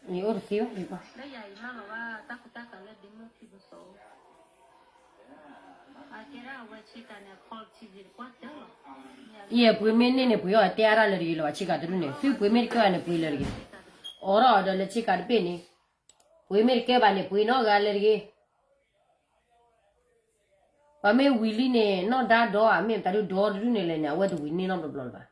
ယအိၣ်တသ့ဘၣ်. ယဲပှ့ၤမ့ၢ်န့ၢ်န့ၣ် ပှ့ၤအီၣ်တဲအါတၢ်လၢတဂ့ၤလီၤ. ဆ့ကၤတဒူၣ်န့ၣ် သုပှ့ၤမ့ၢ်တကဲဘၣ်န့ၣ် ပှ့ၤလၢတဂ့ၤ. အိးထီၣ်အီၤဒီးလၢဆ့ကၤတဘ့ၣ်န့ၣ် ပှ့ၤမ့ၢ်တကဲဘၣ်န့ၣ် ပှ့ၤနီတဂၤလၢတဂ့ၤ. ပှၤမ့ၢ်ဝံၤလံန့ၣ် နီၢ်ဒါဒီးဧါ မ့ၢ်မတၤဒုဒီတဒူၣ်န့ၣ်လဲၣ်န့ၣ် အဝဲတဝံၤန့ၢ်နီတဘျီလၢၤဘၣ်.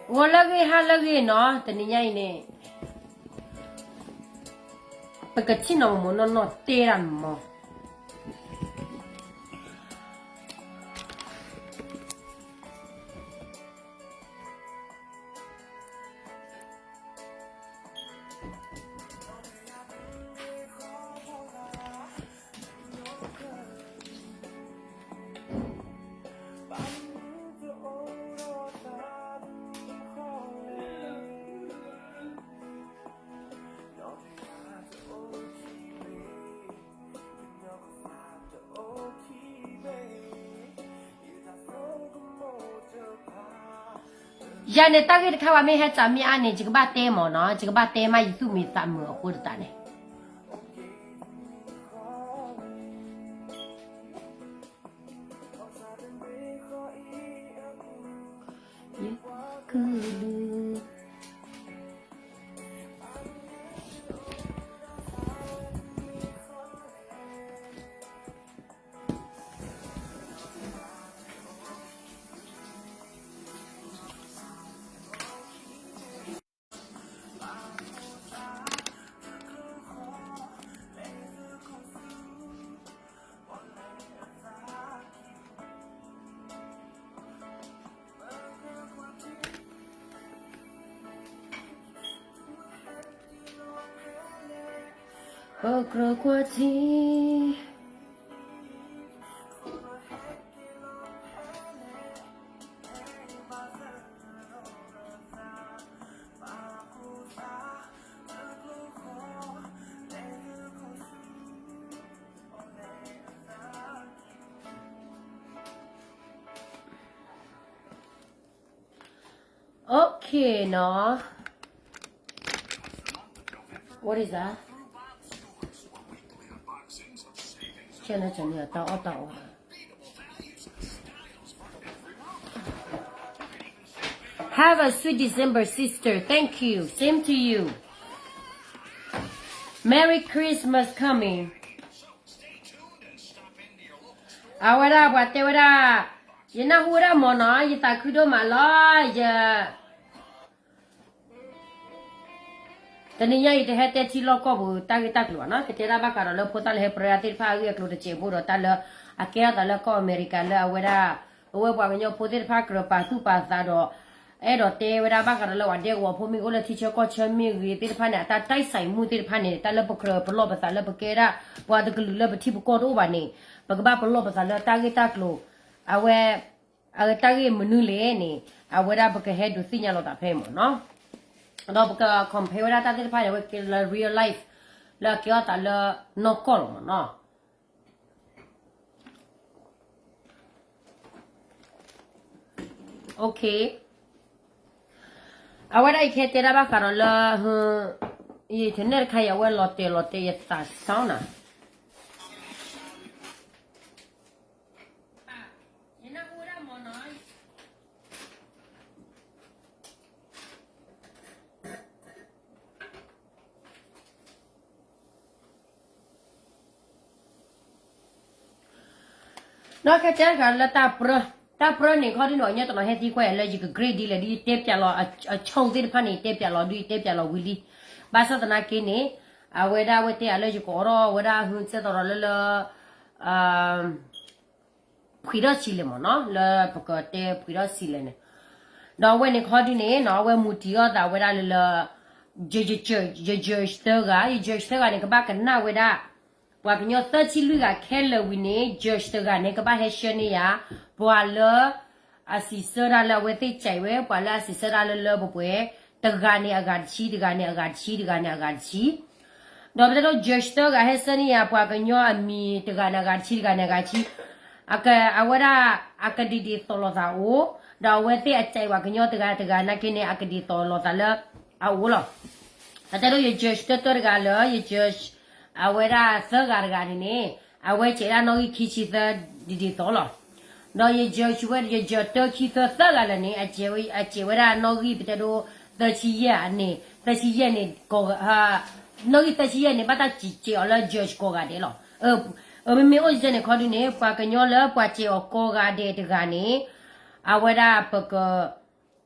ဂီၤလၢအဂ့ၤ ဟါလၢအဂ့ၤနီၤ, တနံၤညါအံၤန့ၣ် ပကထံၣ်နီၢ်မိၢ်မိၢ်နီၢ်နီၢ်တဲဒၣ်မး. ယၤန့ၣ် တၢ်ဂ့ၢ်တခါဝဲမ့ၢ်ဟဲစးမ့ၢ်အါန့ၣ် ယကဘၣ်တဲမးနီၤ, ယကဘၣ်တဲမး ယသူၣ်မံသးမုာ်အဃိသတးန့ၣ်. ပကြၢးကွၢ်ထံ Okay နီၤ. What is that? ကဲန့ၣ် တၢ်အီၣ်တၢ်အီ Have a sweet December, sister. Thank you. Same to you. Merry Christmas coming. အဝဲဒၣ် ပှၤတဲဝဲဒၣ်, ယနၢ်ဟူဝဲဒၣ်မးနီၤ, ယသးခုဒိၣ်မးလီၤ, ယ, တနံၤညါအံၤ တဟဲတဲထံလီၢ်ကီၢ်ပူၤတၢ်ဂ့ၢ်တၢ်ကျိၤဘၣ်နီၤ, ကတဲဒၣ်ဘၣ်ဃးဒီးလၢဖိသၣ်လၢဟဲပြၢဒၣ်သ့ၣ်တဖၣ်အဂ့ၢ်အကျိၤတစဲးဖိဒီးတၢ်လၢ အကဲထီၣ်သးလၢကီၢ်အမဲရကၤလၢအဝဲဒၣ် အဝဲပှၤကညီဖိသ့ၣ်တဖၣ်ကြၢးပာ်သူၣ်ပာ်သးဒီး အဲၣ်ဒိးတဲဝဲဒၣ်ဘၣ်ဃးဒီးလၢပှၤဒဲကဝီၤဖိမ့ၢ်အိၣ်လၢထံဆၢကီၢ်ဆၢမ့ၢ်ဂ့ၤသ့ၣ်တဖၣ်န့ၣ် အတၢ်တိုက်ဆိုင်မှုသ့ၣ်တဖၣ်န့ၣ် တၢ်လၢပကြၢးပလီၢ်ပသးလၢပကဲဒၣ် ပှၤတကလုာ်လၢပထံပကီၢ်တအိၣ်ဘၣ်န့ၣ် ပကဘၣ်ပလီၢ်ပသးလၢတၢ်ဂ့ၢ်တၢ်ကျိၤ အဝဲ အတၢ်ဂ့ၢ်မနုၤလဲၣ်န့ၣ် အဝဲဒၣ်ပကဟဲဒုးသ့ၣ်ညါလိာ်သးဖဲမ့ၢ်နီၤ, ဒီးပက compare ဝဲဒၣ်တၢ်သ့ၣ်တဖၣ်န့ၣ် အဝဲကဲလၢ real life လၢအကဲထီၣ်သးလၢနီၢ်ကီၢ်လီၤမ့ၢ်နီၤ. Okay, အဝဲဒၣ်ယကဟဲတဲဒၣ်ဘၣ်ဃးဒီးလၢ ယinternetတခါအံၤ အဝဲလီၤတဲာ်လီၤတဲာ်ယသးစၢ်နၤ. ဒီးခဲကဲတဂၤလၢတၢ်ပြၢ, တၢ်ပြၢန့ၣ် ခီဒုန့ၣ် ပှၤကညီတနီၤဟဲသံကွၢ်ယၤလၢယက grade ဒ်လဲၣ်ဒီး ယတဲပၠးလီၤအ အချုပ်သ့ၣ်တဖၣ်န့ၣ် ယတဲပၠးလီၤဒုး ယတဲပၠးလီၤဝံၤလံ. ဘၣ်ဆၣ်သနာ်က့န့ၣ် အဝဲဒၣ်အဝဲတဲယၤလၢယကအိးထီၣ်ဝဲဒၣ်ဟုစဲသီဒီးလၢလၢ ဖှံထီၣ်ဆံးလဲၣ်မ့ၢ်နီၤ, လၢပကတဲဖှံထီၣ်ဆံးလဲၣ်န့ၣ်, ဒီးအဝဲန့ၣ်ခီဒုန့ၣ်နီၤ အဝဲမူတံၤအီၣ်သးဝဲဒၣ်လၢလၢ ယ judge သၢဂၤ, ယ judge သၢဂၤန့ၣ် ကဘၣ်ကနၣ်ဝဲဒၣ် ပှၤကညီသၢဆံလွံၢ်ဂၤခဲလၢာ်ဝံၤန့ၣ် judge တဂၤန့ၣ် ကဘၣ်ဟဲဆှၢန့ၢ်ယၤ ပှၤလၢ အစံးဆၢတၢ်လၢအဝဲသ့ၣ်ကဲးဝဲ ပှၤလၢအစံးဆၢတၢ်လၢလၢပှဲၤပှဲၤ, တဂၤန့ၣ်အဂၤတဆံ, တဂၤန့ၣ်အဂၤတဆံ, တဂၤန့ၣ်အဂၤတဆံ ဒီးပတဲဒိ judge သၢဂၤဟဲဆှၢန့ၢ်ယၤ ပှၤကညီအမံၤတဂၤန့ၣ်အဂၤတဆံ, တဂၤန့ၣ်အဂၤတဆံ, အဝဲဒၣ် အကဒံးဒ်သိးလိာ်သးအိၣ်, ဒီးအဝဲသ့ၣ်အကဲးပှၤကညီတဂၤတဂၤနာ်က့န့ၣ် အကဒံးသိးလိာ်သးလၢအအိၣ်လီၤ. ပတဲဒိ ယ judge တၢတၢတဂၤလၢ ယ judge အဝဲဒၣ်သၢဂၤတဂၤန့ၣ်န့ၣ် အဝဲကဲးဒၣ်နီၣ်ဂံၢ်ခံဆံသၢဒ်ဒ်သိးလီၤ. ဒီးယ judge ဝဲ ယ judge တၢခံသၢသၢဂၤလၢာ်န့ၣ် အကဲးဝဲဒၣ်နီၣ်ဂံၢ်ပတဲဒိ သၢဆံယဲၢ်န့ၣ်, သၢဆံယဲၢ်န့ၣ် နီၣ်ဂံၢ်သၢဆံယဲၢ်န့ၣ် ဘၣ်တၢ်ကဲးအီၤလၢ judge ကိးဂၤဒဲးလီၤ. မ့မ့ၢ်အိၣ်ကဲန့ၣ်ခီဒုန့ၣ် ပှၤကညီလၢပှၤကဲးအီၤကိးဂၤဒဲးတဂၤန့ၣ် အဝဲဒၣ်ပက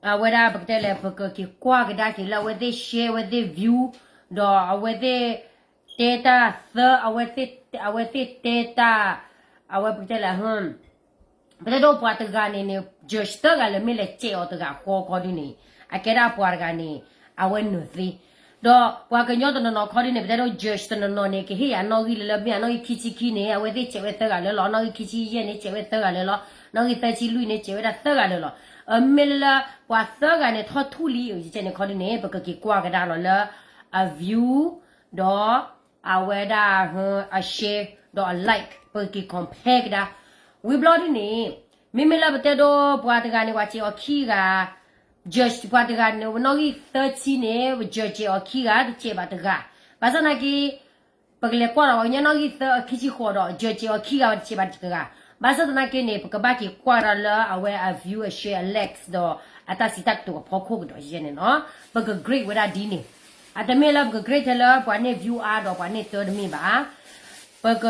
အဝဲဒၣ်ပကတဲလဲၣ် ပကက့ၤကွၢ်ကဒါက့ၤလၢအဝဲသ့ၣ် share အဝဲသ့ၣ် view ဒီးအဝဲသ့ၣ်တဲတၢ်သၢ အဝဲသ့ၣ်တဲတၢ် အဝဲပကတဲလဲၣ် ပတဲဒိပှၤတဂၤန့ၣ်န့ၣ် judge သၢဂၤလၢာ်မ့ၢ်လဲၤကဲးအီၤတဂၤဃီခီဒုန့ၣ် အကဲဒၣ်ပှၤတဂၤန့ၣ် အဝဲနုာ်သ့ ဒီးပှၤကညီတနီၤနီၤခီဒုန့ၣ် ပတဲဒိ judge တနီၤနီၤန့ၣ် ကဟ့ၣ်ယၤနီၣ်ဂံၢ်လၢလၢ မ့ၢ်အနီၣ်ဂံၢ်ခံဆံခံန့ၣ် အဝဲသ့ၣ်ကဲးဝဲသၢဂၤလၢာ်လီၤ. နီၣ်ဂံၢ်ခံဆံယဲၢ်န့ၣ် ကဲးဝဲသၢဂၤလၢာ်လီၤ. နီၣ်ဂံၢ်သၢဆံလွံၢ်န့ၣ် ကဲးဝဲဒၣ်သၢဂၤလၢာ်လီၤ. အမ့ၢ်လၢလၢပှၤသၢဂၤန့ၣ် ထီၣ်ထူၣ်လံ ယကဲန့ၣ်ခီဒုန့ၣ် ပကက့ၤကွၢ်ကဒါလီၤလၢ အ view ဒီး အဝဲဒၣ် အ share ဒီးအ like ပကက့ၤ compare ကဒါ ဝံၤဘျီဒုန့ၣ် မ့မ့ၢ်လၢပတဲဒိ ပှၤတဂၤန့ၣ် ပှၤကဲးအီၤခံဂၤ judge ပှၤတဂၤန့ၣ် နီၣ်ဂံၢ်သၢဆံန့ၣ် judge ကဲးအီၤခံဂၤ တကဲးဘၣ်တဂၤ ဘၣ်ဆၣ်သနာ်က့ ပကလဲၤကွၢ်ဒီး ပှၤကညီနီၣ်ဂံၢ်သၢခံဆံဃိးဒီး judge ကဲးအီၤခံဂၤဝဲတကဲးဘၣ်တဂၤ ဘၣ်ဆၣ်သနာ်က့န့ၣ် ပကဘၣ်က့ၤကွၢ်ဒီးလၢအဝဲအ view အ share အ likes ဒီးအတၢ်စံးတၢ်ကတိၤအဖီခိၣ်ကဒီးယဲန့ၣ်နီၤ ပက grade ဝဲဒၣ်ဒ်န့ၣ် အတမ့ၢ်လၢပက grade ထဲလၢပှၤန့ၢ် view အါဒီးပှၤန့ၢ်တၢတမ့ၢ်ဘၣ် ပက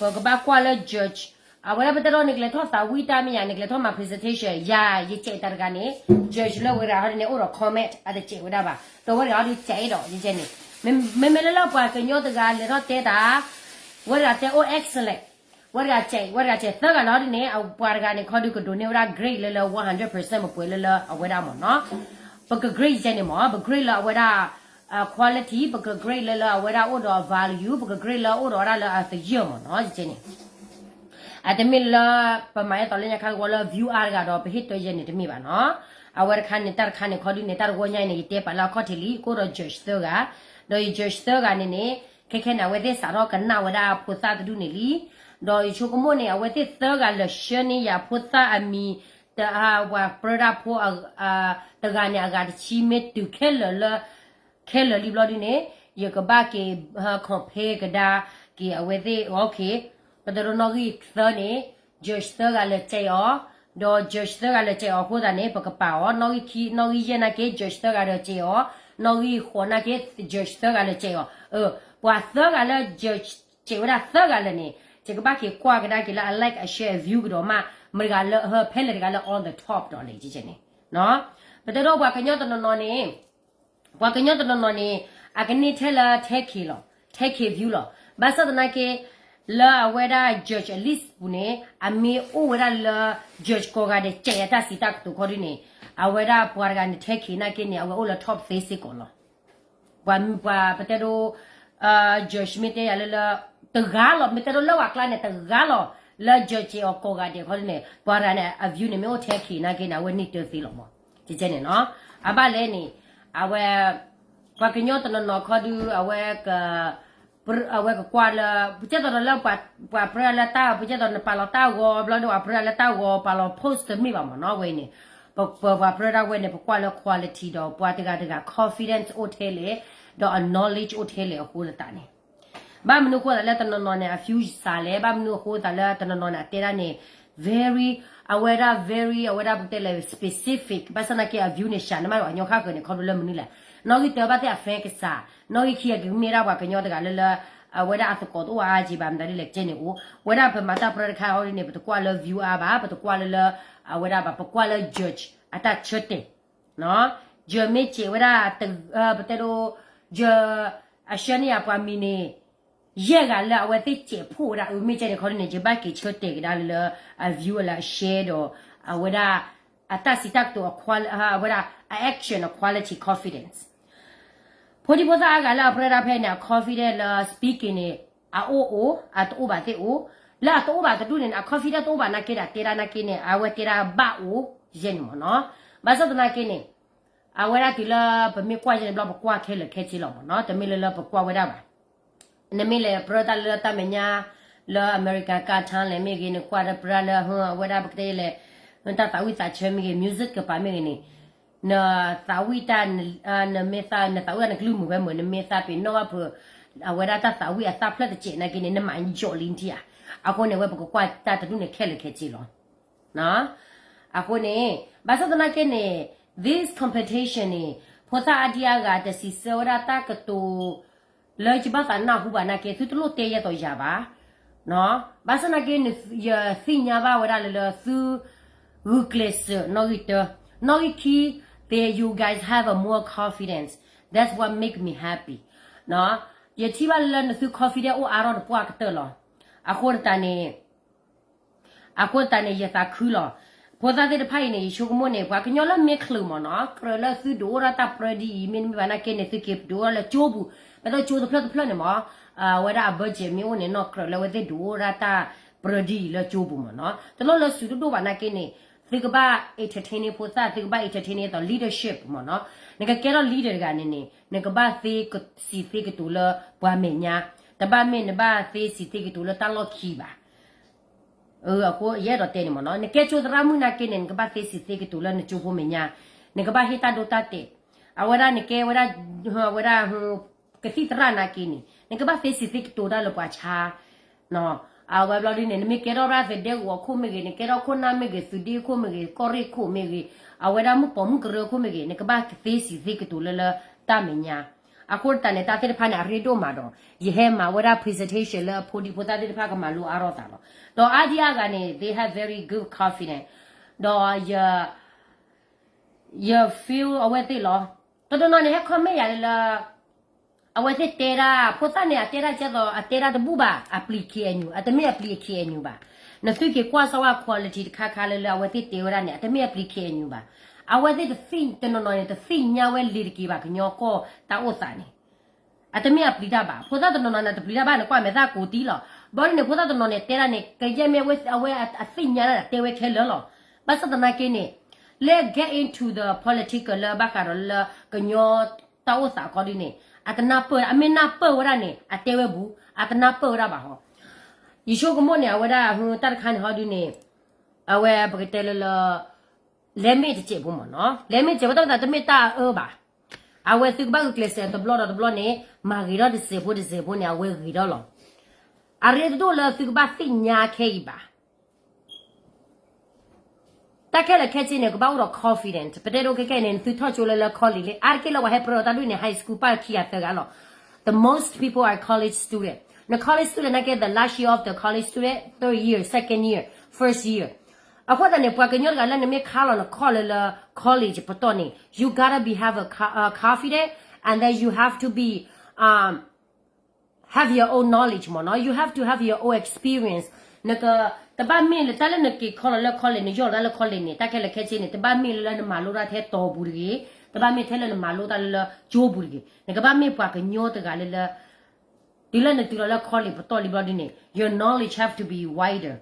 ပကဘၣ်ကွၢ်လၢ judge အဝဲဒၣ်ပတဲဒိ နကလဲၤထီၣ်သးဝံၣ်တၢ်မ့ၢ်ယါ နကလဲၤထီၣ်မၤ presentation ယၤ ယကဲးတၢ်တဂၤန့ၣ် judge လၢဝဲတဂၤဟီဒ်န့ၣ် အိၣ်ဒီး comment အတကဲးဝဲဒၣ်ဘၣ် ဒီးဝဲတဂၤဟီဒ်ကဲးဒီးယကဲန့ၣ် မ့မ့ၢ်လၢလၢပှၤကညီတဂၤလဲၤထီၣ်တဲတၢ် ဝဲတဂၤတဲအိၣ် excellent ဝဲတဂၤကဲး ဝဲတဂၤကဲးသၢဂၤလီၤဒ်န့ၣ် ပှၤတဂၤန့ၣ်ခီဒုကဒိးန့ၢ်ဝဲဒၣ် grade လၢလၢ one hundred percent မပှဲၤလၢလၢအဝဲဒၣ်မ့ၢ်နီၤ ပက grade ယကဲန့ၣ်မ့ၢ် ပ grade လၢအဝဲဒၣ် quality ပက grade လၢလၢအဝဲဒၣ်အိၣ်ဒီး value ပက grade လၢအိၣ်ဒီးဝဲဒၣ်လၢအသယုၢ်မ့ၢ်နီၤ ယကဲန့ၣ် အတမ့ၢ်လၢ ပမၤအသးလၢညါခါတဝီလၢ view အါတဂၤဒီး ပဟ့ၣ်တၢ်ယဲန့ၣ်တမ့ၢ်ဘၣ်နီၤ အဝဲတခါန့ၣ် တၢ်တခါန့ၣ်ခီဒုန့ၣ် တၢ်တဝီညါအံၤန့ၣ် ယတဲပာ်လၢအခီၣ်ထံးလံ ကအိၣ်ဒီး judge သၢဂၤ ဒီးယ judge သၢဂၤန့ၣ်န့ၣ် ခဲခဲန့ၣ် အဝဲသ့ၣ်စးထီၣ်ကနၣ်ဝဲဒၣ်ဖိသၣ်တဒူၣ်န့ၣ်လံ ဒီးယဆိကမိၣ်န့ၣ် အဝဲသ့ၣ်သၢဂၤလၢာ်ဆှၢန့ၢ်ယၤဖိသၣ်အမံၤ တ ပှၤပြၢဒၣ်ဖိ တဂၤန့ၣ်အဂၤတဆံမ့ၢ်တုၤခဲလၢာ်လၢ ခဲလၢာ်လံဘျီဒုန့ၣ် ယကဘၣ်က့ၤ compare ကဒါက့ၤအဝဲသ့ၣ် okay ပတဒိနီၣ်ဂံၢ်သၢန့ၣ် judge သၢဂၤလၢာ်ကဲးအီၤ ဒီး judge သၢဂၤလၢာ်ကဲးအီၤအဃိသတးန့ၣ် ပကပာ်အီၤ နီၣ်ဂံၢ်ခံ နီၣ်ဂံၢ်ယဲၢ်နာ်က့ judge သၢဂၤလၢာ်ကဲးအီၤ နီၣ်ဂံၢ်ဃိးနာ်က့ judge သၢဂၤလၢာ်ကဲးအီၤ ပှၤသၢဂၤလၢ judge ကဲးဝဲဒၣ်သၢဂၤလၢာ်န့ၣ် ယကဘၣ်က့ၤကွၢ်ကဒါက့ၤလၢအ like အ share အ view ကဒီးမး မတၤတဂၤလၢ ဖဲလဲၣ်တဂၤလၢ on the top ဒီးလဲၣ်န့ၣ် ပတဲဒိပှၤကညီတနီၤနီၤန့ၣ် ပှၤကညီတနီၤနီၤန့ၣ် အကန့ၢ်ထဲလၢ ten K လီၤ, ten K view လီၤ. ဘၣ်ဆၣ်သနာ်က့ လၢအဝဲဒၣ် judge အ list ပူၤန့ၣ် အမ့ၢ်အိၣ်ဝဲဒၣ်လၢ judge ကိးဂၤဒဲး ကဲးအတၢ်စံးတၢ်ကတိၤခီဒုန့ၣ် အဝဲဒၣ်ပှၤတဂၤန့ၣ် ten K နာ်က့န့ၣ် အဝဲအိၣ်လၢ top သ့စ့ၢ်ကီးလီၤ. ပှၤ ပှၤပတဲဒိ judge မ့ၢ်တဲယၤလၢလၢ တဂၤလီၤ, မ့ၢ်တဲဒိလၢပှၤကျါန့ၣ် တဂၤလီၤ, လၢ judge အီၤကိးဂၤဒဲးခီဒုန့ၣ် ပှၤတဂၤန့ၣ် အ view န့ၣ် မ့ၢ်အိၣ် ten K နာ်က့န့ၣ် အဝဲန့ၢ်တၢသ့လီၤမး. ကဲန့ၣ်နီၤ, အဘၣ်လဲၣ်န့ၣ် အဝဲ ပှၤကညီတနီၤနီၤခီဒု အဝဲက အဝဲကကွၢ်လၢ ပကဲသိးဒီးလၢ ပှၤပြၢလၢတၢ် ပကဲသိးနပာ်လီၤတၢ်ဂီၤဘျီဒီး ပှၤပြၢလၢတၢ်ဂီၤ ပာ်လီၤ post တမ့ၢ်ဘၣ်မ့ၢ်နီၤ ဝဲန့ၣ် ပ ပှၤပြၢဒၣ်ဝဲန့ၣ် ပကွၢ်လၢ quality ဒီးပှၤတဂၤတဂၤ confidence အိၣ်ထဲလဲၣ် ဒီးအ knowledge အိၣ်ထဲလဲၣ်အဃိသတးန့ၣ် ဘၣ်မနုၤအဃိသတးလၢတနီၤနီၤန့ၣ် အ view စှၤလဲၣ်, ဘၣ်မနုၤအဃိသတးလၢတနီၤနီၤန့ၣ် အတဲဒၣ်န့ၣ် very အဝဲဒၣ် very အဝဲဒၣ်ပကတဲလဲၣ် specific, ဘၣ်ဆၣ်သနာ်က့ အ view န့ၣ် စှၤန့ၣ်မး ပှၤကညီခါဃၢၤန့ၣ် ခီဖျိလၢမနုၤလဲၣ်, နီၣ်ဂံၢ်တၢဘၣ်သ့ၣ်အ fan ကစၢ်, နီၣ်ဂံၢ်ခံအကမ့ၢ်ဒၣ်ပှၤကညီတဂၤလၢလၢ အဝဲဒၣ်အသကိးတအိၣ်အါက့ဘၣ် မတၤဒ်လဲၣ်ကဲန့ၣ်အိၣ်, ဝဲဒၣ်ပမၤတၢ်ပြၢတခါအီၤဒ်န့ၣ် ပတကွၢ်လၢ view အါဘၣ်, ပတကွၢ်လၢလၢ အဝဲဒၣ်ဘၣ် ပကွၢ်လၢ judge အတၢ်ဆၢတဲာ် judge မ့ၢ်စဲးဝဲဒၣ် ပတဲဒိ judge အဆှၢန့ၢ်ယၤပှၤမံၤန့ၣ် ယဲၢ်ဂၤလၢအဝဲသ့ၣ်စဲးဖှိၣ်ဝဲဒၣ် အမ့ၢ်ကဲန့ၣ်ခီဒ်န့ၣ် ယဘၣ်က့ၤဆၢတဲာ်ကဒါလၢလၢ အ view လၢအ share ဒီး အဝဲဒၣ် အတၢ်စံးတၢ်ကတိၤ အဝဲဒၣ် အ action အ quality confidence ဖိဒံဖိသၣ်အါဂၤလၢအပြၢဒၣ်ဖဲန့ၣ် အ confidence လၢ speaking န့ၣ် အအိၣ်အိၣ် အတအိၣ်ဘၣ်သ့ၣ်အိၣ်, လၢအတအိၣ်ဘၣ်တဒူၣ်န့ၣ် အ confidence တအိၣ်ဘၣ်နာ်က့ဒီး တဲဒၣ်နာ်က့န့ၣ် အဝဲတဲဒၣ်ဘၣ်အိၣ်ယဲၢ်န့ၣ်မ့ၢ်နီၤ, ဘၣ်ဆၣ်သနာ်က့န့ၣ် အဝဲဒၣ်တုၤလၢပမ့ၢ်ကွၢ်ယဲၢ်န့ၣ်ဘျီ ပကွၢ်ခဲလၢာ်ခဲဆ့လီၤမ့ၢ်နီၤ, တမ့ၢ်လၢလၢပကွၢ်ဝဲဒၣ်ဘၣ် နမ့ၢ်လဲၤပြၢတၢ်လၢတၢ်မဲာ်ညါ လၢ America Got Talent မ့ၢ်ဂ့ၤ နကွၢ်တၢ်ပြၢလၢ အဝဲဒၣ်ပကတဲလဲၣ် တၢ်သးဝံၣ်သးဆၢမ့ၢ်ဂ့ၤ music ကပၤမ့ၢ်ဂ့ၤန့ၣ် နသးဝံၣ်တၢ် နမ့ၢ်သး နသးဝံၣ်နကလုၢ်မုာ်ဝဲမုာ် နမ့ၢ်သးပ့ၤနီၣ်ဘၣ်ဖုး အဝဲဒၣ်တၢ်သးဝံၣ်အသၣ်ဖျၢၣ်တစဲးနာ်က့န့ၣ် နမၤယီၤလံထံဧါ, အဃိန့ၣ် အဝဲပကကွၢ်တၢ်တဒူၣ်န့ၣ်ခဲလၢာ်ခဲဆ့လီၤ. အဃိန့ၣ် ဘၣ်ဆၣ်သနာ်က့န့ၣ် this competition န့ၣ် ဖိသၣ်အါဒံအါဂၤတစံးဆၢဝဲဒၣ်တၢ်ကတိၤ လၢယဘၣ်သးနၢ်ဟူဘၣ်နာ်က့ သုတလိၣ်တဲယဲသိးယၤဘၣ်. ဘၣ်ဆၣ်သနာ်က့ ယသ့ၣ်ညါဘၣ်ဝဲဒၣ်လၢလၢသု ဂုာ်ကျဲးစၢးနီၣ်ဂံၢ်တၢ, နီၣ်ဂံၢ်ခံ that you guys have a more confidence, that's what make me happy. ယထံၣ်ဘၣ်လၢလၢနသု confidence အိၣ်အါထီၣ်တပှၢ်ကတၢၢ်လီၤ. အဃိတးန့ၣ် အဃိတးန့ၣ် ယသးခုလီၤ. ဖိသၣ်သ့ၣ်တဖၣ်အံၤန့ၣ် ယဆိကမိၣ်န့ၣ် ပှၤကညီလၢမ့ၢ်ချုးမ့ၢ်နီၤ ကြၢးလၢသုဒုးအိၣ်ဒၣ်တၢ်ပြၢဒ်အံၤ မ့တမ့ၢ်ဘၣ်နာ်က့န့ၣ် သုက့ၤဒုးအိၣ်ဒၣ်လၢကၠိပူၤ, ပဒိၣ်ကၠိတဖျၢၣ်တဖျၢၣ်န့ၣ်မ့ၢ် အဝဲဒၣ်အ budget မ့ၢ်အိၣ်န့ၣ်နီၤ ကြၢးလၢအဝဲသ့ၣ်ဒုးအိၣ်ဒၣ်တၢ်ပြၢဒ်အံၤလၢကၠိပူၤမ့ၢ်နီၤ တလိၣ်လၢစုတဒိၣ်ဘၣ်နာ်က့န့ၣ် သုကဘၣ် entertain ဖိသၣ် သုကဘၣ် entertain အသိး leadership မ့ၢ်နီၤ နကကဲထီၣ် leader တဂၤန့ၣ်န့ၣ် နကဘၣ်သ့စံးသ့ကတိၤလၢပှၤမဲာ်ညါ, တဘၣ်မ့ၢ်နဘၣ်သ့စံးသ့ကတိၤလၢတၢ်လီၢ်ခံဘၣ် အဃိယအဲၣ်ဒိးတဲန့ၣ်မ့ၢ်နီၤ နကဲကၠိသရၣ်မုၣ်နာ်က့န့ၣ် နကဘၣ်သ့စံးသ့ကတိၤလၢနကၠိဖိမဲာ်ညါ, နကဘၣ်ဟ့ၣ်တၢ်ဒိတၢ်တဲာ်, အဝဲဒၣ်နကဲဝဲဒၣ် ဝဲဒၣ် ကသံၣ်သရၣ်နာ်က့န့ၣ် နကဘၣ်သ့စံးသ့ကတိၤတၢ်လၢပှၤဆါ, အဝဲဘျီဒ်န့ၣ် နမ့ၢ်ကဲထီၣ်ရၣ်သဒဲကဝီၤခိၣ်မ့ၢ်ဂ့ၤ နကဲထီၣ်ခိၣ်နၢ်မ့ၢ်ဂ့ၤ သုးဒ့ခိၣ်မ့ၢ်ဂ့ၤ ကီၢ်ရ့ၣ်ခိၣ်မ့ၢ်ဂ့ၤ အဝဲဒၣ်မုၣ်ပိာ်မုၣ်ကရၢခိၣ်မ့ၢ်ဂ့ၤ နကဘၣ်သ့စံးသ့ကတိၤလၢလၢတၢ်မဲာ်ညါ, အဃိတးန့ၣ် တၢ်သ့ၣ်တဖၣ်န့ၣ် အရ့ဒိၣ်မးဒီး ယဟဲမၤဝဲဒၣ် presentation လၢအဖိဒံဖိသၣ်သ့ၣ်တဖၣ်ကမၤလိအါထီၣ်သးလီၤ. ဒီးအါဒံအါဂၤန့ၣ် they have very good confidence ဒီးယ ယ feel အဝဲသ့ၣ်လီၤ. တနီၤနီၤန့ၣ် ဟဲ comment ယၤလၢလၢ အဝဲသ့ၣ်တဲဒၣ် ဖိသၣ်န့ၣ် အတဲဒၣ်ကဲသိး အတဲဒၣ်တဘူၣ်ဘၣ် အပျံၤ K N U အတမ့ၢ်အပျံၤ K N U ဘၣ်. နသုက့ၤကွၢ်စၢဝဲ quality တခါခါလၢလၢ အဝဲသ့ၣ်တဲဝဲဒၣ်န့ၣ် အတမ့ၢ်အပျံၤ K N U ဘၣ်. အဝဲသ့ၣ်တသ့ၣ် တနီၤနီၤန့ၣ် တသ့ၣ်ညါဝဲလံၤတက့ၤဘၣ် ကညီကီၢ်တၢ်အိၣ်သးန့ၣ် အတမ့ၢ်အပျံၤတၢ်ဘၣ်. ဖိသၣ်တနီၤနီၤန့ၣ် တပျံၤတၢ်ဘၣ်န့ၣ် ကွၢ်မဲာ်သၣ်ကိးတံၢ်လီၤ. ဘျီဒ်န့ၣ် ဖိသၣ်တနီၤန့ၣ် တဲဒၣ်န့ၣ် ကယဲၢ်မ့ၢ်အဝဲအသ့ၣ်ညါဒၣ် တဲဝဲခဲလၢာ်လီၤ. ဘၣ်ဆၣ်သနာ်က့န့ၣ် let's get into the political လၢဘၣ်ဃးဒီးလၢကညီတၢ်အိၣ်သးခီဒ်န့ၣ် အတနၢ်ပၢၢ် အမ့ၢ်နၢ်ပၢၢ်ဝဲဒၣ်န့ၣ် အတဲဝဲဘူး အတနၢ်ပၢၢ်ဝဲဒၣ်ဘၣ်ဟီ. ယဆိကမိၣ်န့ၣ် အဝဲဒၣ် တၢ်တခါန့ၣ်ဟီဒ်န့ၣ် အဝဲပကတဲလၢလၢ လဲမ့ၢ်တစဲးဖိမ့ၢ်နီၤ လဲမ့ၢ်တစဲးဖိတၢ်မတၤတမ့ၢ်တၢ်အၢဘၣ်. အဝဲသုကဘၣ်ဂုာ်ကျဲးစၢးတဘျီဒီးတဘျီန့ၣ် မၤဂ့ၤထီၣ်တစဲးဖိတစဲးဖိန့ၣ် အဝဲဂ့ၤထီၣ်လီၤ. အရ့တဒိၣ်လၢသုကဘၣ်သ့ၣ်ညါခဲအံၤဘၣ်. တၢ်ခဲလၢာ်ခဲဆ့န့ၣ် ကဘၣ်အိၣ်ဒီး confident ပတဲဒိခဲကဲန့ၣ် နသုထီၣ်ကၠိလၢလၢ college လံ အါတက့ၢ်လၢပှၤဟဲပြၢအီၤတၢ်ဒ်န့ၣ် high school ပၢ်ခံဂၤသၢဂၤလီၤ. The most people are college student. န college student နာ်က့ the last year of the college student, third year, second year, first year. အဃိသတးန့ၣ် ပှၤကညီတဂၤလၢနမ့ၢ်ခါလီၤနခီၣ်လၢလၢ college ပတီၢ်န့ၣ် you gotta be have a co- a confident and then you have to be have your own knowledge မ့ၢ်နီၤ, you have to have your own experience. နက တဘၣ်မ့ၢ်လၢတၢ်လၢနက့ၤခီလီၤလၢ college နယီၢ်လီၤတၢ်လၢ college န့ၣ် တၢ်ခဲလၢာ်ခဲဆ့န့ၣ် တဘၣ်မ့ၢ်လၢလၢနမၤလိတၢ်ထဲတီၤပူၤတဂ့ၤ, တဘၣ်မ့ၢ်ထဲလၢနမၤလိတၢ်လၢလၢကၠိပူၤတဂ့ၤ, နကဘၣ်မ့ၢ်ပှၤကညီတဂၤလၢလၢ တုၤလၢနတုၤလီၤလၢ college ပတီၢ်လံဘျီဒ်န့ၣ် your knowledge have to be wider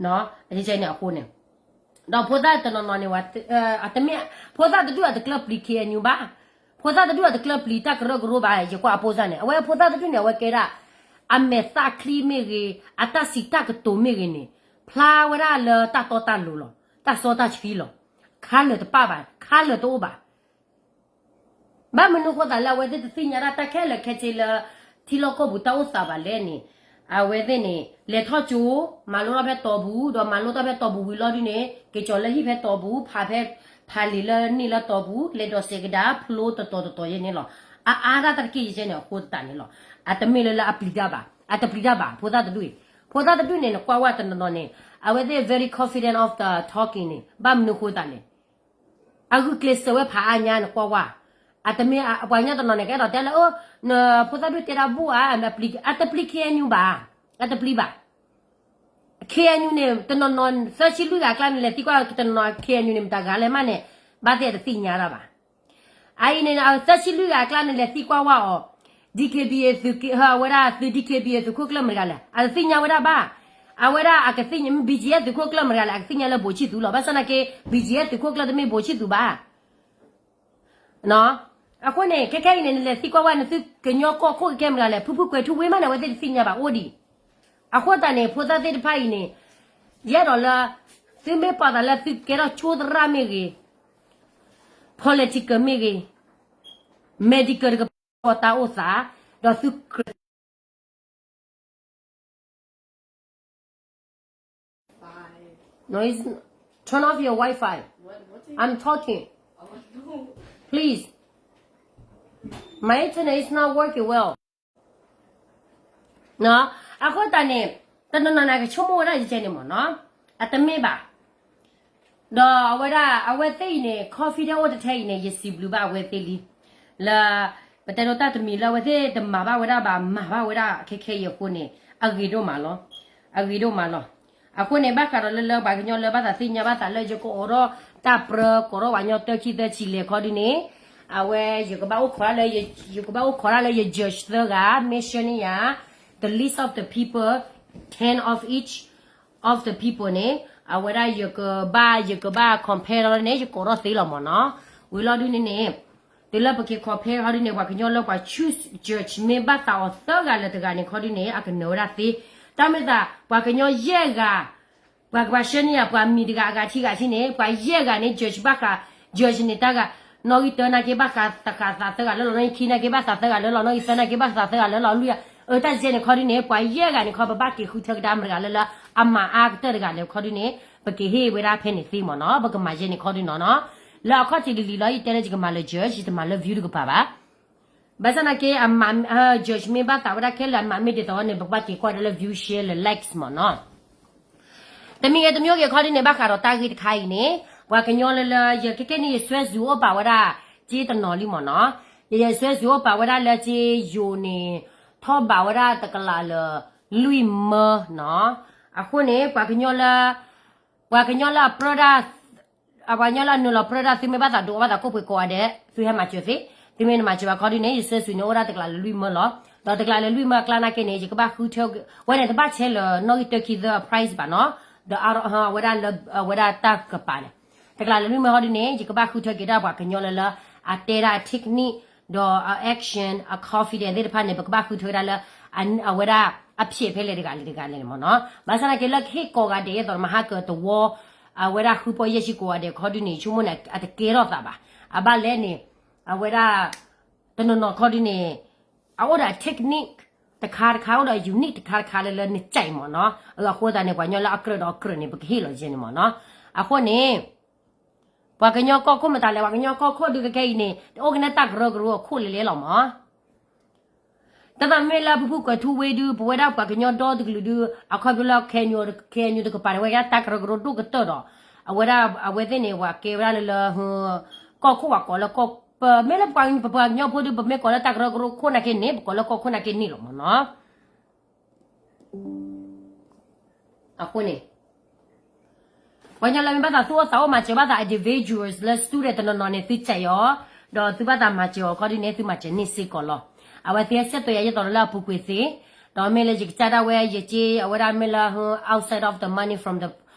န့ၣ်အဃိန့ၣ် ဒီးဖိသၣ်တနီၤနီၤန့ၣ် တမ့ၢ် ဖိသၣ်တဒူၣ်အတကျၢၢ်ပျံၤ K N U ဘၣ်, ဖိသၣ်တဒူၣ်အတကျၢၢ်ပျံၤတၢ်ကရၢကရိဘၣ်, ယကွၢ်အဖိသၣ်န့ၣ် အဝဲဖိသၣ်တဒူၣ်န့ၣ် အဝဲကဲဒၣ် အမဲာ်သၣ်ချံမ့ၢ်ဂ့ၤ, အတၢ်စံးတၢ်ကတိၤမ့ၢ်ဂ့ၤန့ၣ် ဖျါဝဲဒၣ်လၢတၢ်တီတၢ်လိၤလီၤ, တၢ်စီတၢ်ဆှံလီၤ, ခါလၢာ်တပၣ်ဘၣ်, ခါလၢာ်တအိၣ်ဘၣ် ဘၣ်မနုၤဃိသးလၢအဝဲသ့ၣ်တသ့ၣ်ညါတၢ် တၢ်ခဲလၢာ်ခဲဆ့လၢ ထံလီၢ်ကီၢ်ပူၤတၢ်အိၣ်သးဘၣ်လဲၣ်န့ၣ်, အဝဲသ့ၣ်န့ၣ် လဲၤထီၣ်ကၠိ, မၤလိတၢ်ဖဲတီၤပူၤ, ဒီးမၤလိတၢ်ဖဲတီၤပူၤဝံၤလီၤဒ်န့ၣ် က့ၤကၠီၤလၢဟံၣ်ဖဲတီၤပူၤ, ဖးဖဲ ဖးလံာ်လၢန့ၣ်လၢတီၤပူၤ, လဲၤဒိးစဲးကဒါ ဖျိတတီၤတတီၤယဲန့ၣ်လီၤ. အအါဒၣ်တၢ်တက့ၢ်ယဲန့ၣ် အဃိသတးန့ၣ်လီၤ. အတမ့ၢ်လၢလၢအပျံၤတၢ်ဘၣ်, အတပျံၤတၢ်ဘၣ် ဖိသၣ်တဒူၣ်အံၤ, ဖိသၣ်တဒူၣ်န့ၣ် နကွၢ်ဝဲတနီၤနီၤန့ၣ် အဝဲသ့ၣ် very confident of the talking န့ၣ် ဘၣ်မနုၤဃိသးလဲၣ် အဂုာ်ကျဲးစၢးဝဲဖးအါညါ နကွၢ်ဝဲ, အတမ့ၢ် ပှၤကညီတနီၤန့ၣ် ကအဲၣ်ဒိးတဲလၢ ဖိသၣ်ဒူၣ်တဲဒၣ်ဘူၣ်ဧါ, အတပျံၤ K N U ဘၣ်, အတပျံၤဘၣ်. K N U န့ၣ် တနီၤနီၤ သၢဆံလွံၢ်ဂၤအကျါန့ၣ် လဲၤသံကွၢ်တနီၤနီၤ K N U န့ၣ် မတၤဂၤလဲၣ်မးန့ၣ် ဘၣ်သ့ၣ်အတသ့ၣ်ညါတၢ်ဘၣ်. အအံၤန့ၣ် သၢဆံလွံၢ်ဂၤအကျါန့ၣ် လဲၤသံကွၢ်ဝဲအီၤ D K B A သုး ဝဲဒၣ်သုး D K B A သုးခိၣ်ကျၢၢ်မတၤဂၤလဲၣ် အတသ့ၣ်ညါဝဲဒၣ်ဘၣ်. အဝဲဒၣ်အကသ့ၣ်ညါ B G F သုးခိၣ်ကျၢၢ်မတၤဂၤလဲၣ် အကသ့ၣ်ညါလၢဘိးဆံၣ်သူလီၤ. ဘၣ်ဆၣ်သနာ်က့ B G F သုးခိၣ်ကျၢၢ်တမ့ၢ်ဘိးဆံၣ်သူဘၣ်. အဃိန့ၣ် ခဲခဲအံၤန့ၣ် နလဲၤသံကွၢ်ဝဲ နသုကညီကီၢ်ခိၣ်ကဲမတၤဂၤလဲၣ် ဖုဖုကွဲၤထူဝ့မးန့ၣ် အဝဲသ့ၣ်တသ့ၣ်ညါဘၣ်အိၣ်ဒံး. အဃိသတးန့ၣ် ဖိသၣ်သ့ၣ်တဖၣ်အံၤန့ၣ် ယအဲၣ်ဒိးလၢ သုမ့ၢ်ပာ်သးလၢသုကဲထီၣ်ကၠိသရၣ်မ့ၢ်ဂ့ၤ, political မ့ၢ်ဂ့ၤ, medical တကပၤ တၢ်အိၣ်သး, ဒီးသုကြၢး No, it's, turn off your Wi-Fi. I'm talking. Please. My internet is not working well. အဃိသတးန့ၣ် တနီၤနီၤန့ၣ် ကဆိကမိၣ်ဝဲဒၣ်ယကဲန့ၣ်မ့ၢ်နီၤ, အတမ့ၢ်ဘၣ်. ဒီးအဝဲဒၣ် အဝဲသ့ၣ်အံၤန့ၣ် confident အိၣ်တထဲအံၤန့ၣ် ယစံးဘျုးဘၣ်အဝဲသ့ၣ်လံ. လၢ ပတဲဒိးတၢ်တမံၤလၢအဝဲသ့ၣ်တမၤဘၣ်ဝဲဒၣ်ဘၣ် မၤဘၣ်ဝဲဒၣ်ခဲခဲအံၤအဃိန့ၣ် အဂ့ၤဒိၣ်မးလီၤ. အဂ့ၤဒိၣ်မးလီၤ. အဃိန့ၣ် ဘၣ်ဃးဒီးလၢလၢပှၤကညီလၢဘၣ်သးသ့ၣ်ညါဘၣ်သးလၢ ယကအိးထီၣ်တၢ်ပြၢ ကိးထီၣ်ပှၤကညီတၢခံသၢဆံလဲၣ်ခီဒ်န့ၣ် အဝဲ ယကဘၣ်အိၣ်ခိးတၢ်လၢ ယကဘၣ်အိၣ်ခိးတၢ်လၢယ judge သၢဂၤ မ့ၢ်ဆှၢန့ၢ်ယၤ the list of the people, ten of each of the people န့ၣ် အဝဲဒၣ်ယကဘၣ် ယကဘၣ် compare လီၤန့ၣ် ယကိးထီၣ်သ့လီၤမ့ၢ်နီၤ. ဝံၤလီၤဒုန့ၣ်န့ၣ် တုၤလၢပက့ၤ compare ခီဒုန့ၣ် ပှၤကညီလၢပှၤ choose judge မ့ၢ်ဘၣ်သးအီၤသၢဂၤလၢတဂၤန့ၣ်ခီဒုန့ၣ် အကနၢၤဝဲဒၣ်သ့. တၢ်မ့ၢ်သး ပှၤကညီယဲၢ်ဂၤ ပှၤကဘၣ်ဆှၢန့ၢ်ယၤ ပှၤမံၤတဂၤအဂၤထံဂၤဆံန့ၣ် ပှၤယဲၢ်ဂၤန့ၣ် judge ဘၣ်ဃး judge န့ၣ်တၢ်ဂၤ နီၣ်ဂံၢ်တၢနာ်က့ဘၣ်ဃးသးသၢဂၤလၢလီၤ နီၣ်ဂံၢ်ခံနာ်က့ဘၣ်သးသၢဂၤလၢလီၤ နီၣ်ဂံၢ်သၢနာ်က့ဘၣ်သးသၢဂၤလၢလီၤ လွံၢ်ဂၤ အတၢ်စဲန့ၣ်ခီဒုန့ၣ် ပှၤယဲၢ်ဂၤန့ၣ်ခီ ပဘၣ်က့ၤဃုထၢကဒါမတဂၤလၢလၢ အမၤအါကတၢၢ်တဂၤလဲၣ်ခီဒုန့ၣ် ပကဟ့ၣ်ဝဲဒၣ်ဖဲန့ၣ်သ့မ့ၢ်နီၤ ပကမၤယဲန့ၣ်ခီဒုနီၤနီၤ. လၢအခီၣ်ထံးလံၤလံၤလီၤ ယတဲလၢယကမၤလၢ judge ယတမၤလၢ view တကပၤဘၣ်. ဘၣ်ဆၣ်သနာ်က့ အမၤ judge မ့ၢ်ဘၣ်သးဝဲဒၣ်ခဲလၢာ် အမၤမ့ၢ်ဒ်သိးန့ၣ် ပကဘၣ်က့ၤကွၢ်ဒၣ်လၢ view share လၢ likes မ့ၢ်နီၤ. တမံၤဂ့ၤတမံၤဂ့ၤခီဒုန့ၣ် ဘၣ်ဃးဒီးတၢ်ဂ့ၢ်တခါအံၤန့ၣ် ပှၤကညီလၢလၢ ယခဲကဲန့ၣ် ယစွဲစူၤအိၣ်ပာ်ဝဲဒၣ် က့တနီၤလံမ့ၢ်နီၤ. ယစွဲစူၤအိၣ်ပာ်ဝဲဒၣ်လၢက့ယိၤန့ၣ် ထီၣ်ဘးဝဲဒၣ်တကလးလၢလွံၢ်မၢနီၤ. အဃိန့ၣ် ပှၤကညီလၢ ပှၤကညီလၢအပြၢဒၣ် ပှၤကညီလၢအနုာ်လီၤပြၢဒၣ် သုမ့ၢ်ဘၣ်သးဒိးဘၣ်သးကိၣ်ပှ့ၤကိးဂၤဒဲး သုဟဲမၤစၢၤသ့, သုမ့ၢ်နမၤစၢၤဘၣ်ခီဒုန့ၣ် ယစွဲစူၤန့ၣ်အိၣ်ဒၣ်တကလးလၢလွံၢ်မၢလီၤ. ဒီးတကလးလၢလွံၢ်မၢအကျါနာ်က့န့ၣ် ယကဘၣ်ဃုထၢ ဝဲန့ၣ်တဘၣ်ဆဲးလၢနီၣ်ဂံၢ်တၢခံသၢအ price ဘၣ်နီၤ. ဒီးအဝဲဒၣ်လၢ အဝဲဒၣ်တၢ်ကပၤန့ၣ် တကလးလၢလွံၢ်မၢခီဒုန့ၣ် ယကဘၣ်ဃုထၢက့ၤဒၣ်ပှၤကညီလၢလၢ အတဲဒၣ်အ technique ဒီးအ action အ confident သ့ၣ်တဖၣ်န့ၣ် ပကဘၣ်ဃုထၢက့ၤဒၣ်လၢ အဝဲဒၣ် အဖျဲးဖဲလဲၣ်တဂၤလဲၣ်တဂၤလဲၣ်န့ၣ်မ့ၢ်နီၤ. ဘၣ်ဆၣ်သနာ်က့လၢကဟ့ၣ်ကိးဂၤဒဲး ယဲသိးမဟါကတဝီ အဝဲဒၣ်ဃုပီၢ်ယဲၢ်ဆံကိးဂၤဒဲးခီဒုန့ၣ် ယဆိကမိၣ်န့ၣ် အတကဲထီၣ်သးဘၣ်. အဘၣ်လဲၣ်န့ၣ် အဝဲဒၣ် တနီၤနီၤခီဒုန့ၣ် အအိၣ်ဒီး technique တခါတခါ အိၣ်ဒီး unique တခါတခါလၢလၢနစဲးမ့ၢ်နီၤ. အဃိသတးန့ၣ် ပှၤကညီလၢအကြၢးဒီးအကြၢးန့ၣ် ပကဟ့ၣ်လီၤယဲန့ၣ်မ့ၢ်နီၤ. အဃိန့ၣ် ပှၤကညီကီၢ်ခိၣ်မတၤလဲၣ် ပှၤကညီကီၢ်ခိၣ်ဒုးကကဲအံၤန့ၣ် တအိၣ်ကနဲတၢ်ကရၢကရိအခိၣ်လဲၤလဲၤလီၤမး. တၢ်သးမ့ၢ်လၢဖုဖုကွဲၤထူဝ့ဒုး ပဝဲဒၣ်ပှၤကညီဒီတကလုာ်ဒုး အခီပညီလၢ KNU တကပၤန့ၣ် ဝဲကဲတၢ်ကရၢကရိဒိၣ်ကတၢၢ်ဒီး အဝဲဒၣ်အဝဲသ့ၣ်န့ၣ် ပှၤကဲဝဲဒၣ်လၢလၢ ကီၢ်ခိၣ်ပှၤကိးလၢကီၢ် ပမ့ၢ်လၢပှၤ ပပှၤကညီဖိဒီး ပမ့ၢ်ကိးလၢတၢ်ကရၢကရိခိၣ်နာ်က့န့ၣ် ပကိးလၢကီၢ်ခိၣ်နာ်က့န့ၣ်လီၤမ့ၢ်နီၤ. အဃိန့ၣ် ပှၤကညီလၢမ့ၢ်ဘၣ်သးသူၣ်အိၣ်သးအိၣ်မၤစၢၤဘၣ်သး individuals လၢ student တနီၤနီၤန့ၣ် သုစဲးအီၤ, ဒီးသုဘၣ်သးမၤစၢၤအီၤခီဒုန့ၣ် သုမၤစၢၤန့ၢ်စ့ၢ်ကီးလီၤ. အဝဲသ့ၣ်ဟဲဆဲးတဲာ်ယၤယဲၢ်တီၤလၢအပူၤကွံာ်သ့, ဒီးမ့ၢ်လၢယကစၢ်ဒၣ်ဝဲယက့ အဝဲဒၣ်မ့ၢ်လၢ outside of the money from the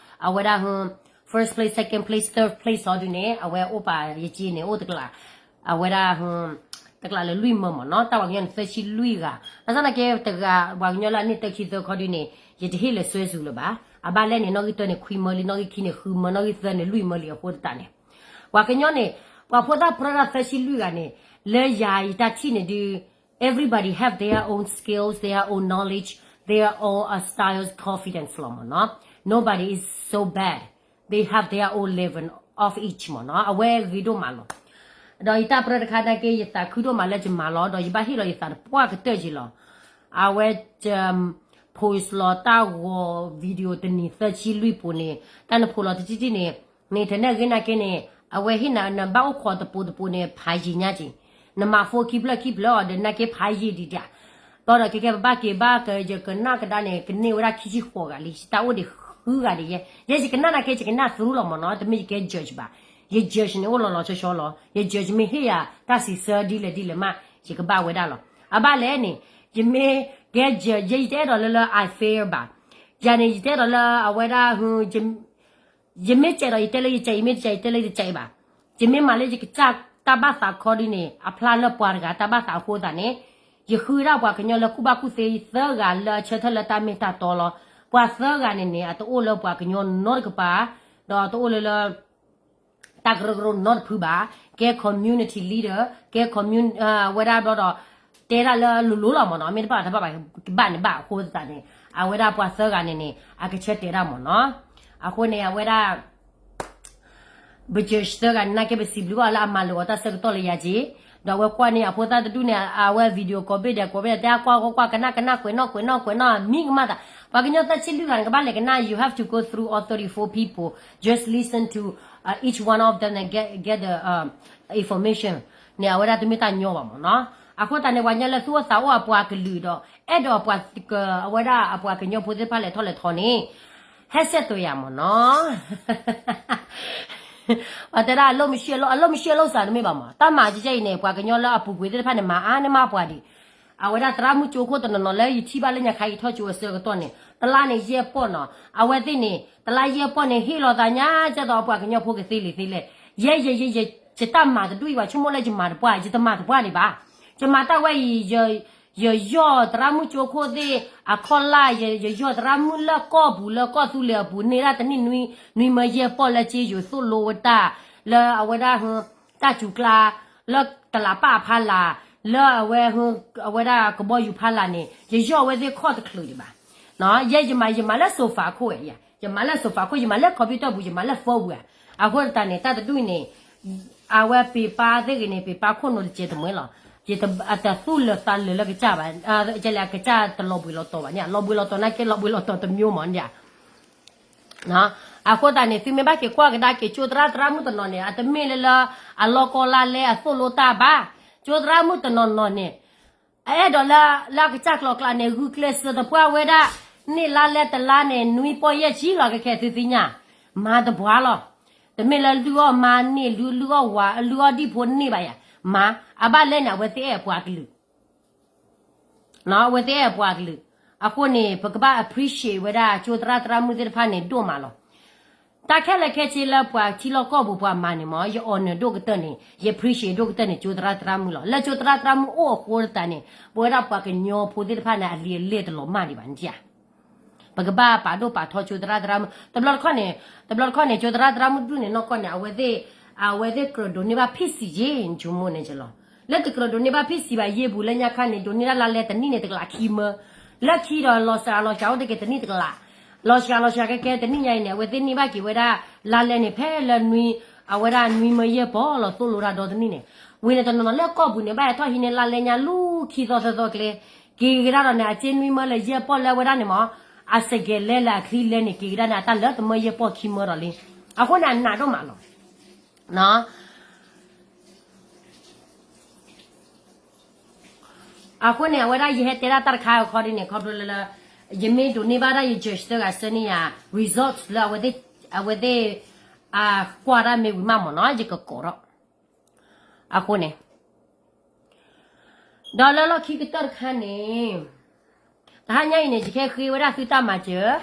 အဝဲဒၣ် first place, second place, third place အီၤဒုန့ၣ် အဝဲအိၣ်ပာ်ယက့န့ၣ် အိၣ်တကလး, အဝဲဒၣ် တကလးလၢလွံၢ်မၢမ့ၢ်နီၤ, တၢ်ပှၤကညီန့ၣ်သၢဆံလွံၢ်ဂၤ, ဘၣ်ဆၣ်သနာ်က့တဂၤ ပှၤကညီလၢအန့ၢ်သၢဆံသၢခီဒုန့ၣ် ယတဟ့ၣ်လၢာ်စွဲစူၤလၢၤဘၣ်. အဘၣ်လဲၣ်န့ၣ် နီၣ်ဂံၢ်တၢန့ၣ်ခွံမၢလံ, နီၣ်ဂံၢ်ခံန့ၣ်ဃုမၢ, နီၣ်ဂံၢ်သၢန့ၣ်လွံၢ်မၢလံအဃိသတးန့ၣ်, ပှၤကညီန့ၣ် ပှၤဖိသၣ်ပြၢဒၣ်သၢဆံလွံၢ်ဂၤန့ၣ်, လၢယၤယတၢ်ထံၣ်န့ၣ်ဒုး everybody have their own skills, their own knowledge, their own uh, styles, confidence လီၤမ့ၢ်နီၤ. Nobody is so bad. They have their own level of each မ့ၢ်နီၤ. အဝဲဂ့ၤဒိၣ်မးလီၤ. ဒီးယတၢ်ပြၢတခါနာ်က့ ယသးခုဒိၣ်မးလၢယမၤလီၤ, ဒီးယဘၣ်ဟ့ၣ်လီၤယသးတပှၢ်ကတၢၢ်က့ၤလီၤ. အဝဲ post လီၤတၢ်ဂီၤ video တနံၤသၢဆံလွံၢ်ပူၤန့ၣ် တၢ်နဖိးလီၤတထံၣ်ထံၣ်န့ၣ်, န့ၣ်ထဲန့ၣ်အဂ့ၢ်နာ်က့န့ၣ် အဝဲဟ့ၣ်နၤနဘၣ်အိၣ်ခိးတပူၤတပူၤန့ၣ် ဖးယံာ်ညါက့ၤ, နမၤ phone ခံဖျၢၣ်ခံဖျၢၣ်အီၤဒီးနာ်က့ဖးယံာ်ဒံးဒၣ်, ဘၣ်ဒီးကဲကဲပဘၣ်က့ၤဘၣ်ကယကနၣ်ကဒါန့ၣ် ကန့ၢ်ဝဲဒၣ်ခံဆံဃိးဂၤလံ, တၢ်အိၣ်ဒံးဃုဂၤဒံးယဲ, ယဲယကနၣ်နာ်က့ ယကနၣ်သရူလီၤမ့ၢ်နီၤ, တမ့ၢ်ယကဲ judge ဘၣ်. ယ judge န့ၣ်အိၣ်လီၤလီၤဆီဆီလီၤ, ယ judge မ့ၢ်ဟ့ၣ်ယၤတၢ်စံးဆၢဒ်လဲၣ်ဒ်လဲၣ်မး ယကဘၣ်ဝဲဒၣ်လီၤ. အဘၣ်လဲၣ်န့ၣ် ယမ့ၢ်ကဲ judge ယဲယတအဲၣ်ဒိးလၢလၢ unfair ဘၣ်. ယၤန့ၣ် ယတအဲၣ်ဒိးလၢအဝဲဒၣ် ယမ့ၢ်စဲးဒီးယတဲလၢယစဲး, ယမ့ၢ်တစဲးယတဲလၢယတစဲးဘၣ်. ယမ့ၢ်မၤလၢယကစၢ်တၢ်ဘၣ်သးခီဒုန့ၣ် အဖျါလၢပှၤတဂၤတၢ်ဘၣ်သးအဃိသတးန့ၣ်, ယဃုဒၣ်ပှၤကညီလၢကူၣ်ဘၣ်ကူၣ်သ့သၢဂၤလၢအဆၢထၢၣ်လၢတၢ်မ့ၢ်တၢ်တီလီၤ. ပှၤသၢဂၤန့ၣ်န့ၣ် အတအိၣ်လၢပှၤကညီနီတကပၤ, ဒီးတအိၣ်လၢလၢ တၢ်ကရၢကရိနီတဖုဘၣ်, ကဲ community leader, ကဲ community ဝဲဒၣ်ဘျီဒီး တဲဒၣ်လၢလိၤလိၤလီၤမ့ၢ်နီၤ, မ့ၢ်တဘၣ်တဘၣ်ဘၣ်န့ၣ်ဘၣ်အဃိသတးန့ၣ်, အဝဲဒၣ်ပှၤသၢဂၤန့ၣ်န့ၣ် အကဆၢတဲာ်ဒၣ်မ့ၢ်နီၤ. အဃိန့ၣ် အဝဲဒၣ် ပ judge သၢဂၤန့ၣ် နာ်က့ပစံးဘျုးဘၣ်လၢအမၤလိာ်အီၤတၢ်ဆၢကတီၢ်လၢယၤက့ၤ, ဒီးအဝဲကွၢ်န့ၢ်အဖိသၣ်တဒူၣ်န့ၣ် အဝဲ video call ဘ့ၣ်ဒီး call ဘ့ၣ်ဒီး တဲအကွၢ်ကွၢ်ကွၢ် ကနၣ်ကနၣ် ကွဲးနီၣ်ကွဲးနီၣ်ကွဲးနီၣ် မံကမၣ်သး, ပှၤကညီသၢဆံလွံၢ်ဂၤန့ၣ် ကဘၣ်လဲၤကနၣ် you have to go through all thirty-four people, just listen to uh, each one of them and get, get the uh, information န့ၣ် အဝဲဒၣ်တမ့ၢ်တၢ်ညီဘၣ်မ့ၢ်နီၤ. အဃိသတးန့ၣ် ပှၤကညီလၢသူၣ်အိၣ်သးအိၣ်အပှၤကလုာ်ဒီး အဲၣ်ဒိးပှၤ အဝဲဒၣ်အပှၤကညီဖိသ့ၣ်တဖၣ်လဲၤထီၣ်လဲၤထီန့ၣ် ဟဲဆဲးတဲာ်ယၤမ့ၢ်နီၤ. ပှၤတဲဒၣ်အလိၣ်မရှဲလိၣ် အလိၣ်မရှဲလိၣ်စးတမ့ၢ်ဘၣ်မ့ၢ် တၢ်မၤကဲအံၤန့ၣ် ပှၤကညီလၢအပူၤကွံာ်သ့ၣ်တဖၣ်န့ၣ် မၤအါန့ၢ်မးပှၤဒံး. အဝဲဒၣ်သရၣ်မုၣ်ကၠိခိၣ်တနီၤနီၤလၢယထံၣ်ဘၣ်လၢညါခါအံၤထီၣ်ကၠိအဆၢကတီၢ်န့ၣ် တလါန့ၣ်ယဲၢ်ပီၢ်နီၤ. အဝဲသ့ၣ်န့ၣ် တလါယဲၢ်ပီၢ်န့ၣ် ဟ့ၣ်လီၤသးညါကဲသိးအပှၤကညီဖိကသ့လံာ်သ့လဲၣ်. ယဲယဲယဲယဲ ယတၢ်မၤတဒူၣ်အံၤ ပှၤဆိကမိၣ်လၢယမၤတပှၢ် ယတမၤတပှၢ်ဒံးဘၣ်. ယမၤတၢ်ဝဲအံၤ ယယီၢ်သရၣ်မုၣ်ကၠိခိၣ်သ့ၣ်အခီၣ်လာ် ယယီၢ်သရၣ်မုၣ်လၢကီၢ်ပူၤလၢကီၢ်သူလ့ၤအပူၤ န့ၢ်ဒၣ်တနံၣ်နွံမၢယဲၢ်ပီၢ်လၢက့ယိၤသိၣ်လိဝဲတၢ် လၢအဝဲဒၣ် တၢ်စူၤကျါ လၢတလးပၢ်ဖးလာ် လၢအဝဲ အဝဲဒၣ်ကဘီယူၤဖးလာ်န့ၣ် ယယီၢ်ဝဲသ့ၣ်ခီၣ်တချုးဒံးဘၣ်. ယဲယမၤ ယမၤလၢ sofa ခိၣ်ဝဲ ယမၤလၢ sofa ခိၣ် ယမၤလၢ computer ပူၤ ယမၤလၢ phone ပူၤဧါ. အဃိသတးန့ၣ် တၢ်တဒူၣ်အံၤန့ၣ် အဝဲပ့ၤပာ်သ့ၣ်ဂ့ၤန့ၣ် ပ့ၤပာ်ခိၣ်နူာ်တစဲးတမှဲလီၤ. ယတသူၣ်လၢာ်သးလၢာ်လၢကစၢ်ဘၣ်. ကဲလၢအကစၢ်တလီၤဘှံးလီၤတီၤဘၣ်န့ၣ် လီၤဘှံးလီၤတီၤနာ်က့ လီၤဘှံးလီၤတီၤတမျိုးမးန့ၣ် အဃိသတးန့ၣ် သုမ့ၢ်ဘၣ်က့ၤကွၢ်ကဒါက့ၤ ကၠိသရၣ်သရၣ်မုၣ်တနီၤန့ၣ် အတမ့ၢ်လၢလၢအလီၢ်ကီၢ်လၢ်လဲအသိၣ်လိတၢ်ဘၣ်. ကၠိသရၣ်မုၣ်တနီၤနီၤန့ၣ် အအဲၣ်ဒိးလၢ လၢအကစၢ်ကျိၤကျါန့ၣ် ဂုာ်ကျဲးစၢးသပှၢ်ဝဲဒၣ် န့ၢ်လါလဲတလါန့ၣ် နွံပီၢ်ယဲၢ်ဆံလီၤ ကခဲသုသ့ၣ်ညါ မၤတပှၢ်လီၤ. တမ့ၢ်လၢလုၢ်အီၣ်မါန့ၢ် လုၢ် လုၢ်အီၣ်ဝၤ လုၢ်အီၣ်ဒံၣ်ဖိန့ၢ်ဘၣ်ယၤ မၤ အဘၣ်လဲၣ်န့ၣ် အဝဲသ့ၣ်အဲၣ်ပှၤကလုာ် အဝဲသ့ၣ်အဲၣ်ပှၤကလုာ်. အဃိန့ၣ် ပကဘၣ် appreciate ဝဲဒၣ်ကၠိသရၣ်သရၣ်မုၣ်သ့ၣ်တဖၣ်န့ၣ်ဒိၣ်မးလီၤ. တၢ်ခဲလၢာ်ခဲဆ့လၢပှၤထံလီၢ်ကီၢ်ပူၤပှၤမၤန့ၣ်မး ယ honor ဒိၣ်ကတၢၢ်န့ၣ် ယ appreciate ဒိၣ်ကတၢၢ်န့ၣ် ကၠိသရၣ်သရၣ်မုၣ်လီၤ. လၢကၠိသရၣ်သရၣ်မုၣ်အိၣ်အဃိသတးန့ၣ် ပဝဲဒၣ်ပှၤကညီဖိသ့ၣ်တဖၣ်န့ၣ် အလံာ်အလဲၢ်တလီၤမၢ်ဒံးဘၣ်န့ၣ်ဧါ. ပကဘၣ်ပာ်ဒိၣ်ပာ်ထီကၠိသရၣ်သရၣ်မုၣ် တဘျီတခီၣ်န့ၣ် တဘျီတခီၣ်န့ၣ် ကၠိသရၣ်သရၣ်မုၣ်တဒူၣ်န့ၣ် နီၢ်ကီၢ်န့ၣ် အဝဲသ့ၣ် အဝဲသ့ၣ်ကြၢးဒိးန့ၢ်ဘၣ်ဖံးစံးက့ နဆိကမိၣ်န့ၣ်ကလီၤ. လၢတကြၢးဒိးန့ၢ်ဘၣ်ဖံးစံးဘၣ် ယ့ၢ်ပူၤလၢညါခါန့ၣ် ဒိးန့ၢ်ဒၣ်လါလဲတနံၣ်န့ၣ် တကလးခံမၢ လၢခံဒီးလီၤစှၤလီၤစှၤအိၣ်တက့ၢ်တနံၣ်တကလး လီၤစှၤလီၤစှၤကဲကဲတနံၣ်ညါအံၤန့ၣ် အဝဲသ့ၣ်န့ၢ်ဘၣ်က့ၤဝဲဒၣ် လါလဲန့ၣ် ဖဲလၢနွံ အဝဲဒၣ်နွံမၢယဲၢ်ပီၢ်လီၤသိၣ်လိတၢ်ဒီတနံၣ်န့ၣ် ဝံၤန့ၣ်တနီၤနီၤလၢကီၢ်ပူၤန့ၣ် ဘၣ်ဟဲထီၣ်ဟံးန့ၢ်လါလဲညါလူၤခံသီသၢသီကျဲ က့ၤကဒါဒီးန့ၣ် အစ့နွံမၢလၢယဲၢ်ပီၢ်လၢအဝဲဒၣ်န့ၣ်မး အစကဲးလဲလၢအချံလဲန့ၣ် က့ၤကဒါန့ၣ် အတၢ်လၢတမၢယဲၢ်ပီၢ်ခံမၢဒီးလံ. အဃိန့ၣ် အနးဒိၣ်မးလီၤ. အဃိန့ၣ် အဝဲဒၣ်ယဟဲတဲဒၣ်တၢ်တခါအခီဒ်န့ၣ် ခီဖျိလၢ ယမ့ၢ်ဒိးန့ၢ်ဘၣ်ဒၣ်ယ judge သၢဂၤဆၢန့ၢ်ယၤ result လၢအဝဲသ့ၣ် အဝဲသ့ၣ် အကွၢ်ဒၣ်မ့ၢ်ဝံၤမးမ့ၢ်နီၤ ယကကိးထီၣ် အဃိန့ၣ် ဒီးလၢလီၢ်ခံကတၢၢ်တခါန့ၣ် တဟါညါအံၤန့ၣ် ယကဟဲဃ့ဝဲဒၣ်သုတၢ်မၤစၢၤ,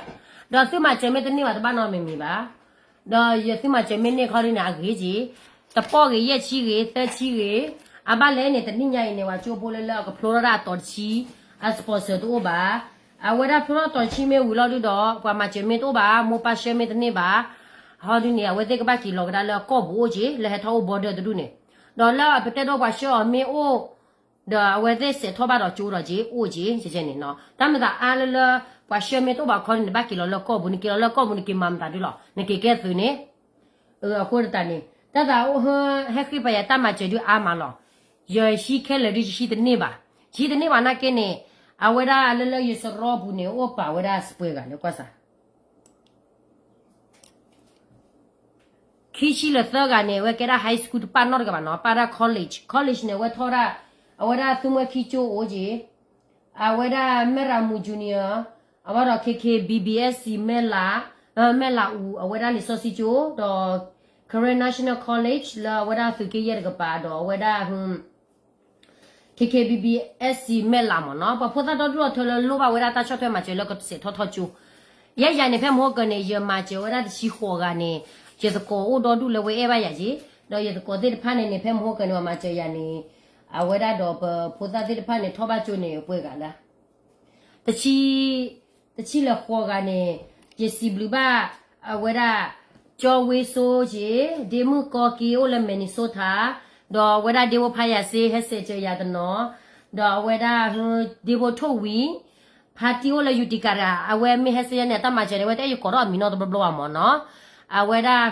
ဒီးသုမၤစၢၤမ့ၢ်တန့ၢ်ဘၣ်တဘၣ်နီတမံၤမံၤဘၣ်, ဒီးယသုမၤစၢၤမ့ၢ်န့ၢ်ခီဒ်န့ၣ် အဂ့ၤက့ၤ, တပီၢ်ဂ့ၤ ယဲၢ်ဆံဂ့ၤ သၢဆံဂ့ၤ, အဘၣ်လဲၣ်န့ၣ် တနံၣ်ညါအံၤန့ၣ် ပှၤကၠိဖိလၢလၢအကဖျိထီၣ်ဒၣ်အတီၤတဆံ, အ sponsor တအိၣ်ဘၣ်, အဝဲဒၣ်ဖျိထီၣ်တီၤတဆံမ့ၢ်ဝံၤလီၤဒုဒီး ပှၤမၤစၢၤမ့ၢ်တအိၣ်ဘၣ် မိၢ်ပၢ်ဆှၢမ့ၢ်တန့ၢ်ဘၣ်, ဟီဒ်န့ၣ် အဝဲသ့ၣ်ကဘၣ်က့ၤလီၤကဒါလၢကီၢ်ပူၤအိၣ်က့ၤ လၢဟဲထီၣ်အိၣ် border တဒူၣ်န့ၣ်, ဒီးလၢအပတဲဒိပှၤဆှၢအီၤမ့ၢ်အိၣ် ဒီးအဝဲသ့ၣ်စဲးထီၣ်ဘၣ်ဒီးကၠိဒီးက့ၤအိၣ်က့ၤ ကဲကဲန့ၣ်နီၤ, တၢ်မၤသးအါလၢလၢ ပှၤဆှၢမ့ၢ်တအိၣ်ဘၣ်ခီန့ၣ် နဘၣ်က့ၤလီၤလၢကီၢ်ပူၤ နက့ၤလီၤလၢကီၢ်ပူၤ နက့ၤမၤမတၤဒုလီၤ နက့ၤကဲသုးန့ၣ်, အဃိတးန့ၣ် တၢ်သးအိၣ်ဟဲဃ့ပယၤတၢ်မၤစၢၤဒုအါမးလီၤ, ယဟံးခဲလၢာ်ဒုယဟံးတန့ၢ်ဘၣ်, ယဟံးတန့ၢ်ဘၣ်နာ်က့န့ၣ်, အဝဲဒၣ်လၢလၢယစရီပူၤန့ၣ် အိၣ်ပာ်ဝဲဒၣ်စပှဲၤဂၤလၢကွၢ်စး ခံဆံလၢာ်သၢဂၤန့ၣ် အဝဲကဲဒၣ် high school တပၣ်နီတဂၤဘၣ်နီၤ, ပၣ်ဒၣ် college, college န့ၣ် အဝဲထီၣ်ဒၣ်, အဝဲဒၣ်သူမွဲခံကၠိအိၣ်က့ၤ, အဝဲဒၣ်မဲၣ်ရၤမူ Junior, အဝဲဒီး K K B B S C မဲၣ်လး, မဲၣ်လးအူ အဝဲဒၣ်လံာ်စီဆှံကၠိ, ဒီး Karen National College လၢအဝဲဒၣ်သုးက့ယဲၢ်တကပၤ ဒီးအဝဲဒၣ် K K B B S C မဲၣ်လးမ့ၢ်နီၤ, ပှၤဖိသၣ်ဒီဒူၣ်ဒီထၢလၢလိၣ်ဘၣ်ဝဲဒၣ်တၢ်ဆီၣ်ထွဲမၤစၢၤလၢကစဲးထီၣ်ထီၣ်ကၠိ, ယဲယၤန့ၣ် ဖဲမဟိကၢၤန့ၣ် ယမၤစၢၤဝဲဒၣ်တဆံဃိးဂၤန့ၣ်, ယသကိးအိၣ်ဒီဒူၣ်လၢဝဲအဲၣ်ဘၣ်ယၤက့ၤ, ဒီးယသကိးသ့ၣ်တဖၣ်န့ၣ်န့ၣ် ဖဲမဟိကၢၤန့ၣ် ပှၤမၤစၢၤယၤန့ၣ်, အဝဲဒၣ်ဒီးပဖိသၣ်သ့ၣ်တဖၣ်န့ၣ် ထီၣ်ဘၣ်ကၠိန့ၣ် ပှဲၤဂၤလၢ တဆံ, တဆံလၢာ်ဃိးဂၤန့ၣ်, ယစံးဘျုးဘၣ်, အဝဲဒၣ်, ကၠီဝ့စိက့ၤ, ဒ့မုၣ်ကီက့ၤအိၣ်လၢ Minnesota, ဒီးအဝဲဒၣ်ဒ့ဖိဖးယၤစ့ ဟဲစဲးစၢၤယၤတနီၤ, ဒီးအဝဲဒၣ်, ဒ့ဖိထိၣ်ဝံၤ, ဖါတံၢ်အိၣ်လၢ Utica တဂၤ အဝဲမ့ၢ်ဟဲစ့ယဲၢ်န့ၣ် အတၢ်မၤစၢၤန့ၣ် အဝဲတအဲၣ်ယကိးထီၣ်အမံၤနီတဘျီဘျီဘၣ်မ့ၢ်နီၤ, အဝဲဒၣ်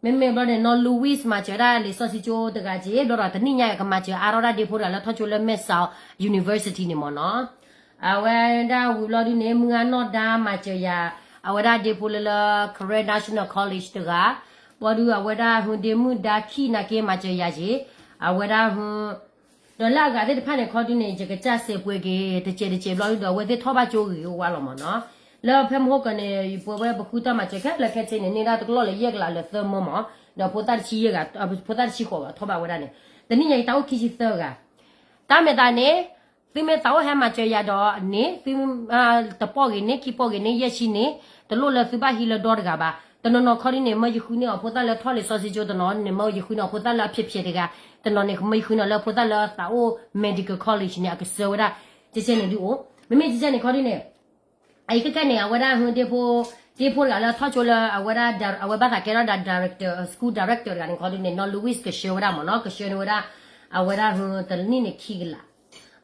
မ့မ့ၢ်ဘျီန့ၣ် နီၢ် Louis မၤစၢၤဒၣ်လံာ်စီဆှံကၠိတဂၤက့ၤ, ဘျီဒီးတနံၣ်ညါအံၤ ကမၤစၢၤအါထီၣ်ဒၣ်ဒ့ဖိတဂၤလၢထီၣ်ကၠိလၢ Mesa University န့ၣ်မ့ၢ်နီၤ, အဝဲဒၣ်ဝံၤဘျီဒုန့ၣ် မုၢ်ဂၤနီၢ်ဒါမၤစၢၤယၤ, အဝဲဒၣ်ဒ့ဖိလၢလၢ Karen National College တဂၤ, ဘျီဒုအဝဲဒၣ်ဟုဒ့မုၣ်ဒါခံနာ်က့မၤစၢၤယၤက့ၤ, အဝဲဒၣ်ဟု ဒီးလၢအဂၤသ့ၣ်တဖၣ်န့ၣ်ခီဒုန့ၣ် ယကစၢ်စဲးပှဲၤက့ၤ တစဲးတစဲးဘျီဒုဒီး အဝဲသ့ၣ်ထီၣ်ဘၣ်ကၠိဂ့ၤအိၣ်ဝါလီၤမ့ၢ်နီၤ, လၢဖဲမဟိကၢၤန့ၣ် ယပှဲၤဝဲပဃုတၢ်မၤစၢၤခဲလၢာ်ခဲဆ့န့ၣ် န့ၢ်ဒၣ်တကလီၢ်လၢယဲၢ်ကလးလၢသၢမၢမ့ၢ်, ဒီးဖိသၣ်တဆံယဲၢ်ဂၤ, ဖိသၣ်တဆံဃိးဂၤထီၣ်ဘၣ်ဝဲဒၣ်န့ၣ်, တနံၣ်ညါအံၤတၢ်အိၣ်ခံဆံသၢဂၤ တၢ်မဲာ်သးန့ၣ်, သုမ့ၢ်သးအိၣ်ဟဲမၤစၢၤယၤဒီးန့ၣ် သု, တပီၢ်ဂ့ၤန့ၣ် ခံပီၢ်ဂ့ၤန့ၣ် ယဲၢ်ဆံန့ၣ်, တလိၣ်လၢသုဘၣ်ဟံးလၢဒီတဂၤဘၣ်, တနီၤနီၤခီဒုန့ၣ် မၢယဃုန့ၢ်အီၤဖိသၣ်လၢထီၣ်လံာ်စီဆှံကၠိ, တနီၤန့ၣ် မၢယဃုန့ၢ်အီၤဖိသၣ်လၢအဖျဲးဖျဲးတဂၤ, တနီၤန့ၣ် မၢယဃုန့ၢ်အီၤလၢဖိသၣ်လၢသးအိၣ် medical college န့ၣ် အကစၢ်ဝဲဒၣ်, ကဲကဲန့ၣ်ဒုအိၣ်, မ့မ့ၢ်ကဲကဲန့ၣ်ခီဒုန့ၣ် အအံၤခဲကဲန့ၣ် အဝဲဒၣ်ဟုဒ့ဖိ, ဒ့ဖိတဂၤလၢထီၣ်ကၠိလၢအဝဲဒၣ်, အဝဲဘၣ်သးကဲထီၣ်ဒၣ် director, school director တဂၤန့ၣ်ခီဒုန့ၣ် နီၢ် Louis ကဆှၢဝဲဒၣ်မ့ၢ်နီၤ, ကဆှၢန့ၢ်ဝဲဒၣ်, အဝဲဒၣ်ဟုတနံၣ်န့ၣ်ခံကလး,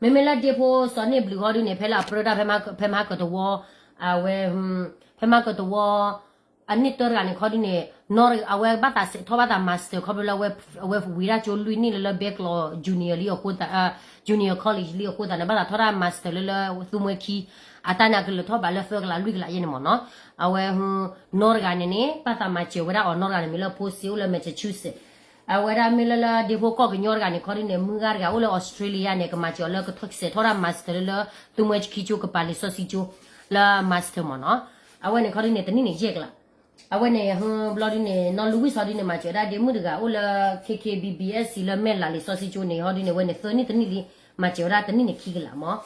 မ့မ့ၢ်လၢဒ့ဖိစီၤန့ၢ်ဘျုးခီဒုန့ၣ် ဖဲလၢအပြၢဒၣ်ဖဲမဟါကတဝီ, အဝဲ, ဖဲမဟါကတဝီ အနံၣ်တၢတဂၤန့ၣ်ခီဒုန့ၣ်, နီၢ် အဝဲဘၣ်သးစဲးထီၣ်ဘၣ်သး master ခီဖျိလၢအဝဲဝံၤဒၣ်ကၠိလွံၢ်နံၣ်လၢလၢ Bachelor Junior လံအဃိသး, Junior College လံအဃိသးန့ၣ် ဘၣ်သးထီၣ်ဒၣ် master လၢလၢသူမှဲခံ, အတၢ်န့ၣ်အကလၢၤထီၣ်ဘးလၢသၢကလးလွံၢ်ကလးယဲၢ်န့ၣ်မ့ၢ်နီၤ, အဝဲ, နီၢ်တဂၤန့ၣ်န့ၣ် ဘၣ်သးမၤစၢၤဝဲဒၣ်အီၤနီၢ်တဂၤန့ၣ် မ့ၢ်လၢဖိစ့အိၣ်လၢ Massachusetts, အဝဲဒၣ်မ့ၢ်လၢလၢဒ့ဖိကီၢ်ကညီတဂၤန့ၣ်ခီဒုန့ၣ် မုၢ်ဂၤတဂၤအိၣ်လၢ Australia န့ၣ် ကမၤစၢၤအီၤလၢကစဲးထီၣ်ဒၣ် master လၢလၢသူမှဲခံကၠိကပၤလံာ်စီဆှံကၠိ, လၢ master မ့ၢ်နီၤ, အဝဲန့ၣ်ခီဒုန့ၣ် တနံၣ်န့ၣ်ယဲၢ်ကလး အဝဲန့ၣ်ဘျီဒုန့ၣ် နီၢ် Louis ဟီဒုန့ၣ် မၤစၢၤဝဲဒၣ်ဒ့မုၣ်တဂၤအိၣ်လၢ K K B B S C လၢမဲၢ်လးလံာ်စီဆှံကၠိန့ၣ် ဟီဒုန့ၣ် အဝဲန့ၣ်သၢနံၣ်တနံၣ်လံ, မၤစၢၤဝဲဒၣ်တနံၣ်န့ၣ်ခံကလးမ့ၢ်,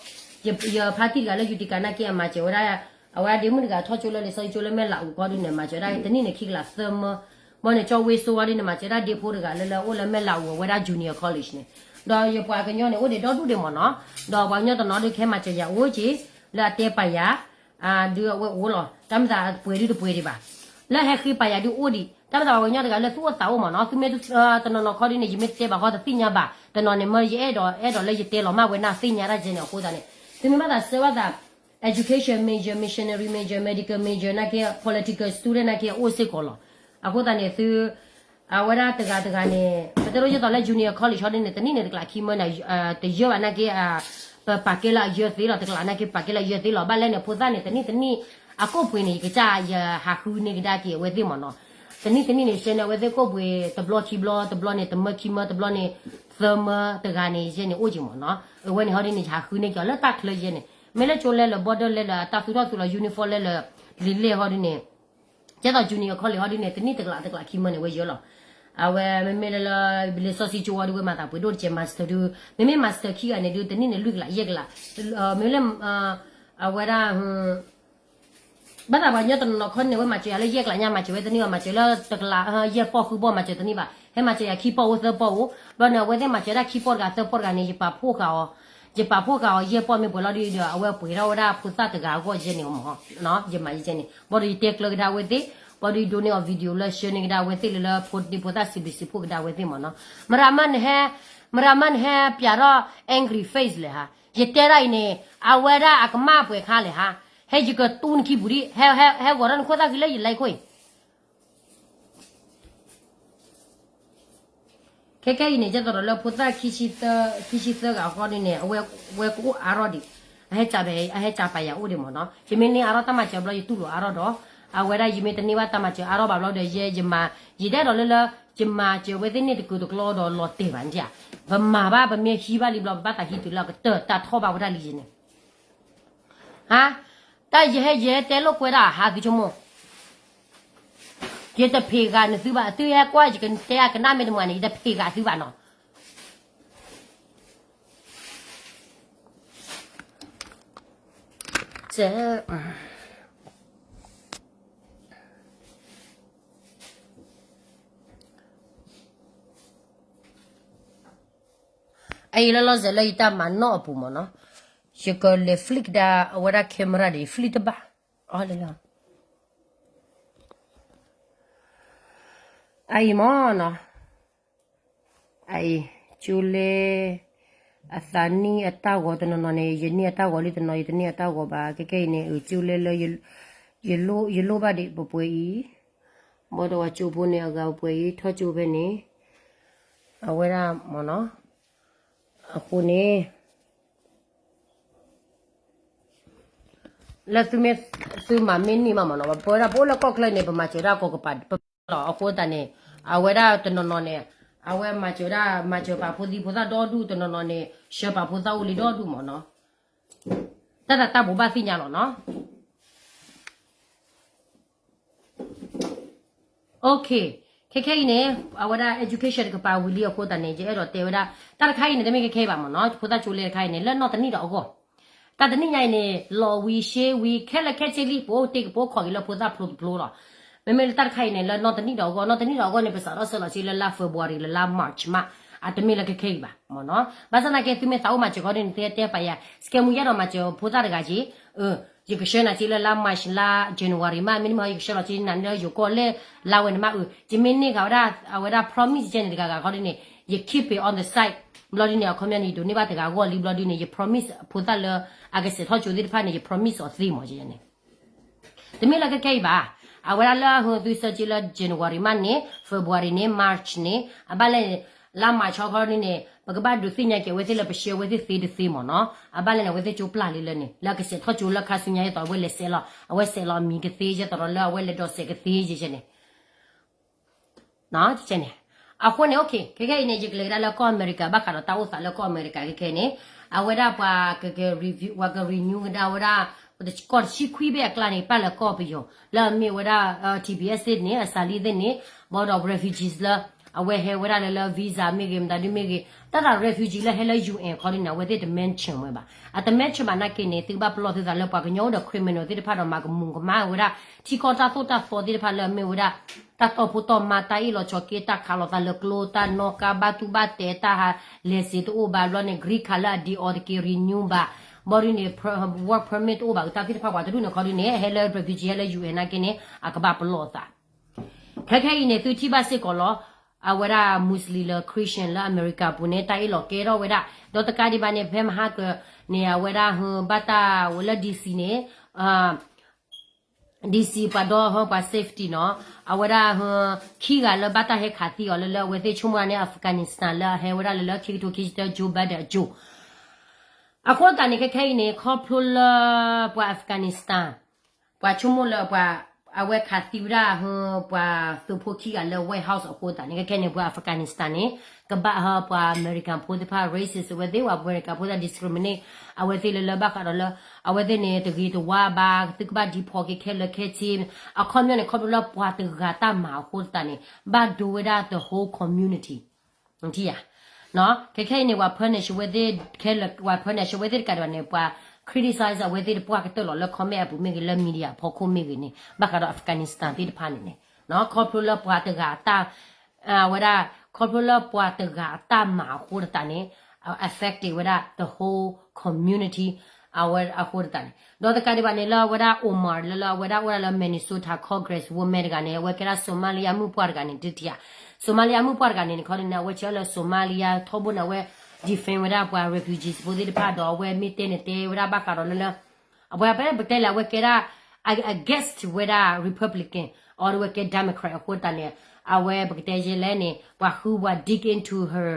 ယဖါတံၢ်တဂၤလၢ Utica နာ်က့ အမၤစၢၤဝဲဒၣ်, အဝဲဒၣ်ဒ့မုၣ်တဂၤထီၣ်ကၠိလၢလံာ်စီဆှံကၠိလၢမဲၢ်လးအူခီဒုန့ၣ် မၤစၢၤဝဲဒၣ်တနံၣ်န့ၣ်ခံကလးသၢမၢ, ဘၣ်န့ၣ် ကၠီဝ့စိဝါဒုန့ၣ် မၤစၢၤဝဲဒၣ်ဒ့ဖိတဂၤလၢလၢအိၣ်လၢမဲၢ်လးအူအဝဲဒၣ် Junior College န့ၣ်, ဒီးယပှၤကညီန့ၣ် အိၣ်ဒံးဒီဒူၣ်ဒံးမ့ၢ်နီၤ, ဒီးပှၤကညီတနီၤဒုးကဟဲမၤစၢၤယၤအိၣ်က့ၤ, လၢအတဲပာ်ယၤ ဒုးအဝဲအိၣ်လီၤ, တၢ်မ့ၢ်သးပှဲၤဒုးတပှဲၤဒံးဘၣ်, လၢဟဲဃ့ပာ်ယၤဒုးအိၣ်ဒံး, တၢ်မ့ၢ်သးပှၤကညီတဂၤလၢသူၣ်အိၣ်သးအိၣ်မ့ၢ်နီၤ, သုမ့ၢ်တနီၤနီၤခီဒုးန့ၣ် ယမ့ၢ်တတဲဘၣ်ဃီတသ့ၣ်ညါဘၣ်, တနီၤန့ၣ်မၢယအဲၣ်ဒိး အဲၣ်ဒိးလၢယတဲလီၤမၢ်ဝဲနၢ်သ့ၣ်ညါတၢ်ကဲန့ၣ်အဃိသတးန့ၣ်, သုမ့ၢ်ဘၣ်သးဆၢဘၣ်သး education major, missionary major, medical major နာ်က့ political student နာ်က့အိၣ်စ့ၢ်ကီးလီၤ, အဃိသတးန့ၣ်သု အဝဲဒၣ်တဂၤတဂၤန့ၣ် ပတဲဒိယသိးလၢ junior college ဟီဒုးန့ၣ် တနံၣ်န့ၣ်တကျးခံမၢန့ၣ်, တယၢၢ်ဘၣ်နာ်က့, ပပာ်ကဲလၢအယၢသ့လီၤ, တကျးနာ်က့ပာ်ကဲလၢအယၢသ့လီၤ, ဘၣ်လဲၣ်န့ၣ် ဖိသၣ်န့ၣ် တနံၣ်တနံၣ် အကိၣ်ပှ့ၤန့ၣ် ယကစၢ်ယဟးဃုန့ၢ်ကဒါက့ၤအဝဲသ့ၣ်မ့ၢ်နီၤ, တနံၣ်တနံၣ်န့ၣ် ဆှၢန့ၢ်အဝဲသ့ၣ်ကိၣ်ပှ့ၤတဘျီခံဘျီ, တဘျီန့ၣ် တမၢခံမၢ, တဘျီန့ၣ် သၢမၢတဂၤန့ၣ် ယဲန့ၣ်အိၣ်က့ၤမ့ၢ်နီၤ, အဝဲန့ၣ်ဟီဒ်န့ၣ် ယဟးဃုန့ၢ်က့ၤအီၤလၢတၢ်ချၢယဲန့ၣ်, မ့ၢ်လၢကၠိလဲလၢ border လဲလၢ အတၢ်သူၣ်ထီၣ်သူလီၤ uniform လဲလၢ လံာ်လဲၢ်ဟီဒ်န့ၣ်, ကဲသိး junior college ဟီဒ်န့ၣ် တနံၣ်တကလးတကလးခံမၢန့ၣ် ဝဲယၢလီၤ. အဝဲမ့မ့ၢ်လၢလၢ လံာ်စီဆှံကၠိဝဲဒုး ဝဲမၤသးပှ့ၤဒိၣ်တကဲ master ဒုး, မ့မ့ၢ် master ခံဂၤန့ၣ်ဒုး တနံၣ်န့ၣ် လွံၢ်ကလးယဲၢ်ကလး, မ့ၢ်လၢ အဝဲဒၣ် ဘၣ်သးပှၤကညီတနီၤနီၤခီန့ၣ် ဝဲမၤစၢၤယၤလၢယဲၢ်ကလးညါ မၤစၢၤဝဲတန့ၢ်ဘၣ်, မၤစၢၤလၢတကလး ယဲၢ်ပီၢ်ဃုပီၢ် မၤစၢၤတန့ၢ်ဘၣ်, ဟဲမၤစၢၤယၤခံပီၢ်အိၣ်သၢပီၢ်အိၣ်, ဘျီန့ၣ် အဝဲသ့ၣ်မၤစၢၤဒၣ်ခံပီၢ်တဂၤသၢပီၢ်တဂၤန့ၣ် ယပာ်ဖှိၣ်ဃာ်အီၤ, ယပာ်ဖှိၣ်ဃာ်အီၤ ယဲၢ်ပီၢ်မ့ၢ်ပှဲၤလီၤဒုးဒီး အဝဲပှ့ၤထီၣ်ဝဲဒၣ်ဖိသၣ်တဂၤအဂီၢ်ယဲန့ၣ်မ့ၢ်, ယမၤယဲန့ၣ် ဘၣ်ဒီးယတဲကျၢၤကဒါဝဲသ့ၣ်, ဘၣ်ဒီးယဒိးန့ၢ်အီၤ video လၢ share န့ၢ်ကဒါဝဲသ့ၣ်လၢလၢ ဖိဒံဖိသၣ်စံးဘျုးစံးဖှိၣ်ကဒါဝဲသ့ၣ်မ့ၢ်နီၤ, မရၤမးနဟဲ မရၤမးနဟဲပျးထီၣ် angry face လဲၣ်ဟါ, ယတဲဒၣ်အံၤန့ၣ် အဝဲဒၣ်အကမၣ်ပှဲၤခါလဲၣ်ဟါ, ဟဲယကတူၢ်နခံပူၤဒံး, ဟဲဂီၤထီၣ်နခိၣ်သၣ်ခံလၢယလဲၤခိၣ်အံၤ, ခဲခဲအံၤန့ၣ် ယဲသိးဒီးလၢဖိသၣ် ခံဆံသၢဂၤအဃိန့ၣ်န့ၣ် အဝဲကအိၣ်အါထီၣ်ဒံး, အဟဲကၢ်ပာ်ယၤအိၣ်ဒံးမ့ၢ်နီၤ, ယမ့ၢ်န့ၢ်အါထီၣ်တၢ်မၤစၢၤဘျီ ယတူၢ်လိာ်အါထီၣ်ဒီး, အဝဲဒၣ်ယမ့ၢ်တန့ၢ်ဘၣ်တၢ်မၤစၢၤအါထီၣ်ဘၣ်ဘျီဒီး ယဲယမၤ, ယဒဲဒီးလၢလၢ ယမၤစၢၤဝဲသ့ၣ်န့ၣ်တကုာ်တကျီဒီးလီၤတဲာ်ဘၣ်န့ၣ်ဧါ, ပမၤဘၣ်ပမ့ၢ်ဟံးဘၣ်လံဘျီ ပဘၣ်သးဟံးတုၤလၢအကတၢၢ် တၢ်ထီၣ်ဘၣ်ဝဲဒၣ်လံယဲန့ၣ် ဟါ, တၢ်ယဟဲယဟဲတဲလိာ်ကွဲဒၣ်ဟါသုဆိကမိၣ်, ယတဖံးဂၤနသုဘၣ်, သုဟဲကွၢ်ယကတဲအကနၣ်မ့ၢ်တမၤန့ၣ် ယတဖံးဂၤသုဘၣ်နီၤ, အအံၤလၢလီၤစဲးလၢယတၢ်မၤနီၣ်အပူၤမ့ၢ်နီၤ, ယကလဲၤ flick ဒၣ်အဝဲဒၣ် camera ဒီး flick တဘၣ်, အီၤလၢလီၤ, အအံၤမ့ၢ်နီၤ, အအံၤ ကၠိလဲ အသးနံၣ်အတၢ်ဂီၤတနီၤနီၤန့ၣ် ယန့ၢ်အတၢ်ဂီၤလံတနီၤ ယတန့ၢ်အတၢ်ဂီၤဘၣ်, ခဲခဲအံၤန့ၣ် အကၠိလဲလၢ ယလိၣ်ဘၣ်ဒံးပပှဲၤအံၤ, ဘၣ်ဒီးပှၤကၠိဖိန့ၣ် အဂၤပပှဲၤအံၤ ထီၣ်ကၠိဖဲန့ၣ်, အဝဲဒၣ်မ့ၢ်နီၤ, အဃိန့ၣ် လၢသုမ့ၢ်သုမၤမ့ၢ်န့ၢ်မးမ့ၢ်နီၤ, ပဝဲဒၣ်ပအိၣ်လၢကီၢ်ချၢန့ၣ် ပမၤစၢၤဒၣ်ကိးကပၤပလီၤ, အဃိသတးန့ၣ် အဝဲဒၣ်တနီၤနီၤန့ၣ် အဝဲမၤစၢၤဒၣ် မၤစၢၤပာ်ဖိသံဖိသၣ်ဒီဒူၣ်, တနီၤနီၤန့ၣ် ဆှၢပာ်ဖိသၣ်အိၣ်လံဒီဒူၣ်မ့ၢ်နီၤ, တၢ်သးတၢ်ဘိးဘၣ်သ့ၣ်ညါလီၤနီၤ. Okay, ခဲခဲအံၤန့ၣ် အဝဲဒၣ် education တကပၤဝံၤလံအဃိသတးန့ၣ် ယအဲၣ်ဒိးတဲဝဲဒၣ် တၢ်တခါအံၤန့ၣ် တမ့ၢ်ခဲခဲအံၤဘၣ်မ့ၢ်နီၤ, ဖိသၣ်ကၠိလဲတခါအံၤန့ၣ် လၢနီၢ်တနံၣ်ဒီးအဂီၢ်, တၢ်တနံၣ်ညါအံၤန့ၣ် လီၤဝံၤရှဲဝံၤ ခဲလၢာ်ခဲဆ့လံ ပအိၣ်တ့ၢ်ကပိာ်ခီၣ်က့ၤလၢဖိသၣ်ဖျိတဖျိလီၤ. မ့မ့ၢ်လၢတၢ်တခါအံၤန့ၣ် လၢနီၢ်တနံၣ်ဒီးအဂီၢ်, နီၢ်တနံၣ်ဒီးအဂီၢ်န့ၣ် ပစးထီၣ်ဆှၢလီၤစ့လၢလါ February လၢလါ March မး, အတမ့ၢ်လၢခဲခဲအံၤဘၣ်မ့ၢ်နီၤ. ဘၣ်ဆၣ်သနာ်က့ သုမ့ၢ်သးအိၣ်မၤစၢၤခီဒ်န့ၣ် သုဟဲတဲပာ်ယၤ စကဲမူ ယအဲၣ်ဒိးမၤစၢၤဖိသၣ်တဂၤက့ၤ, ယကဆှၢနၤစ့လၢလါ March လါ January မး, မ့တမ့ၢ် ယကဆှၢလီၤစ့နၤလၢယိၤကီၢ်လၢ လါဝဲန့ၣ်မး, ယမ့ၢ်န့ၢ်ဃာ်ဝဲဒၣ် အဝဲဒၣ် promise ကဲန့ၣ်တဂၤဂၤခီဒ်န့ၣ် ယ keep it on the side ဘျီဒ်န့ၣ် အခီပညီန့ၣ် ယဒိးန့ၢ်ဘၣ်တဂၤအဂီၢ်လံဘျီဒ်န့ၣ် ယ promise ဖိသၣ်လၢ အကစဲးထီၣ်ကၠိသ့ၣ်တဖၣ်န့ၣ် ယ promise အီၤသ့မးန့ၣ် တမ့ၢ်လၢခဲခဲအံၤဘၣ်. အဝဲဒၣ်လၢအဟၢသုဆှၢစ့လၢ January မးန့ၣ် February န့ၣ် March န့ၣ် အဘၣ်လဲၣ်န့ၣ် လါ March ခီခီဒ်န့ၣ် ပကဘၣ်ဒုးသ့ၣ်ညါက့ၤအဝဲသ့ၣ်လၢပဆှၢအဝဲသ့ၣ်သ့တသ့မ့ၢ်နီၤ. အဘၣ်လဲၣ်န့ၣ် အဝဲသ့ၣ်ကၠိပျၢ်လံလၢန့ၣ် လၢအကစဲးထီၣ်ကၠိလၢခါဆူညါ ယသိးအဝဲလဲၤစဲးလီၤ အဝဲစဲးလီၤအမံၤကသ့ ယသိးဒီးလၢအဝဲလဲၤဒိးစဲးကသ့ယဲန့ၣ် န့ၣ်, အဃိန့ၣ် okay ခဲခဲအံၤန့ၣ် ယကလဲၤကဒါလၢကီၢ်အမဲရကၤ ဘၣ်ဃးဒီးတၢ်အိၣ်သးလၢကီၢ်အမဲရကၤခဲခဲအံၤန့ၣ် အဝဲဒၣ်ပှၤက review ပှၤက renew ကဒါဝဲဒၣ် ကီၢ်တဆံခွံဘ့ၣ်အကျါန့ၣ် ပာ်လၢကီၢ်ပယီၤ လၢအမ့ၢ်ဝဲဒၣ် T B S သ့ၣ်န့ၣ် အစးလံသ့ၣ်န့ၣ် ဘၣ်ဒီး refugees လၢ အဝဲဟဲဝဲဒၣ်လၢလၢ visa မ့ၢ်ဂ့ၤ မတၤဒုမ့ၢ်ဂ့ၤ တၢ်သး refugee လၢဟဲလၢ U N ခီဒ်န့ၣ် အဝဲသ့ၣ်တ mention ဝဲဘၣ်. အတ mention ဘၣ်နာ်က့န့ၣ် သုကဘၣ်ပလီၢ်သုသးလၢပှၤကညီအိၣ်ဒီး criminal သ့ၣ်တဖၣ်ဒီးမၤကမူၤကမၣ်ဝဲဒၣ် ထံကီၢ်တၢ်သိၣ်တၢ်သီသ့ၣ်တဖၣ်လၢအမ့ၢ်ဝဲဒၣ် တၢ်တီၢ်ဖိတီၢ်မါ တၢ်အ့ၣ်လိာ်ဆိးက့ တၢ်ခးလိာ်သးလၢကျိ တၢ်နီၣ်ကါ ဘၣ်တူၢ်ဘၣ်တဲာ် တၢ်ဟးလဲၤစ့တအိၣ်ဘၣ်ဘျီန့ၣ် green card လၢအဒ့အီၤတက့ၢ် renew ဘၣ် ဘၣ်ဒ်န့ၣ် work permit တအိၣ်ဘၣ် တၢ်သ့ၣ်တဖၣ်ပှၤတဒူၣ်န့ၣ်ခီဒ်န့ၣ် ဟဲလၢ refugee ဟဲလၢ U N နာ်က့န့ၣ် အကဘၣ်ပလီၢ်အသး ခဲခဲအံၤန့ၣ် သုထံၣ်ဘၣ်စ့ၢ်ကီးလီၤ. အဝဲဒၣ် Muslim လၢ Christian လၢအမဲရကၤပူၤန့ၣ် တၢ်အ့ၣ်လိာ်ကဲထီၣ်ဝဲဒၣ် ဒီးတကးဒံးဘၣ်န့ၣ် ဖဲမဟါကၢန့ၣ် အဝဲဒၣ်ဟၢဘၣ်တၢ်ဝဲလၢ D C န့ၣ် D C ပှၤဒီဟၢပှၤ safety နီၤ အဝဲဒၣ်ဟၢ ခံဂၤလၢဘၣ်တၢ်ဟဲခးသံအီၤလၢလၢအဝဲသ့ၣ်ဆိကမိၣ်န့ၣ် Afghanistan လၢအဟဲဝဲဒၣ်လၢလၢခံကထိခံဆံတၢ Joe Biden အကၠိ အဃိသတးန့ၣ် ခဲခဲအံၤန့ၣ် ခီဖျိလၢပှၤ Afghanistan ပှၤဆိကမိၣ်လၢပှၤ အဝဲခးသံဝဲဒၣ် ပှၤသုးဖိခံဂၤလၢ White House အဃိသတးန့ၣ် ခဲခဲန့ၣ် ပှၤ Afghanistan န့ၣ် ကဘၣ်ဟး ပှၤအမဲရကၤဖိသ့ၣ်တဖၣ် racist အဝဲသ့ၣ် ပှၤအမဲရကၤဖိသ့ၣ် discriminate အဝဲသ့ၣ်လၢလၢဘၣ်ဃးဒီးလၢ အဝဲသ့ၣ်န့ၣ် တဂ့ၤတဝါဘၣ် သုကဘၣ် deport က့ၤခဲလၢာ်ခဲဆ့ အခီပညီန့ၣ် ခီဖျိလၢပှၤတဂၤတၢ်မၤအဃိသတးန့ၣ် ဘၣ်ဒိဝဲဒၣ် the whole community နထံၣ်ဧါ, ခဲခဲအံၤန့ၣ် ပှၤ punish ဝဲသ့ၣ်ခဲလၢာ် ပှၤ punish ဝဲသ့ၣ်တကးဒံးဘၣ်န့ၣ် ပှၤ criticize အဝဲသ့ၣ်တပှၢ်ကတၢၢ်လီၤလၢ comment အပူၤမ့ၢ်ဂ့ၤ လၢ media အဖီခိၣ်မ့ၢ်ဂ့ၤန့ၣ် ဘၣ်ဃးဒီး Afghanistan သ့ၣ်တဖၣ်န့ၣ်န့ၣ် ခီဖျိလၢပှၤတဂၤအတၢ် ဝဲဒၣ် ခီဖျိလၢပှၤတဂၤအတၢ်မၤအဃိသတးန့ၣ် affected ဝဲဒၣ် the whole community အဝဲအဃိသတးန့ၣ် ဒီးတကးဒံးဘၣ်န့ၣ်လၢအဝဲဒၣ် Omar လၢလၢအဝဲဒၣ်အိၣ်ဒၣ်လၢ Minnesota Congresswoman တဂၤန့ၣ် အဝဲကဲဒၣ် Somalia မုၣ်ပှၢ်တဂၤန့ၣ် တထံၣ်ဧါ Somalia မုၣ်ပှၢ်တဂၤန့ၣ် ခီဒ်န့ၣ် အဝဲဆှၢလၢ Somalia ထီဘိန့ၣ် အဝဲ defend ဝဲဒၣ်ပှၤ refugees ဖိသ့ၣ်တဖၣ်ဒီး အဝဲမ့ၢ်တဲန့ၣ်တဲဝဲဒၣ်ဘၣ်ဃးဒီးလၢလၢ အဝဲပတဲလၢအဝဲကဲဒၣ် against ဝဲဒၣ် Republican အီၤဒီးဝဲကဲ Democrat အဃိသတးန့ၣ် အဝဲပကတဲယဲလဲၣ်န့ၣ် ပှၤဃုပှၤ dig into her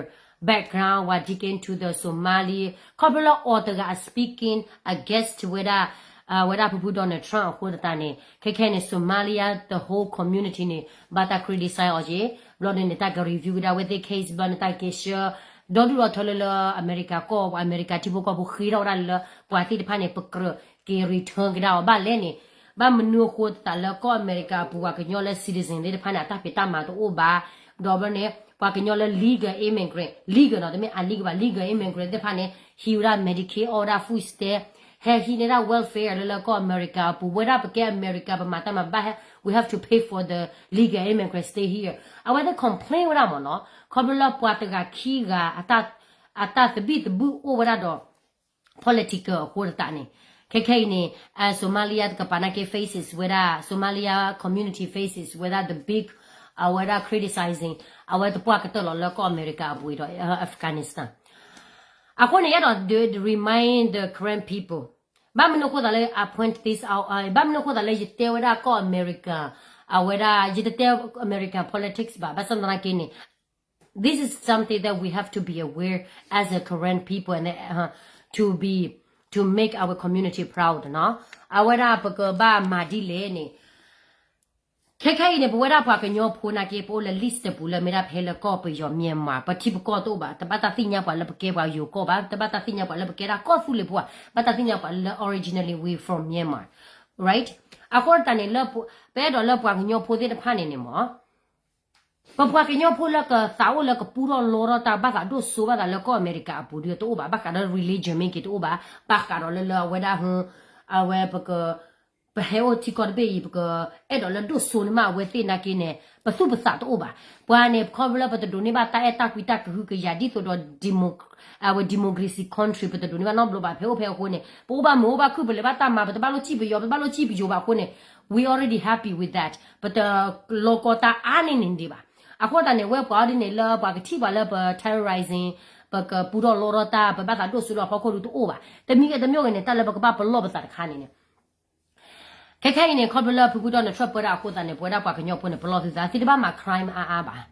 background ပှၤ dig into the Somali ခီဖျိလၢအီၤတဂၤအ speaking against ဝဲဒၣ် ဝဲဒၣ်ဖုဖု Donald Trump အဃိသတးန့ၣ် ခဲခဲန့ၣ် Somalia the whole community န့ၣ် ဘၣ်တၢ် criticize အီၤက့ၤ ဘျီဒ်န့ၣ် တၢ်က review ကဒါဝဲသ့ၣ် case ဘျီန့ၣ် တၢ်က့ၤဆှၢ ဒီဒူၣ်ဒီထၢလၢလၢအမဲရကၤကီၢ် အမဲရကၤထံဖိကီၢ်ဖိဃ့ထီၣ်ဝဲဒၣ်လၢ ပှၤသ့ၣ်တဖၣ်န့ၣ် ပကြၢးက့ၤ return ကဒါအီၤဘၣ်လဲၣ်န့ၣ် ဘၣ်မနုၤအဃိသတးလၢကီၢ်အမဲရကၤအပူၤ ပှၤကညီလၢ citizen သ့ၣ်တဖၣ်န့ၣ် အတၢ်ဖံးတၢ်မၤတအိၣ်ဘၣ် ဒီးဘျီန့ၣ် ပှၤကညီလၢ legal immigrant legal နီၤ တမ့ၢ် illegal ဘၣ် legal immigrant သ့ၣ်တဖၣ်န့ၣ် ဟံးဝဲဒၣ် Medicaid အီၣ်ဝဲဒၣ် food stamp ဟဲဟံးန့ၢ်ဒၣ် welfare လၢလၢကီၢ်အမဲရကၤအပူၤ ဝဲဒၣ်ပကဲအမဲရကၤ ပမၤတၢ်မၤဘၣ်ဟဲ we have to pay for the legal immigrant stay here အဝဲသ့ၣ် complain ဝဲဒၣ်မ့ၢ်နီၤ ခီဖျိလၢပှၤတဂၤခံဂၤ အတၢ်သဘံၣ်သဘုၣ်အိၣ်ဝဲဒၣ်ဒီး political အဃိသတးန့ၣ် ခဲခဲအံၤန့ၣ် Somalia တကပၤနာ်က့ faces ဝဲဒၣ် Somalia community faces ဝဲဒၣ် the big အဝဲဒၣ် criticizing အဝဲတပှၢ်ကတၢၢ်လီၤလၢကီၢ်အမဲရကၤအပူၤဒီး Afghanistan အဃိန့ၣ် ယအဲၣ်ဒိး remind the Karen people ဘၣ်မနုၤအဃိသတးလၢ I point this out ဘၣ်မနုၤအဃိသတးလၢယတဲဝဲဒၣ်ကီၢ်အမဲရကၤ အဝဲဒၣ် ယတတဲ American politics ဘၣ် ဘၣ်ဆၣ်သနာ်က့န့ၣ် this is something that we have to be aware as a Karen people and uh, to be to make our community proud နီၤ အဝဲဒၣ်ပကဘၣ်မၤဒ်လဲၣ်န့ၣ် ခဲခဲအံၤန့ၣ် ပဝဲဒၣ်ပှၤကညီဖိနာ်က့ ပအိၣ်လၢ list တပူၤလၢမ့ၢ်ဒၣ်ဖဲလၢကီၢ်ပယီၤ Myanmar ပထံပကီၢ်တအိၣ်ဘၣ် တဘၣ်တၢ်သ့ၣ်ညါပှၤလၢပကဲပှၤယိၤကီၢ်ဘၣ် တဘၣ်တၢ်သ့ၣ်ညါပှၤလၢပကဲဒၣ်ကီၢ်သူလ့ၤဖိဘၣ် ဘၣ်တၢ်သ့ၣ်ညါပှၤလၢ originally we from Myanmar right အဃိသတးန့ၣ်လၢ ပအဲၣ်ဒိးလၢပှၤကညီဖိသ့ၣ်တဖၣ်န့ၣ်န့ၣ်မ့ၢ် ပပှၤကညီဖိလၢကသးအိၣ်လၢကပူထီၣ်လီထီၣ်တၢ်ဘၣ်သးဒိၣ်စိဘၣ်သးလၢကီၢ်အမဲရကၤအပူၤဒီးတအိၣ်ဘၣ် ဘၣ်ဃးဒီး religion မ့ၢ်က့ၤတအိၣ်ဘၣ် ဘၣ်ဃးဒီးလၢလၢအဝဲဒၣ် အဝဲပက ပဟဲအိၣ်ထံကီၢ်တဘ့ၣ်အံၤ ပကအဲၣ်ဒိးလၢဒိၣ်စိန့ၣ်မး အဝဲသ့ၣ်နာ်က့န့ၣ် ပသူၣ်ပသးတအိၣ်ဘၣ် ပှၤန့ၣ် ခီဖျိလၢပတဒိးန့ၢ်ဘၣ်တၢ်အဲၣ်တၢ်ကွံတၢ်ကဟုကယာ်ဒ်သိးဒီး အဝဲ democracy country ပတဒိးန့ၢ်ဘၣ်နီတဘျီဘၣ် ဖဲအိၣ်ဖဲအဃိန့ၣ် ပအိၣ်ဘၣ်မုာ်အိၣ်ဘၣ်ခုၣ် ပလဲၤဘၣ်တၢ်မၤ ပတဘၣ်လိၣ်စံၣ်ပယီၤ ပတဘၣ်လိၣ်စံၣ်ပယိၤဘၣ်အဃိန့ၣ် we already happy with that ပတလီၤကီတၢ်အါန့ၢ်န့ၣ်ဒံးဘၣ် အဃိသတးန့ၣ် ဝဲပှၤအီၤဒ်န့ၣ်လၢပှၤကထံၣ်ပှၤလၢပ terrorizing ပကပူထီၣ်လီထီၣ်တၢ် ပဘၣ်သးဒိၣ်စိလၢအဖီခိၣ်ဒုတအိၣ်ဘၣ် တမံၤဂ့ၤတမံၤဂ့ၤန့ၣ် တၢ်လၢပကဘၣ်ပလီၢ်ပသးတခါန့ၣ်န့ၣ် ခဲခဲအံၤန့ၣ် ခီဖျိလၢဖုဖု Donald Trump ပၢဒၣ်အဃိသတးန့ၣ် ပဝဲဒၣ်ပှၤကညီဖိန့ၣ် ပလီၢ်သုသး သုတဘၣ်မၤ crime အါအါဘၣ်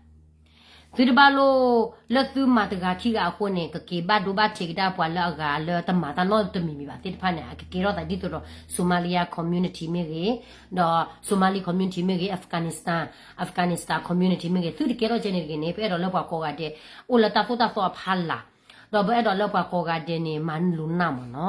သုတဘၣ်လိၣ် လၢသုမၤတဂၤခံဂၤအဃိန့ၣ် ကက့ၤဘၣ်ဒိဘၣ်ထံးကဒါပှၤလၢအဂၤလၢတမၤတၢ်နီတမံၤမံၤဘၣ်သ့ၣ်တဖၣ်န့ၣ် အကကဲထီၣ်သးဒ်သိးဒီး Somalia community မ့ၢ်ဂ့ၤ, ဒီး Somali community မ့ၢ်ဂ့ၤ, Afghanistan, Afghanistan community မ့ၢ်ဂ့ၤ, သုတကဲထီၣ်ကဲန့ၣ်တဂ့ၤန့ၣ် ပအဲၣ်ဒိးလၢပှၤကိးဂၤဒဲး အိၣ်လၢတၢ်သိၣ်တၢ်သီအဖီလာ် ဒီးပအဲၣ်ဒိးလၢပှၤကိးဂၤဒဲးန့ၣ် မၤလူၤနၢ်မ့ၢ်နီ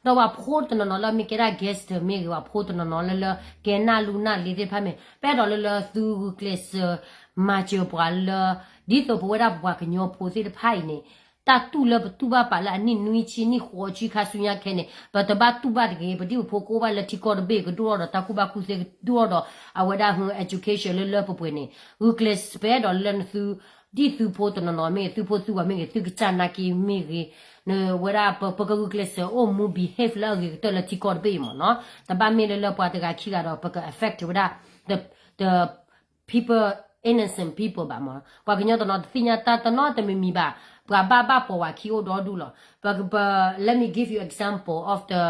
ၤ, ဒီးပှၤဖိတနီၤနီၤလၢမ့ၢ်ကဲဒၣ် gangster မ့ၢ်ဂ့ၤ ပှၤဖိတနီၤနီၤလၢလၢ ကဲနၢ်လူနၢ်လ့သ့ၣ်တဖၣ်မ့ၢ် ပအဲၣ်ဒိးလၢလၢသုဂုာ်ကျဲးစၢး မၤစၢၤပှၤလၢ ဒ်သိးပဝဲဒၣ်ပပှၤကညီဖိသ့ၣ်တဖၣ်အံၤန့ၣ် တၢ်တူၢ်လၢပတူၢ်ဘၣ်ပာ်လၢအနံၣ်နွံဆံနံၣ်ဃိးဆံခါဆူညါခဲန့ၣ် ပတဘၣ်တူၢ်ဘၣ်တဂ့ၤ ပဒံၣ်ပဖိကအိၣ်ဘၣ်လၢထံကီၢ်တဘ့ၣ် ကဒိၣ်ထီၣ်ဒီးတၢ်ကူၣ်ဘၣ်ကူၣ်သ့ ကဒိၣ်ထီၣ်ဒီးအဝဲဒၣ် education လၢလၢပှဲၤပှဲၤန့ၣ် ဂုာ်ကျဲးစၢး ပအဲၣ်ဒိးလၢနသု ဒ်သုဖိတနီၤနီၤမ့ၢ်ဂ့ၤ သုဖိသုဝၤမ့ၢ်ဂ့ၤ သုကစၢ်နာ်က့မ့ၢ်ဂ့ၤ နဝဲဒၣ်ပကဂုာ်ကျဲးစၢးအိၣ်မူ behave လၢအဂ့ၤကတၢၢ်လၢထံကီၢ်တဘ့ၣ်အံၤမ့ၢ်နီၤ, တဘၣ်မ့ၢ်လၢလၢပှၤတဂၤခံဂၤဒီး ပက affect ဝဲဒၣ် the the people, innocent people ဘၣ်မ့ၢ် ပှၤကညီတနီၤတသ့ၣ်ညါတၢ်တနီၤတမံၤမံၤဘၣ်, ပှၤဘၣ်ဘၣ်ပိာ်ဝဲခံအိၣ်ဒီဒူၣ်လီၤ. ပ ပ let me give you example of the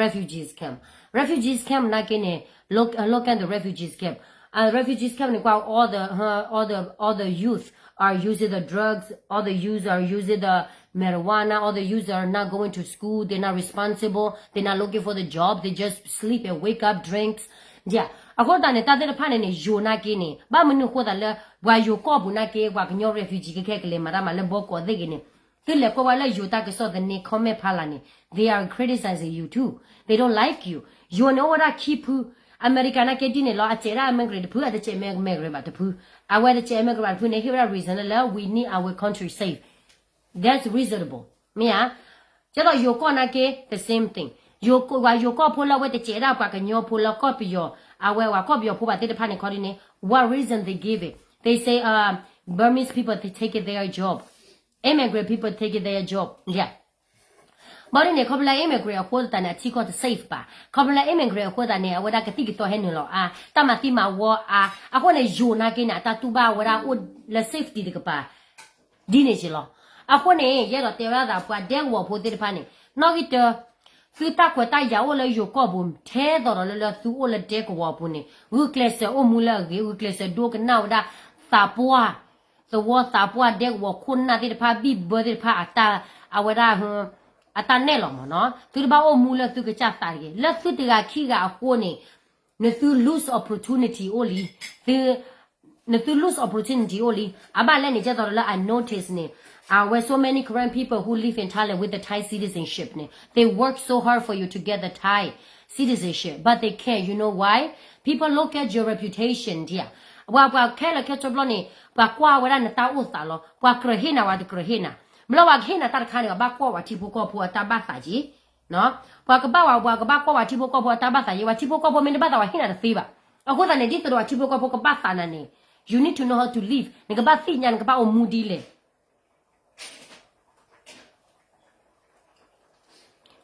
refugees camp. Refugees camp နာ်က့န့ၣ် look look at the refugees camp. Uh, refugees camp န့ၣ် ကွၢ် all the uh, all the all the youth are using the drugs, all the youth are using the marijuana, all the youths are not going to school, they're not responsible, they're not looking for the job, they just sleep and wake up, drinks. Yeah. အဃိသတးန့ၣ် တၢ်သ့ၣ်တဖၣ်န့ၣ်န့ၣ် ယိၤနာ်က့န့ၣ် ဘၣ်မနုၤအဃိသတးလၢ ပှၤယိၤကီၢ်ပူၤနာ်က့ ပှၤကညီ refugee ခဲခဲကလဲၤမၤတၢ်မၤလၢဘီကီၢ်သ့ၣ်ဂ့ၤန့ၣ် သုလဲၤကွၢ်ဝဲလၢယိၤတၢ်ကစီၣ်သန့ comment ဖးလၢ်န့ၣ် they are criticizing you too, they don't like you. ယိၤန့ၣ်အိၣ်ဝဲဒၣ်ခံဖု, အမဲရကၤနာ်က့ဒ်န့ၣ်လီၤ အစဲးဒၣ် immigrant တဖု အတစဲး immigrant ဘၣ်တဖု, အဝဲတစဲး immigrant ဘၣ်တဖုန့ၣ် ဟ့ၣ်ဝဲဒၣ် reason လၢလၢ we need our country safe, that's reasonable မ့ၢ်ဧါ. ကဲသိးယိၤကီၢ်နာ်က့ the same thing. ယိၤကီၢ် ပှၤယိၤကီၢ်ဖိလၢအဝဲတစဲးဒၣ်ပှၤကညီဖိလၢကီၢ်ပယီၤ အဝဲပှၤကီၢ်ပယီၤဖိဘၣ်သ့ၣ်တဖၣ်န့ၣ်ခီဒ်န့ၣ် what reason they give it, they say, uh, Burmese people they take it their job, immigrant people take it their job, yeah. ဘၣ်ဒ်န့ၣ် ခီဖျိလၢ immigrant အဃိသတးန့ၣ် အထံကီၢ်တ safe ဘၣ်. ခီဖျိလၢ immigrant အဃိသတးန့ၣ် အဝဲဒၣ်ကသံၣ်ကသီဟဲနုာ်လီၤအါ, တၢ်မၤသံမၤဝီအါ, အဃိန့ၣ် ယိၤနာ်က့န့ၣ် အတၢ်တူၢ်ဘၣ်ဝဲဒၣ်အိၣ်လၢ safety တကပၤ ဒ်န့ၣ်က့လီၤ. အဃိန့ၣ် ယအဲၣ်ဒိးတဲဝဲဒၣ်သး ပှၤဒဲကဝီၤဖိသ့ၣ်တဖၣ်န့ၣ် နီၣ်ဂံၢ်တၢ သုတၢ်ခွဲးတၢ်ယာ်အိၣ်လၢယိၤကီၢ်ပူၤ ထဲသိးဒီးလၢလၢသုအိၣ်လၢဒဲကဝီၤအပူၤန့ၣ် ဂုာ်ကျဲးစၢးအိၣ်မူလၢအဂ့ၤ ဂုာ်ကျဲးစၢးဒိကနၣ်ဝဲဒၣ် သးပှၢ် သဝီသးပှၢ်ဒဲကဝီၤခိၣ်နၢ်သ့ၣ်တဖၣ် ဘံၣ်ဘၢသ့ၣ်တဖၣ်အတၢ် အဝဲဒၣ် အတၢ်နဲၣ်လီၤမ့ၢ်နီၤ သုတဘၣ်အိၣ်မူလၢသုကစၢ်သးတဂ့ၤ လၢသုတဂၤခံဂၤအဃိန့ၣ် နသု lose opportunity အိၣ်လံ, သု နသု lose opportunity အိၣ်လံ. အဘၣ်လဲၣ်န့ၣ် ကဲသိးဒီးလၢ I notice န့ၣ် အဝဲ so many Karen people who live in Thailand with the Thai citizenship န့ၣ် they work so hard for you to get the Thai citizenship but they can't, you know why? People look at your reputation ဒ်ဧါ. ပှၤ ပှၤခဲလၢာ်ခဲဆ့ဘျီန့ၣ် ပှၤကွၢ်ဝဲဒၣ်နတၢ်အိၣ်သးလီၤ. ပှၤကြၢးဟ့ၣ်နၤ ပှၤတကြၢးဟ့ၣ်နၤ, မ့ၢ်လၢပှၤကဟ့ၣ်နၤတၢ်တခါန့ၣ် ပှၤဘၣ်ကွၢ်ပှၤထံဖိကီၢ်ဖိအတၢ်ဘၣ်သးက့ၤ ပှၤကဘၣ်ဝဲ ပှၤကဘၣ်ကွၢ်ပှၤထံဖိကီၢ်ဖိအတၢ်ဘၣ်သးက့ၤ ပှၤထံဖိကီၢ်ဖိမ့ၢ်တဘၣ်သး ပှၤဟ့ၣ်နၤတသ့ဘၣ်. အဃိသတးန့ၣ် ဒ်သိးဒီးပှၤထံဖိကီၢ်ဖိကဘၣ်သးနၤန့ၣ် you need to know how to live နကဘၣ်သ့ၣ်ညါ နကဘၣ်အိၣ်မူဒ်လဲၣ်.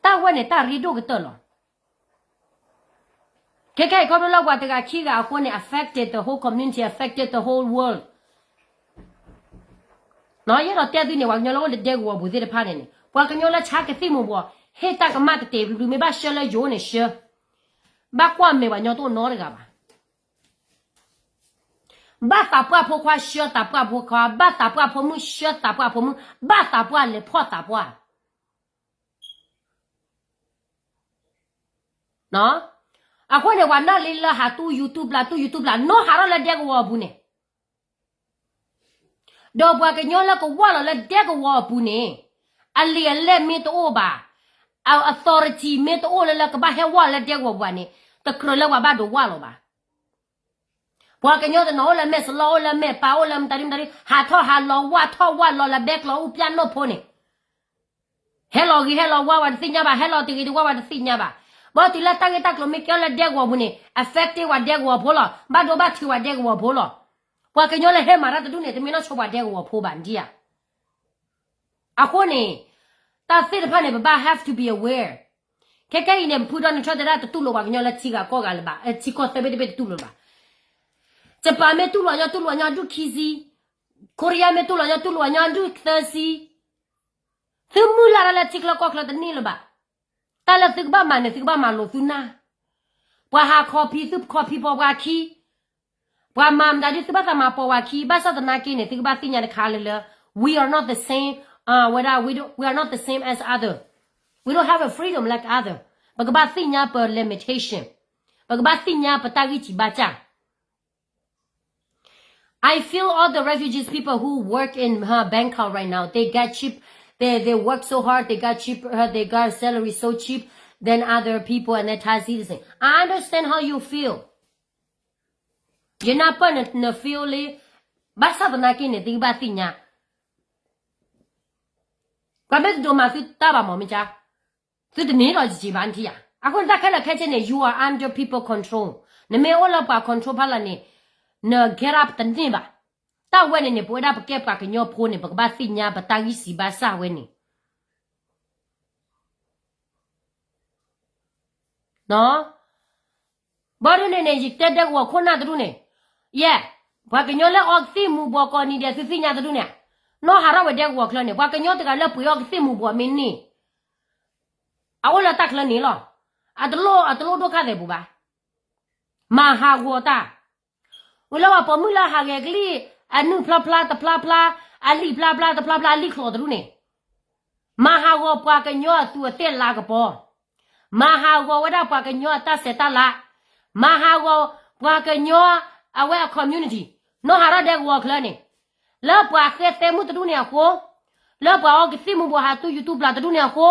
တၢ်ဝဲန့ၣ် တၢ်ရ့ဒိၣ်ကတၢၢ်လီၤ. ခဲခဲအံၤခီဖျိလၢပှၤတဂၤခံဂၤအဃိန့ၣ် affected the whole community, affected the whole world. ယအဲၣ်ဒိးတဲသုန့ၣ် ပှၤကညီလၢအိၣ်လၢဒဲကဝီၤပူၤသ့ၣ်တဖၣ်န့ၣ်န့ၣ် ပှၤကညီလၢဆါကသံၣ်မူၤဘှီး ဟ့ၣ်တၢ်ကမၣ်တတဲာ်ဘျုးဘျုး မ့ၢ်ဘၣ်ဆှၢလၢယိၤန့ၣ်ဆှၢ, ဘၣ်ကွၢ်မဲာ်ပှၤကညီတအိၣ်နီတဂၤဘၣ်. ဘၣ်သးပှၢ်ဖိခွါဆှၢသးပှၢ်ဖိခွါ, ဘၣ်သးပှၢ်ဖိမုၣ်ဆှၢသးပှၢ်ဖိမုၣ်, ဘၣ်သးပှၢ်လဲၤဖီၣ်သးပှၢ် အဃိန့ၣ် ပှၤနၢ်လံလၢဟးတူၢ်ယူၤတူၢ်ပျၢ် တူၢ်ယူၤတူၢ်ပျၢ် နီၢ်ဟးထီၣ်လၢဒဲကဝီၤအပူၤန့ၣ်, ဒီးပှၤကညီလၢကဝၢ်လီၤလၢဒဲကဝီၤအပူၤန့ၣ်, အလံာ်အလဲၢ်မ့ၢ်တအိၣ်ဘၣ်, အ authority မ့ၢ်တအိၣ်လၢလၢကဘၣ်ဟဲဝၢ်လၢဒဲကဝီၤပူၤဘၣ်န့ၣ်, တကြၢးလၢပှၤဘၣ်ဒိးဝၢ်လီၤဘၣ်. ပှၤကညီတနီၤအိၣ်လၢမဲၢ်စလီ အိၣ်လၢမဲၢ်ပၢ် အိၣ်လၢမတၤဒုမတၤဒု ဟးထီၣ်ဟးလီၤဝၢ်ထီၣ်ဝၢ်လီၤလၢဘဲကျိးအူပျၢ်နီၢ်ဖိန့ၣ် ဟဲလီၤဂ့ၤဟဲလီၤဝါပှၤတသ့ၣ်ညါဘၣ်, ဟဲလီၤတဂ့ၤတဝါပှၤတသ့ၣ်ညါဘၣ်. ဘၣ်တုၤလၢတၢ်ဂ့ၢ်တၢ်ကျိၤမ့ၢ်ကဲလၢဒဲကဝီၤပူၤန့ၣ် affected ပှၤဒဲကဝီၤဖိလီၤ, ဘၣ်ဒိဘၣ်ထံးပှၤဒဲကဝီၤဖိလီၤ. ပှၤကညီလၢဟဲမၤတၢ်တဒူၣ်န့ၣ် တမ့ၢ်နီၢ်ဆိပှၤဒဲကဝီၤဖိဘၣ်ဒံဧါ. အဃိန့ၣ် တၢ်သ့ၣ်တဖၣ်န့ၣ် ပဘၣ် have to be aware. ခဲခဲအံၤန့ၣ် ပဖုဒီနထၢၣ်တဲဒၣ်တတူၢ်လိာ်ပှၤကညီလၢထံဂၤကီၢ်ဂၤလၢၤဘၣ်, ထံကီၢ်သၢဘ့ၣ်တဘ့ၣ်တတူၢ်လိာ်လၢၤဘၣ်. ယပၣ်မ့ၢ်တူၢ်လိာ်ညီတူၢ်လိာ်ညီဒူၣ်ခံဆံ, ခိရံယါမ့ၢ်တူၢ်လိာ်ညီတူၢ်လိာ်ညီဒူၣ်သၢဆံ, သုမုၢ်လၢ်တၢ်လၢထံချၢကီၢ်ချၢတန့ၢ်လၢၤဘၣ်. တၢ်လၢသုကဘၣ်မၤန့ၣ် သုကဘၣ်မၤလိာ်သုနၢ်. ပှၤဟးခီဖံးသုခီဖံးပိာ်ပှၤခံ, ပှၤမၤမတၤဒ်သုဘၣ်သးမၤပိာ်ပှၤခံ, ဘၣ်ဆၣ်သနာ်က့န့ၣ် သုကဘၣ်သ့ၣ်ညါတခါလၢလၢ we are not the same, uh, whether we don't, we are not the same as other. We don't have a freedom like other. ပကဘၣ်သ့ၣ်ညါပ limitation. ပကဘၣ်သ့ၣ်ညါပတၢ်ဂံၢ်စံးဘါစၢ် I feel all the refugees people who work in, uh, Bangkok right now, they got cheap, they, they work so hard, they got cheap, uh, they got salary so cheap than other people and they're Thai citizen. I understand how you feel. ယနၢ်ပၢၢ်န feel လံ, ဘၣ်ဆၣ်သနာ်က့န့ၣ် သုကဘၣ်သ့ၣ်ညါ, ပှၤမ့ၢ်တဒိးမၤသုတၢ်ဘၣ်မ့ၢ်မ့ၢ်ကါ သုတန့ၢ်လီၤယံာ်ယံာ်ဘၣ်နထံၣ်ဧါ. အဃိန့ၣ်တၢ်ခဲလၢာ်ခဲဆ့န့ၣ် you are under people control. နမ့ၢ်အိၣ်လၢပှၤ control ဖီလာ်န့ၣ် န get up တန့ၢ်ဘၣ်. တၢ်ဝဲန့ၣ်န့ၣ် ပဝဲဒၣ်ပကဲပှၤကညီဖိန့ၣ် ပကဘၣ်သ့ၣ်ညါပတၢ်ဂံၢ်စံးဘါစၢ်ဝဲန့ၣ် ဘၣ်ဒ်န့ၣ်န့ၣ် ယတဲဒဲကဝီၤခိၣ်နၢ်တဒူၣ်န့ၣ်, ယဲ, ပှၤကညီလၢအီကသံၣ်မူၤဘှီးကိးနံၤဒဲး သုသ့ၣ်ညါတဒူၣ်န့ၣ်, နီၢ်ဟးထီၣ်ဝဲဒဲကဝီၤချၢန့ၣ် ပှၤကညီတဂၤလၢပှ့ၤအီကသံၣ်မူၤဘှီးမ့ၢ်န့ၣ်, အအိၣ်လၢတၢ်ချၢန့ၣ်လီၤ. အတလိၣ် အတလိၣ်ဒိၣ်ခါသဲးပူၤဘၣ်. မၤဟးဂီၤတၢ်, ဝံၤလၢပှၤပိာ်မုၣ်လၢဟးဂဲၤကလံၣ်, အနုၢ်ဖျါဖျါတဖျါဖျါ, အလံာ်ဖျါဖျါတဖျါဖျါ အလံာ်ချီးတဒူၣ်န့ၣ် မၤဟးဂီၤပှၤကညီအသူးအသ့ၣ်လၤကပီၤ, မၤဟးဂီၤဝဲဒၣ်ပှၤကညီအတၢ်ဆဲးတၢ်လၤ, မၤဟးဂီၤပှၤကညီအဝဲအ community, နီၢ်ဟးထီၣ်ဒဲကဝီၤချၢန့ၣ်, လၢပှၤဃဲသဲမုၣ်တဒူၣ်န့ၣ်အဃိ, လၢပှၤအီကသံၣ်မူၤဘှီးဟးသူ YouTube ပျၢ်တဒူၣ်န့ၣ်အဃိ,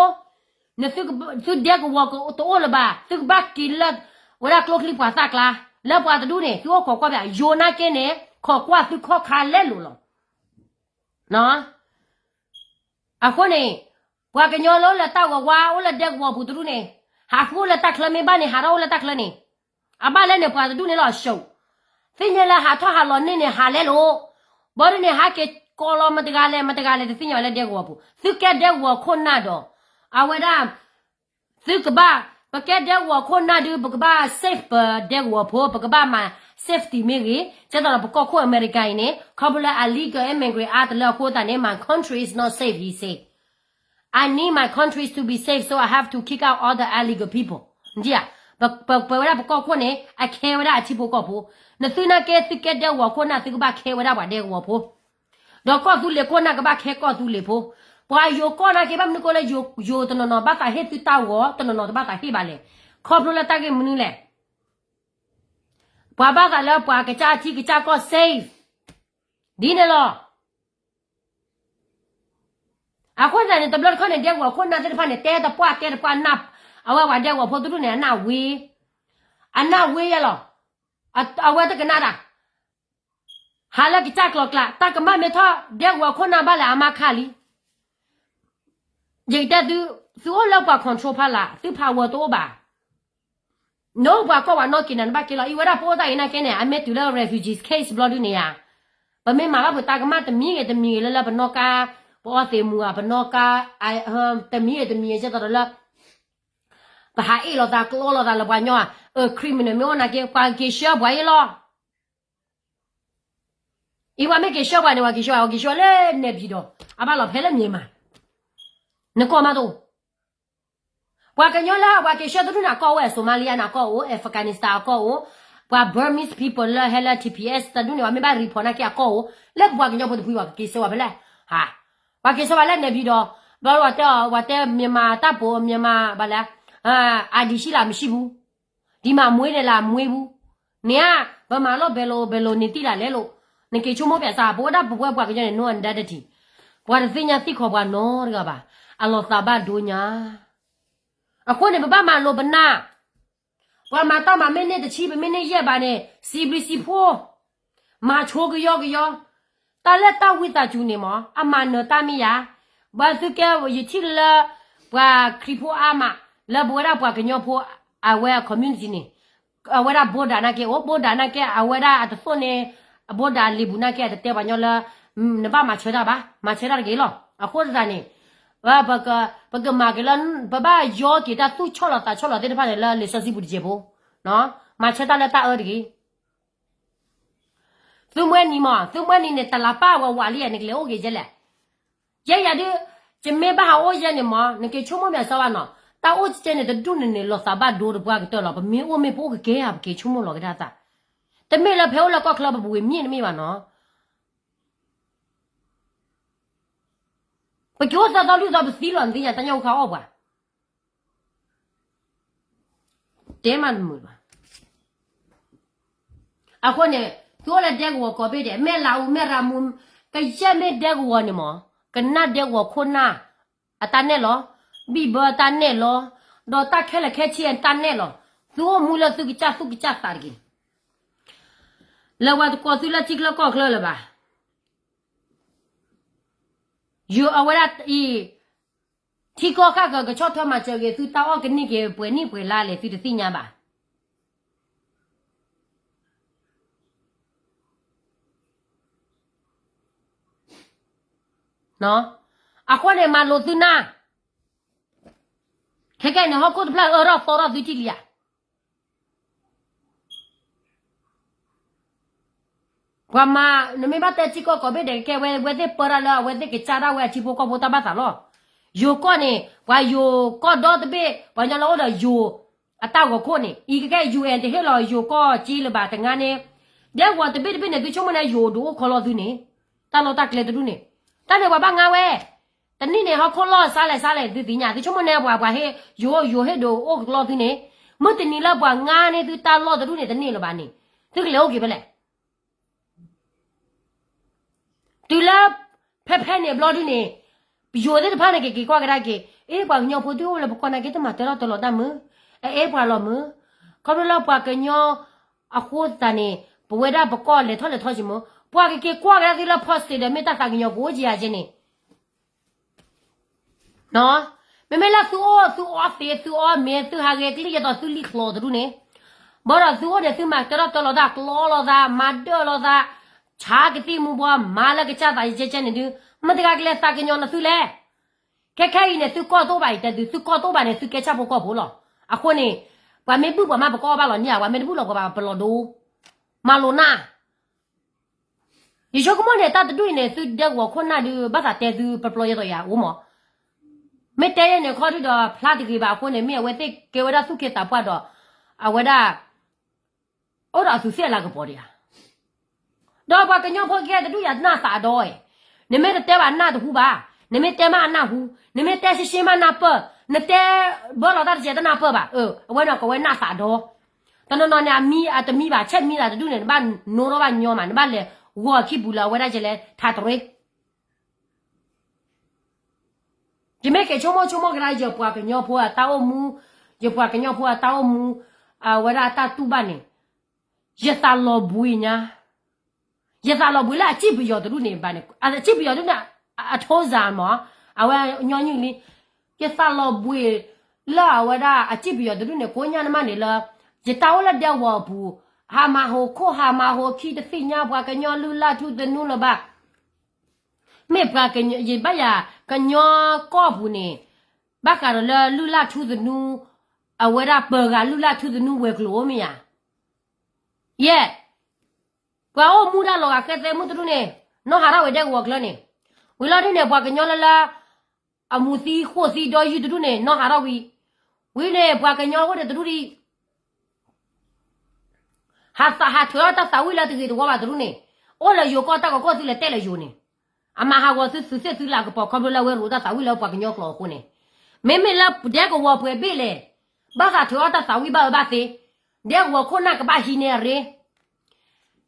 နသု သုဒဲကဝီၤတအိၣ်လၢၤဘၣ်, သုကဘၣ်က့ၤလၢ ဝဲဒၣ်ကျိချံပှၤသၣ်ကျါ, လၢပှၤတဒူၣ်န့ၣ် သုအိၣ်ခိးကွၢ်ဖဲ ယိၤနာ်က့န့ၣ် ခိးကွၢ်သုခီၣ်ခါလဲလိာ်လီၤ. အဃိန့ၣ်, ပှၤကညီလၢအိၣ်လၢတၢ်ဂီၤဝါ အိၣ်လၢဒဲကဝီၤပူၤတဒူၣ်န့ၣ်, ဟးဃုအိၣ်လၢတၢ်ချၢမ့ၢ်ဘၣ်န့ၣ် ဟးထီၣ်အိၣ်လၢတၢ်ချၢန့ၣ်, အဘၣ်လဲၣ်န့ၣ် ပှၤတဒူၣ်န့ၣ်လီၤ အရှုံး, သ့ၣ်ညါလၢဟးထီၣ်ဟးလီၤန့ၢ်န့ၣ်ဟးလဲလိာ်, ဘၣ်ဒ်န့ၣ် ဟးက့ၤကိးလီၤမတၤတဂၤလဲၣ် မတၤတဂၤလဲၣ် တသ့ၣ်ညါဝဲလၢဒဲကဝီၤပူၤ, သုကဲဒဲကဝီၤခိၣ်နၢ်ဒီး, အဝဲဒၣ် သုကဘၣ်, ပကဲဒဲကဝီၤခိၣ်နၢ်ဒုး ပကဘၣ် safe ပဒဲကဝီၤဖိ, ပကဘၣ်မၤ safety မ့ၢ်ဂ့ၤ, ကဲသိးဒီးပကီၢ်ခိၣ်အမဲရကၤအံၤန့ၣ် ခီဖျိလၢ illegal immigrant အါတလၢအဃိသတးန့ၣ် my country is not safe, he say. I need my countries to be safe, so I have to kick out all the illegal people. နထံၣ်ဧါ, ပဝဲဒၣ်ပကီၢ်ခိၣ်န့ၣ် အခဲဝဲဒၣ်အထံဖိကီၢ်ဖိ, နသုနာ်က့သုကဲဒဲကဝီၤခိၣ်နၢ် သုကဘၣ်ခဲဝဲဒၣ်ပှၤဒဲကဝီၤဖိ ဒီးကီၢ်သူလ့ၤခိၣ်နၢ်ကဘၣ်ခဲကီၢ်သူလ့ၤဖိ, ပှၤယိၤကီၢ်နာ်က့ ဘၣ်မနုၤဃိလၢယိၤတနီၤနီၤ ဘၣ်သးဟ့ၣ်သုတၢ်ဂီၤ တနီၤနီၤတဘၣ်သးဟ့ၣ်ဘၣ်လဲၣ်, ခီဖျိလၢတၢ်ဂ့ၢ်မနုၤလဲၣ်, ပှၤဘၣ်သးလၢပှၤကစၢ်ထံကစၢ်ကီၢ် safe ဒ်န့ၣ်လီၤ. အဃိသတးန့ၣ် တဘျီတခီၣ်န့ၣ် ဒဲကဝီၤခိၣ်နၢ်သ့ၣ်တဖၣ်န့ၣ် တဲတပှၢ်တဲတပှၢ်နၢ်, အဝဲပှၤဒဲကဝီၤဖိတဒူၣ်န့ၣ် အနၢ်ဝ့, အနၢ်ဝ့ယဲလီၤ, အဝဲတကနၣ်တၢ် ဟးလၢကစၢ်ကျီၤကျါ တၢ်ကမၣ်မ့ၢ်ထီၣ် ဒဲကဝီၤခိၣ်နၢ်ဘၣ်လဲၣ် အမါခါလံ. ယကတဲသု, သုအိၣ်လၢပှၤ control ဖီလာ် သု power တအိၣ်ဘၣ်. နအိၣ်ပှၤကီၢ်ပှၤနီၣ်က့ၤနၤ နဘၣ်က့ၤလီၤ. အံၤဝဲဒၣ်ပအိၣ်တၢ်အံၤနာ်က့န့ၣ် အမ့ၢ်တုၤလၢ refugees case ဘျီဒုန့ၣ်ဧါ, ပမ့ၢ်မၤဘၣ်ပတၢ်ကမၣ်တမံၤဂ့ၤတမံၤဂ့ၤလၢလၢပနီၣ်ကါ, ပအီသံးမူၤဧါ ပနီၣ်ကါ, တမံၤဂ့ၤတမံၤဂ့ၤ ကဲသိးဒီးလၢ ပဟးအ့ၣ်လိာ်သးကျီလိာ်သးလၢပှၤညီဧါ, အ criminal မ့ၢ်အိၣ်နာ်က့ ပှၤက့ၤဆှၢပှၤအံၤလီၤ. အံၤပှၤမ့ၢ်က့ၤဆှၢပှၤန့ၣ် ပှၤက့ၤဆှၢ, ပှၤက့ၤဆှၢလၢနဲပံၤဒီး အဘၣ်လီၤဖဲလၢ Myanmar. နကီၢ်မးတအိၣ်. ပှၤကညီလၢပှၤက့ၤဆှၢတဒူၣ်န့ၣ် အကီၢ်အိၣ်ဝဲ Somalia န့ၣ် အကီၢ်အိၣ်, Afghanistan အကီၢ်အိၣ်, ပှၤ Burmese people လၢဟဲလၢ T P S တဒူၣ်န့ၣ် ပှၤမ့ၢ်ဘၣ် report နာ်က့ အကီၢ်အိၣ်, လၢပပှၤကညီဖိတဖု ပှၤက့ၤဆှၢပှၤဖဲလဲၣ်, ပှၤက့ၤဆှၢပှၤလၢနဲပံၤဒီး, ဘျီဝဲတဲ ဝဲတဲ Myanmar တၢ်ပိာ် Myanmar ဘၣ်လဲၣ်, ID ရှိလား မရှိဘူး, ဒီမှာမွေးနေလား မွေးဘူး, န့ၣ်ဧါ, ဗမာလို့ ဘယ်လို ဘယ်လိုနေသိလားလဲလို့, နက့ၤဆိကမိၣ်ပျးစၢ် ပဝဲဒၣ်ပဝဲပှၤကညီန့ၣ် no identity, ပှၤတသ့ၣ်ညါသံၣ်ခီပှၤနီတဂၤဘၣ်, အလီၤသးဘၣ်ဒိညါ. အဃိန့ၣ် ပဘၣ်မၤလိပနၢ်, ပှၤမၤတၢ်မၤမ့ၢ်န့ၢ်တဆံ ပမ့ၢ်န့ၢ်ယဲၢ်ဘးန့ၣ် စံးဘျုးစံးဖှိၣ်, မၤဆိကယီကယီ, တၢ်လၢတၢ်ဝံသးစူၤန့ၣ်မး အမၤနၢၤတၢ်မ့ၢ်ယၤ, ဘၣ်သုကဲ ယထံၣ်လၢ ပှၤခရံာ်ဖိအါမး လၢပဝဲဒၣ်ပှၤကညီဖိ အဝဲအ community န့ၣ်, အဝဲဒၣ် border နာ်က့ အိၣ် border နာ်က့ အဝဲဒၣ်အတသိၣ်န့ၣ်, အ border အလံာ်ပူၤနာ်က့ အတတဲပှၤညီလၢ နဘၣ်မၤဆၢတၢ်ဘၣ်, မၤဆၢတၢ်တဂ့ၤလီၤ. အဃိသတးန့ၣ် ပကမၤက့ၤလၢ ပဘၣ်ယီက့ၤတၢ်သူၣ်ဆီၣ်လီၤသးဆီၣ်လီၤသ့ၣ်တဖၣ်န့ၣ် လၢလံာ်စီဆှံပူၤတစဲးဖိ, မၤဆၢတၢ်လၢတၢ်အၢတဂ့ၤ. သုမွဲနံၤမး သုမွဲနံၤန့ၣ် တလးပၢ်ဝဲဝးလံဧါ နကလဲၤအိၣ်က့ၤယဲလဲၣ်. ယဲယၤဒုး ယမ့ၢ်ဘၣ်ဟးအိၣ်ယဲန့ၣ်မး နက့ၤဆိကမိၣ်မ့ၢ်အစီဘၣ်နီၤ, တၢ်အိၣ်ကဲန့ၣ် တဒူၣ်န့ၣ်န့ၣ် လီၤသးဘၣ်ဒိတပှၢ်ကတၢၢ်လီၤ. ပမ့ၢ်အိၣ်မ့ၢ်ပအိၣ်ကကဲဧါ ပက့ၤဆိကမိၣ်လီၤက့ၤတၢ်သး, တမ့ၢ်လၢဖဲအိၣ်လၢကီၢ်ချၢ ပပူၤဝံၤမ့ၢ်တမ့ၢ်ဘၣ်နီၤ. ပက့ၤအိၣ်သၢသီလွံၢ်သီပသံလီၤ နသ့ၣ်ညါ တၢ်ညၣ်အူခါအီၣ်ပှၤ တဲမးတမုာ်ဘၣ်. အဃိန့ၣ် သုအိၣ်လၢဒဲကဝီၤကိးဘ့ၣ်ဒဲး မဲၢ်လးအူ မဲၢ်ရမူ ကယဲၢ်မ့ၢ်ဒဲကဝီၤန့ၣ်မး ကနၣ်ဒဲကဝီၤခိၣ်နၢ် အတၢ်နဲၣ်လီၤ, ဘံၣ်ဘၢအတၢ်နဲၣ်လီၤ, ဒီးတၢ်ခဲလၢာ်ခဲဆ့အတၢ်နဲၣ်လီၤ. သုအိၣ်မူလၢသုကစၢ်သူၣ်ကစၢ်သးတဂ့ၤ. လၢပှၤတကိးသုလၢထံချၢကီၢ်ချၢလၢၤဘၣ်. ယိၤအဝဲဒၣ်အံၤ ထံကီၢ်ဃၣ်ဃၢၤကဆီၣ်ထွဲမၤစၢၤဂ့ၤ သုတၢ်အီၣ်ကန့ၢ်က့ၤပှဲၤနံၣ်ပှဲၤလါလဲၣ် သုတသ့ၣ်ညါဘၣ်. အဃိန့ၣ် မၤလိသုနၢ်, ခဲကဲန့ၣ် ဟီၣ်ခိၣ်တဖျၢၣ်အၢထီၣ်သီထီၣ်သုထံၣ်လံဧါ. ပှၤမၤ နမ့ၢ်ဘၣ်တဲထံကီၢ်ကိးဘ့ၣ်ဒဲး ကဲဝဲ ဝဲသ့ၣ်ပၢတၢ်လၢအဝဲသ့ၣ်ကစၢ်ဒၣ်ဝဲအထံဖိကီၢ်ဖိတၢ်ဘၣ်သးလီၤ. ယိၤကီၢ်န့ၣ် ပှၤယိၤကီၢ်ဒီတဘ့ၣ် ပှၤကညီလၢအိၣ်ဒီးယိၤ အတၢ်ဂီၤခိၣ်န့ၣ် အံၤကကဲ UN တဟ့ၣ်လီၤယိၤကီၢ်က့လၢၤဘၣ်တငါန့ၣ်, ဒဲကဝီၤတဘ့ၣ်တဘ့ၣ်န့ၣ် သုဆိကမိၣ်န့ၣ် ယိၤဒုးအိၣ်ခီလီၤသုန့ၣ်, တၢ်လီၢ်တၢ်ကျဲတဒူၣ်န့ၣ်, တၢ်န့ၣ်ပှၤဘၣ်ငါဝဲ, တ တနံၣ်န့ၣ် ဟီၣ်ခိၣ်လီၢ်စါလဲၣ်စါလဲၣ် သုသ့ၣ်ညါ သုဆိကမိၣ်န့ၣ် ပှၤပှၤဟ့ၣ်ယိာ် ယိာ်ဟ့ၣ်ဒိးအိၣ်ကကျီသုန့ၣ်, မုၢ်တနံၤလၢပှၤငါန့ၢ်သုတၢ်လီၢ်တဒူၣ်န့ၣ် တန့ၢ်လၢၤဘၣ်န့ၣ် သုကလဲၤအိၣ်က့ၤဖဲလဲၣ်. တုၤလၢ ဖဲဖဲန့ၣ်ဘျီဒုန့ၣ် ပယိၤသ့ၣ်တဖၣ်န့ၣ် ကက့ၤကွၢ်ကဒါက့ၤ, အ့ ပှၤကညီဖိဒုးအိၣ်လၢပကီၢ်နာ်က့ တမၤတၢထီၣ်တၢလီၤတၢ်မုာ်, အအဲၣ်ပှၤလီၤမုာ်, ခီဖျိလၢပှၤကညီအဃိသတးန့ၣ် ပဝဲဒၣ်ပကီၢ်လဲၤထီၣ်လဲၤထီၣ်က့ၤမုာ်, ပှၤကက့ၤကွၢ်ကဒါသုလၢ post ဒီး မ့ၢ်တၢ်သးကညီၤကအိၣ်က့ၤယၤက့ၤန့ၣ် မ့မ့ၢ်လၢသုအိၣ် သုအီသံး သုအီမ့ၤ သုဟးဂဲၤကလံၣ်ယဲသိးသုလံၣ်ချီတဒူၣ်န့ၣ်, ဘၣ်ဒီးသုအိၣ်န့ၣ် သုမၤတၢထီၣ်တၢလီၤတၢ် ကျီလီၤသး မၤဒၢၣ်လီၤသး, ဆါကသံၣ်မူၤဘှီး မၤလၢကစၢ်သးယကဲကဲန့ၣ်ဒုး မတၤတဂၤကလဲၤသးကညီၤနသုလဲၣ်. ခဲခဲအံၤန့ၣ် သုကီၢ်တအိၣ်ဘၣ်အံၤ တဲသု သုကီၢ်တအိၣ်ဘၣ်န့ၣ် သုကဲဆၣ်ဖိကီၢ်ဖိလီၤ. အဃိန့ၣ် ပှၤမ့ၢ်ဘုၣ်ပှၤမး ပကအီၣ်ဘၣ်လီၤန့ၢ်ဧါ, ပှၤမ့ၢ်တဘုၣ်လီၤပှၤဘၣ် ပလီၤဒိ မၤလိာ်နၢ် ယဆိကမိၣ်န့ၣ် တၢ်တဒူၣ်အံၤန့ၣ် သုဒဲကဝီၤခိၣ်နၢ်ဒုး ဘၣ်သးတဲသုပျီယဲသိးယၤအိၣ်မး, မ့ၢ်တဲယဲန့ၣ်ခီဒုဒီး ဖျါတဂ့ၤဘၣ်အဃိန့ၣ် မ့ၢ်အဝဲသ့ၣ်ကဲဝဲဒၣ်သူၣ်က့သးပှၢ်ဒီး အဝဲဒၣ် အိၣ်ဒီးအသူးသ့ၣ်အလၤကပီၤဒံးဧါ. ဒီးပှၤကညီဖိကဲတဒူၣ်ယၤတနၢ်သးအဒီအံၤ, နမ့ၢ်တတဲဘၣ်နၢ်တဟူဘၣ်, နမ့ၢ်တဲမးအနၢ်ဟူ, နမ့ၢ်တဲရှဲရှဲမးနၢ်ပၢၢ်, နတဲဘၢလီၤတၢ်တစဲးတနၢ်ပၢၢ်ဘၣ်, အဝဲန့ၣ်ကဝဲနၢ်သးဒီ တနီၤနီၤန့ၣ် အမံအတမံဘၣ် ဆဲးမံသးတဒူၣ်န့ၣ် နဘၣ်နိထီၣ်ဘၣ်ညီမး နဘၣ်လဲၤဂီၤအခံပူၤလၢအဝဲဒၣ်ကလဲၤထးတရ့ ယမ့ၢ်က့ၤဆိကမိၣ်ဆိကမိၣ်ကဒါ ယပှၤကညီဖိအတၢ်အိၣ်မူ, ယပှၤကညီဖိအတၢ်အိၣ်မူ, အဝဲဒၣ်အတၢ်တူၢ်ဘၣ်န့ၣ်, ယသးလီၤဘှံးညါ, ယသးလီၤဘှံးလၢအစံၣ်ပယီၤတဒူၣ်န့ၣ်ဘၣ်န့ၣ်, အစံၣ်ပယီၤတဒူၣ်န့ၣ်, အထိစၢ်မး, အဝဲညီနုၢ်လံ, ယသးလီၤဘှံးလၢအဝဲဒၣ်အစံၣ်ပယီၤတဒူၣ်န့ၣ် ကိးညါနမးန့ၣ်လၢ, ယတၢ်အိၣ်လၢဒဲကဝီၤအပူၤ, ဟးမၤဟးဂီၤခိၣ် ဟးမၤဟးဂီၤခံ တသ့ၣ်ညါပှၤကညီလုၢ်လၢ်ထူသနူလၢၤဘၣ် မ့ၢ်ပှၤကညီ ယဘၣ်ယၤ ကညီကီၢ်ပူၤန့ၣ်, ဘၣ်ဃးဒီးလၢလုၢ်လၢ်ထူသနူ, အဝဲဒၣ်ပၢၤဂၤလုၢ်လၢ်ထူသနူဝဲၤကျိၤအိၣ်မ့ၢ်ယၤ, ယဲၢ်, ပှၤအိၣ်မူဒၣ်လီၤဂာ်ဃဲသဲမုၢ်တဒူၣ်န့ၣ်, နီၢ်ဟးထီၣ်ဝဲဒဲကဝီၤကျၢၤန့ၣ်, ဝံၤလီၤဒုန့ၣ် ပှၤကညီလၢလၢ အမူၤသံဃိၣ်သံဒီယုၢ်တဒူၣ်န့ၣ် နီၢ်ဟးထီၣ်ဝံၤ, ဝံၤန့ၣ် ပှၤကညီအိၣ်ဒီးတဒူၣ်ဒံး ဟးသးဟးထုးထီၣ်တၢ်သးဝံၣ်လၢတဂ့ၤတဝါဘၣ်တဒူၣ်န့ၣ်, အိၣ်လၢယိၤကီၢ်တၢ်ကီကီၢ်သုလဲၤတဲလၢယိၤန့ၣ်, အမၤဟးဂီၤသုသုးသ့ၣ်သုလၤကပီၤ ခီဖျိလၢအဝဲရိးတၢ်သးဝံၣ်လၢပှၤကညီကျိာ်အဃိန့ၣ်, မ့မ့ၢ်လၢဒဲကဝီၤပှဲၤဘ့ၣ်လဲၣ်, ဘၣ်သးထုးထီၣ်တၢ်သးဝံၣ်ဘၣ်အၢဘၣ်သီ, ဒဲကဝီၤခိၣ်နၢ်ကဘၣ်ဟံးန့ၢ်အရ့,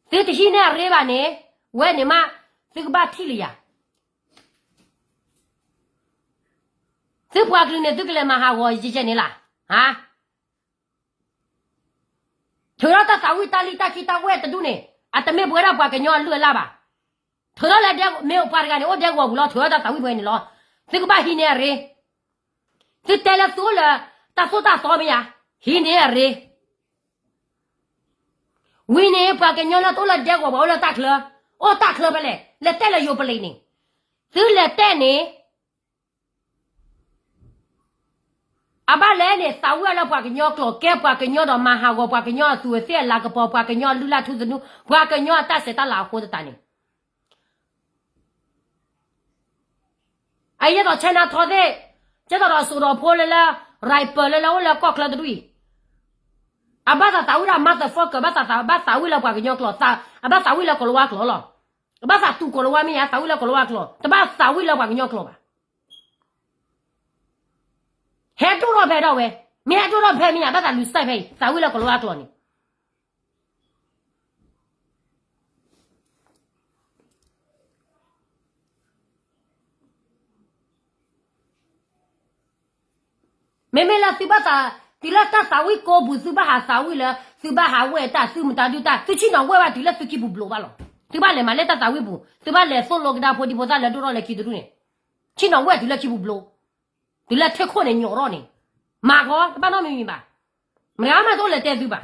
သုတဟံးန့ၢ်အရ့ဘၣ်န့ၣ်, ဝဲန့ၣ်မး, သုကဘၣ်ထံၣ်လၢယၤ သုပှၤကလုာ်န့ၣ် သုကလဲၤမၤဟးဂီၤယကဲန့ၣ်လၢ, ဟါ, ထုးထီၣ်တၢ်သးဝံၣ်တၢ်လံၣ်တၢ်ခံတၢ်ဝဲၢ်တဒူၣ်န့ၣ်, အတမ့ၢ်ပဝဲဒၣ်ပှၤကညီအလုၢ်အလၢ်ဘၣ်. ထုးထီၣ်လၢဒဲ မ့ၢ်ပှၤတဂၤန့ၣ် အိၣ်ဒဲကဝီၤပူၤလီၤ ထုးထီၣ်တၢ်သးဝံၣ်ပှဲၤန့ၣ်လီၤ. သုကဘၣ်ဟံးန့ၢ်အရ့, သုတဲလၢသုအိၣ်လၢ တၢ်သိၣ်တၢ်သီမ့ၢ်ယါ, ဟံးန့ၢ်အရ့ ဝံၤန့ၣ် ပှၤကညီလၢတအိၣ်လၢဒဲကဝီၤ ပှၤအိၣ်လၢတၢ်ချၢ, အိၣ်တၢ်ချၢဖဲလဲၣ်, လဲၤတဲလၢယိၤပလံးန့ၣ်, သုလဲၤတဲန့ၣ်, အဘၣ်လဲၣ်န့ၣ် သးဝံၣ်အီၤလၢပှၤကညီကျိာ် ကဲပှၤကညီဒီးမၤဟးဂီၤပှၤကညီအသူးအသ့ၣ်အလၤကပီၤ ပှၤကညီအလုၢ်လၢ်ထူသနူ ပှၤကညီအတၢ်စဲးတၢ်လၤအဃိသတးန့ၣ် အယဲၢ်သိး China ထီသ့ၣ်, ကဲသိးဒီးစိာ်ဒီးဖိလၢလၢ rapper လၢလၢအိၣ်လၢကီၢ်ချၢတဒူၣ်အံၤ, အဘၣ်သးသးဝံၣ်ဒၣ် motherfucker ဘၣ်သးသးဝံၣ်လၢပှၤကညီကျိာ်, အဘၣ်သးဝံၣ်လၢကိၤလၤဝါကျိာ်လီၤ. အဘၣ်သးတူၢ်ကိၤလၤဝါမ့ၢ်ယါ သးဝံၣ်လၢကိၤလၤဝါကျိာ်, တဘၣ်သးဝံၣ်လၢပှၤကညီကျိာ်ဘၣ်. ဟဲဒိၣ်ထီၣ်ဖဲဒီးဝဲ, မ့ၢ်ဟဲဒိၣ်ထီၣ်ဖဲမ့ၢ်ယါ ဘၣ်သးလူၤစဲးဖဲအံၤ သးဝံၣ်လၢကိၤလၤဝါကျိာ်န့ၣ် မ့မ့ၢ်လၢသုဘၣ်သး, တုၤလၢတၢ်သးဝံၣ်ကိးပူၤ သုဘၣ်ဟးသးဝံၣ်လၢ သုဘၣ်ဟးဝဲၢ်တၢ် သုမတၤဒုးတၢ် သုဆ့ၣ်နီၤဝဲၢ်ဘၣ်တုၤလၢသုခံပူၤဘျိးဘၣ်လီၤ. သုဘၣ်လဲၤမၤလၢတၢ်သးဝံၣ်ပူၤ, သုဘၣ်လဲၤသိၣ်လိကဒါဖိဒံဖိသၣ်လၢဒိၣ်ထီၣ်လၢခံတဒူၣ်န့ၣ်, ဆ့ၣ်နီၤဝဲၢ်တုၤလၢခံပူၤဘျိး, တုၤလၢထ့ခိၣ်န့ၣ်ညိးထီၣ်န့ၣ်, မၤဃီ တဘၣ်နီတမံၤမံၤဘၣ်. မတၤမးတအိၣ်လဲၤတဲသုဘၣ်.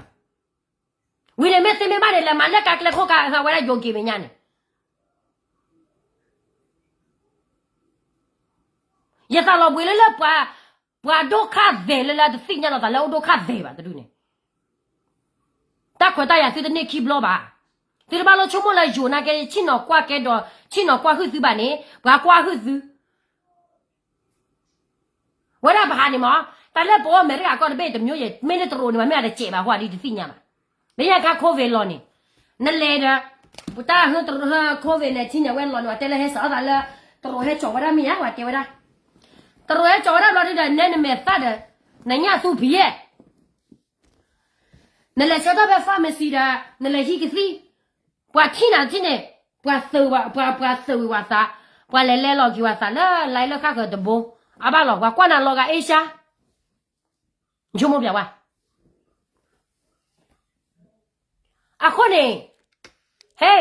ဝံၤန့ၣ်မ့ၢ်သ့မ့ၢ်ဘၣ်န့ၣ် လဲၤမၤလၢကါကျဲခိၣ်ကါ ဟးဝဲဒၣ်ယိၤက့ၤမဲာ်ညါန့ၣ် ယသးလီၤဘှံးလၢလၢပှၤ, ပှၤဒိၣ်ခၣ်သဲးလၢလၢတသ့ၣ်ညါလီၤသးလၢအိၣ်ဒိၣ်ခၣ်သဲးဘၣ်တဒူၣ်န့ၣ်, တၢ်ခွဲးတၢ်ယာ်သုတန့ၢ်ခံဘျီဘၣ်. သုတဘၣ်လိၣ်ဆိကမိၣ်လၢယိၤနာ်က့ ဆ့ၣ်နီၤကွၢ်ကဲဒီး ဆ့ၣ်နီၤကွၢ်ဟုၣ်သုဘၣ်န့ၣ် ပှၤကွၢ်ဟုၣ်သု ဝဲဒၣ်ပဟးန့ၣ်မး, တၢ်လၢပအိၣ်အမဲရကၤကီၢ်တဘ့ၣ်တမျိုးယဲၢ် မ့ၢ်လၢတရူးန့ၣ်ဘၣ် မ့ၢ်အတစဲးဘၣ်ဃိဒ်တသ့ၣ်ညါဘၣ်. မ့ၢ်ယါခါ COVID လီၤန့ၣ်, နလဲၤဒီး, ပတၢ်ဟၢတရူး COVID nineteen န့ၣ် အဝဲလီၤန့ၣ် ပှၤတဲလၢဟဲစးအီၣ်သးလၢ, တရူးဟဲစိာ်ဝဲဒၣ်မ့ၢ်ယါ ပှၤတဲဝဲဒၣ် တရူးဟဲကၠီၤဝဲဒၣ်ဘျီဒုဒီး နဲနမဲာ်သၣ်ဒီး နညၣ်သူဖံးယဲၢ် နလဲၤဆၢထၢၣ်ဖဲ pharmacy ဒီး နလဲၤဟံးကသံၣ်, ပှၤထံၣ်နၤထံၣ်န့ၣ်, ပှၤသုးဝဲ, ပှၤ, ပှၤသုးဝံၤဝဲသး, ပှၤလဲၤလဲလီၤက့ၤဝဲသးလၢ line လၢဃၣ်ဃၢၤတဘိ, အဘၣ်လီၤ ပှၤကွၢ်နၤလီၤဂာ် Asia, ဆိကမိၣ်ပျဲဝဲ, အဃိန့ၣ်, ဟဲ,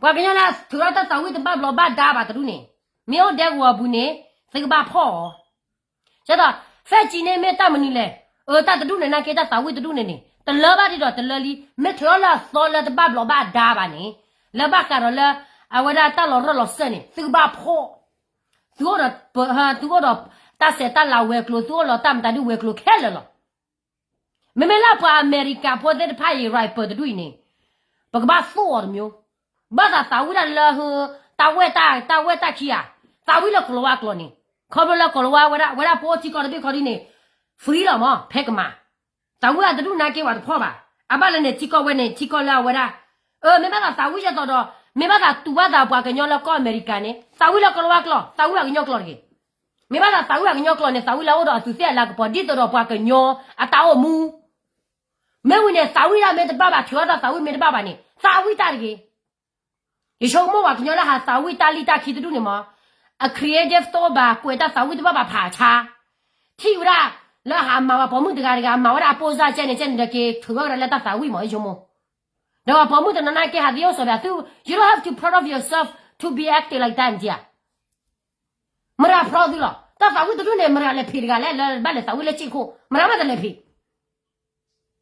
ပှၤကညီလၢထုးထီၣ်တၢ်သးဝံၣ်တဘၣ်ဘျီးဘၣ်ဒါဘၣ်တဒူၣ်န့ၣ်, မ့ၢ်အိၣ်ဒဲကဝီၤပူၤန့ၣ်, သုကဘၣ်ဖီၣ်အီၤ ကဲသိး, ဖဲကံန့ၣ်မ့ၢ်တၢ်မနုၤလဲၣ်, အတၢ်တဒူၣ်န့ၣ်နာ်က့ တၢ်သးဝံၣ်တဒူၣ်န့ၣ်န့ၣ် တလၢဘၣ်ဒ်ဒီးတလၢလံ, မ့ၢ်ထုးထီၣ်လၢအသီလၢတဘၣ်ဘျီးဘၣ်ဒါဘၣ်န့ၣ်, လၢဘၣ်ဃးဒီးလၢ အဝဲဒၣ်တၢ်လီၤရၢၢ်လီၤစၢၢ်န့ၣ် သုကဘၣ်ဖီၣ်, သုအိၣ်ဒီး, သုအိၣ်ဒီးတၢ်ဆဲးတၢ်လၤဝဲၤကျိၤ, သုအိၣ်ဒီးတၢ်မတၤဒုဝဲၤကျိၤခဲလၢာ်လီၤ. မ့မ့ၢ်လၢပှၤအမဲရကၤဖိသ့ၣ်တဖၣ်အံၤ ရၤပၢၢ်တဒူၣ်အံၤန့ၣ်, ပကဘၣ်သိၣ်အီၤတမျိုး, ဘၣ်သးသးဝံၣ်တၢ်လၢ တၢ်ဝဲၢ်တၢ်, တၢ်ဝဲၢ်တၢ်ခံဂၤ, သးဝံၣ်လၢကလီၤဝါကျိာ်န့ၣ်, ခီဖျိလၢကလီၤဝါဝဲဒၣ်, ဝဲဒၣ်ပအိၣ်ထံကီၢ်တဘ့ၣ်ခီဒ်န့ၣ်, free လီၤမး ဖဲကမၤ, သးဝံၣ်အတဒူၣ်နာ်က့ဝဲတဖီၣ်ဘၣ်, အဘၣ်လၢန့ၣ်ထံကီၢ်ဝဲန့ၣ် ထံကီၢ်လၢအဝဲဒၣ်, အၢ မ့ၢ်ဘၣ်သးသးဝံၣ်ယသိးဒီး, မ့ၢ်ဘၣ်သးတူၢ်ဘၣ်သးပှၤကညီလၢကီၢ်အမဲရကၤန့ၣ် သးဝံၣ်လၢကလီၤဝါကျိာ်, သးဝံၣ်ပှၤကညီကျိာ်တဂ့ၤ မ့ၢ်ဘၣ်သးသးဝံၣ်ပှၤကညီကျိာ်န့ၣ် သးဝံၣ်လၢအအိၣ်ဒီးအသူးသ့ၣ်အလၤကပီၤ ဒ်သိးဒီးပှၤကညီအတၢ်အိၣ်မူ, မ့ၢ်ဝံၤန့ၣ် သးဝံၣ်တၢ်မ့ၢ်တဘၣ်ဘၣ်, ထုးထီၣ်တၢ်သးဝံၣ်မ့ၢ်တဘၣ်ဘၣ်န့ၣ် သးဝံၣ်တၢ်တဂ့ၤ. ယဆိကမိၣ်ပှၤကညီလၢဟးသးဝံၣ်တၢ်လံၣ်တၢ်ခံတဒူၣ်န့ၣ်မး, အ creative တအိၣ်ဘၣ်, ကွဲးတၢ်သးဝံၣ်တဘၣ်ဘၣ်ဖးဆါ, ထံၣ်ဝဲဒၣ်လၢဟးမၤဝဲပိာ်မုၣ်တဂၤတဂၤ မၤဝဲဒၣ်အပိၢ်စၢ်ကဲန့ၣ် ကဲန့ၣ်ဒီးက့ၤထုးထီၣ်ကဒီးလၢတၢ်သးဝံၣ်မး ယဆိကမိၣ်, ဒီးပိာ်မုၣ်တနီၤနာ်က့ဟးသယုၢ်စီၤပၤသု, you don't have to proud of yourself to be acting like that ဧါ, မတၤ proud သုလီၤ, တၢ်သးဝံၣ်တဒူၣ်န့ၣ် မတၤလဲၤဖံးတဂၤလဲၣ်, လၢဘၣ်လဲၤသးဝံၣ်လၢစ့ၢ်ခိၣ် မတၤမးတလဲၤဖံး,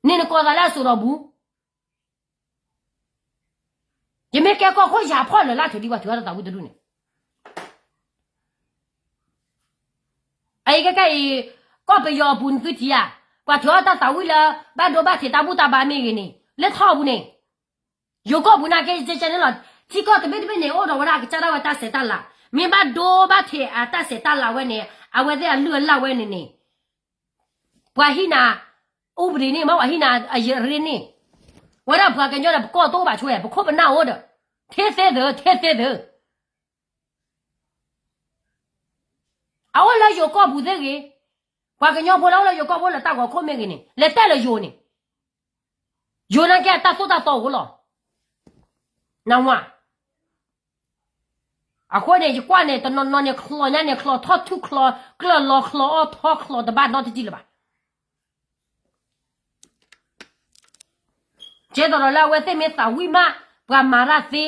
န့ၣ်နကိးသးလၢအစိၤဒီးဘူး ယမ့ၢ်ကဲကီၢ်ခိၣ်ယၤဖီၣ်လၢာ်လၢထုးဒံးပှၤထုးထီၣ်တၢ်သးဝံၣ်တဒူၣ်န့ၣ်, အအံၤကဲကဲအံၤ, ကီၢ်ပယီၤအပူၤနသုထံၣ်ဧါ, ပှၤထုးထီၣ်တၢ်သးဝံၣ်လၢ ဘၣ်ဒိဘၣ်ထံးတၢ်ဘူၣ်တၢ်ဘါမ့ၢ်ဂ့ၤန့ၣ် လၢထီၣ်အပူၤန့ၣ်, ယိၤကီၢ်ပူၤနာ်က့ကဲန့ၣ်လီၤ, ထံကီၢ်တဘ့ၣ်တဘ့ၣ်န့ၣ် အိၣ်ဒီးဝဲဒၣ်အကစၢ်ဒၣ်ဝဲတၢ်ဆဲးတၢ်လၤ, မ့ၢ်ဘၣ်ဒိဘၣ်ထံးအတၢ်ဆဲးတၢ်လၤဝဲန့ၣ် အဝဲသ့ၣ်အလုၢ်အလၢ်ဝဲန့ၣ်န့ၣ် ပှၤဟံးနၤ, အိၣ်ဘှံးန့ၣ်မ့ၢ်ပှၤဟံးနၤအရ့န့ၣ်, ဝဲဒၣ်ပှၤကညီဒီးပကီၢ်တအိၣ်ဘၣ်ဆိဝဲ ပခိၣ်ပနၢ်အိၣ်ဒီး, ထဲသ့သ့, ထဲသ့သ့, အအိၣ်လၢယိၤကီၢ်ပူၤသ့ၣ်ဂ့ၤ, ပှၤကညီဖိလၢအိၣ်လၢယိၤကီၢ်ဖိလၢတၢ်ဂီၤခိၣ်မ့ၢ်ဂ့ၤန့ၣ် လဲၤတဲလၢယိၤန့ၣ်, ယိၤနာ်က့အတၢ်သိၣ်တၢ်သီအိၣ်လီၤ, နဝၤ အဃိန့ၣ် ယကွၢ်န့ၣ် တနီၤနီၤန့ၣ် ချီညါန့ၣ် ချီထီၣ်ထူၣ်ချီ ကျၢၢ်လီၤချီအီၣ်ထီချီတဘၣ်နီတစံၢ်လၢၤဘၣ်. ကဲသိးဒီးလၢအဝဲသ့ၣ်မ့ၢ်သးဝံၣ်မး ပှၤမၤတၢ်သ့,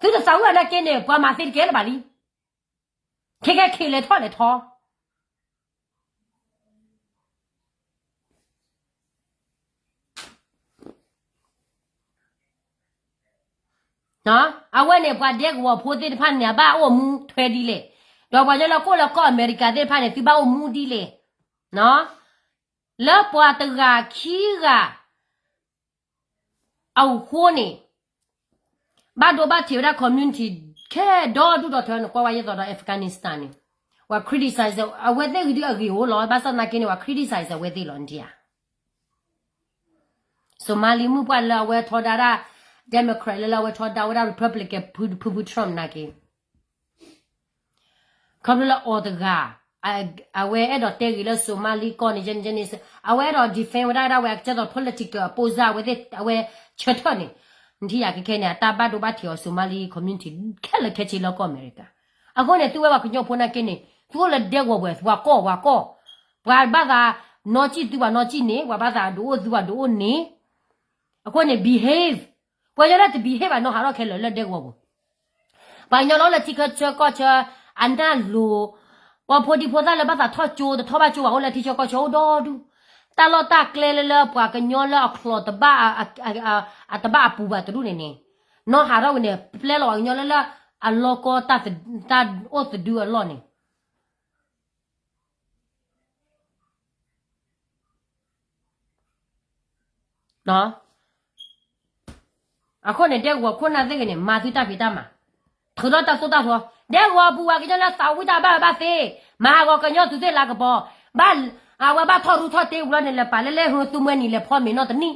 သုတသးဝံၣ်အနာ်က့န့ၣ် ပှၤမၤသ့တကဲလၢၤဘၣ်လံ. ခဲကဲခ့လဲၤထီၣ်လဲၤထီ အဝဲန့ၣ် ပှၤဒဲကဝီၤဖိသ့ၣ်တဖၣ်န့ၣ် အဘၣ်အိၣ်မူထွဲဒ်လဲၣ်, ဒီးပှၤကညီလၢကအိၣ်လၢကီၢ်အမဲရကၤသ့ၣ်တဖၣ်န့ၣ် သုဘၣ်အိၣ်မူဒ်လဲၣ်, လၢပှၤတဂၤခံဂၤ အဃိန့ၣ် ဘၣ်ဒိဘၣ်ထံးဝဲဒၣ် community ခဲဒီဒူၣ်ဒီထၢ နကွၢ်ဝဲယဲသိးဒီး Afghanistan န့ၣ် ပှၤ criticize အဝဲသ့ၣ်ဂ့ၤဒုးအဂ့ၤအိၣ်လီၤ, ဘၣ်ဆၣ်သနာ်က့န့ၣ် ပှၤ criticize အဝဲသ့ၣ်လီၤ နထံၣ်ဧါ. Somali မုၣ်ပှၢ်လၢအဝဲထီဒါဒၣ် Democrat လၢလၢအဝဲထီဒါဝဲဒၣ် Republican ဖုဖု Trump နာ်က့ ခီဖျိလၢအီၤတဂၤ အဝဲအဲၣ်ဒိးတဲဂ့ၤလၢ Somali ကီၢ်န့ၣ် ယဲန့ၣ် ယဲန့ၣ် အဝဲအဲၣ်ဒိး defend ဝဲဒၣ်ဒၣ်ဝဲအကစၢ်သိး political opposite အဝဲသ့ၣ် အဝဲဆၢထၢၣ်န့ၣ်, နထံၣ်ယၤခဲခဲန့ၣ် အတၢ်ဘၣ်ဒိဘၣ်ထံးအီၤ Somali community ခဲလၢာ်ခဲဆ့လၢကီၢ်အမဲရကၤ, အဃိန့ၣ် သုဝဲပှၤကညီဖိနာ်က့န့ၣ် သုအိၣ်လၢဒဲကဝီၤပူၤ ပှၤကီၢ်ပှၤကီၢ်, ပှၤဘၣ်သးနီၢ်ကံၣ်သုပှၤနီၢ်ကံၣ်န့ၣ်, ပှၤဘၣ်သးဒိၣ်အိၣ်သုပှၤဒိၣ်အိၣ်န့ၣ်, အဃိန့ၣ် behave, ပှၤကညီလၢတ behave ဘၣ်နီၢ်ဟးထီၣ်ခဲလၢာ်လၢဒဲကဝီၤပူၤ ပှၤကညီလၢအိၣ်လၢထံဆၢကီၢ်ဆၢ အနၢ်လိၤ, ပှၤဖိဒံဖိသၣ်လၢဘၣ်သးထီၣ်ကၠိ တထီၣ်ဘၣ်ကၠိဘၣ် အိၣ်လၢထံဆၢကီၢ်ဆၢအိၣ်ဒီဒူၣ်, တၢ်လီၢ်တၢ်ကျဲလၢလၢပှၤကညီလၢအချီးတဘၣ်, အတဘၣ်အပူၤဘၣ်တဒူၣ်န့ၣ်န့ၣ်, နီၢ်ဟးထီၣ်ဝဲန့ၣ် ပျဲလီၤပှၤကညီလၢလၢအလီၢ်ကီၢ်တၢ်အိၣ်သဒုအလီၢ်န့ၣ် အဃိန့ၣ် ဒဲကဝီၤခိၣ်နၢ်သ့ၣ်ဂ့ၤန့ၣ် မၤသုတၢ်ဖံးတၢ်မၤ, ထုးထီၣ်တၢ်သိၣ်တၢ်သီ, ဒဲကဝီၤပူၤပှၤကညီလၢသးဝံၣ်တၢ်ဘၣ်ဘၣ်သ့, မၤဟးဂီၤကညီသူးသ့ၣ်လၤကပီၤ, ဘၣ်အဝဲဘၣ်ထီၣ်ရူထီၣ်တ့ဝံၤလီၤန့ၣ် လဲၤပာ်လၢလဲၤဟၢသုမှဲနံၤလဲၤဖီမ့ၤနီၢ်တနံၣ်,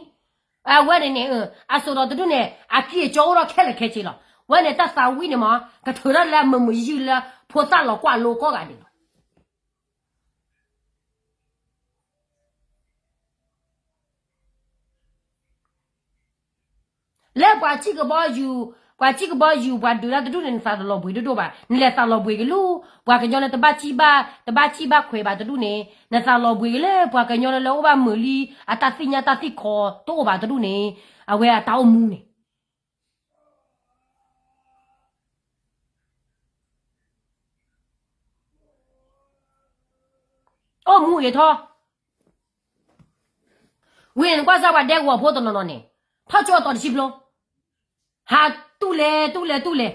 အဝဲန့ၣ်န့ၣ် အစိၤဒီးတဒူၣ်န့ၣ် အကံၢ်အကီအိၣ်ထီၣ်ခဲလၢာ်ခဲဆ့လီၤ. ဝဲန့ၣ်တၢ်သးဝံၣ်န့ၣ်မး ကထုးထီၣ်လၢမုာ်မုာ်ယုၢ်လၢ ဖိသၣ်လီၤကွၢ်လိကိးဂၤဒဲးလီၤ. လၢပှၤစံၣ်ကဘီယူၤ, ပှၤစံၣ်ကဘီယူၤ ပှၤဒုးတၢ်တဒူၣ်န့ၣ် နသးတလီၤဘှံးဒိၣ်ဒိၣ်ဘၣ်, နလဲၤသးလီၤဘှံးက့ၤလၢ ပှၤကညီလၢတဘၣ်စံၣ်ဘၣ်, တဘၣ်စံၣ်ဘၣ်ခွဲးဘၣ်တဒူၣ်န့ၣ် နသးလီၤဘှံးက့ၤလၢ ပှၤကညီလၢလၢအိၣ်ဘၣ်မုာ်လံ အတၢ်သ့ၣ်ညါတၢ်သ့ၣ်ခီတအိၣ်ဘၣ်တဒူၣ်န့ၣ် အဝဲအတၢ်အိၣ်မူန့ၣ် အိၣ်မူဂ့ၤထီၣ်, ဝံၤန့ၣ်နကွၢ်စၢ်ပှၤဒဲကဝီၤဖိတနီၤနီၤန့ၣ် ထီၣ်ကၠိအတီၤတဆံဖျိ, ဟးတူၢ်လဲၤတူၢ်လဲၤတူၢ်လဲၤ,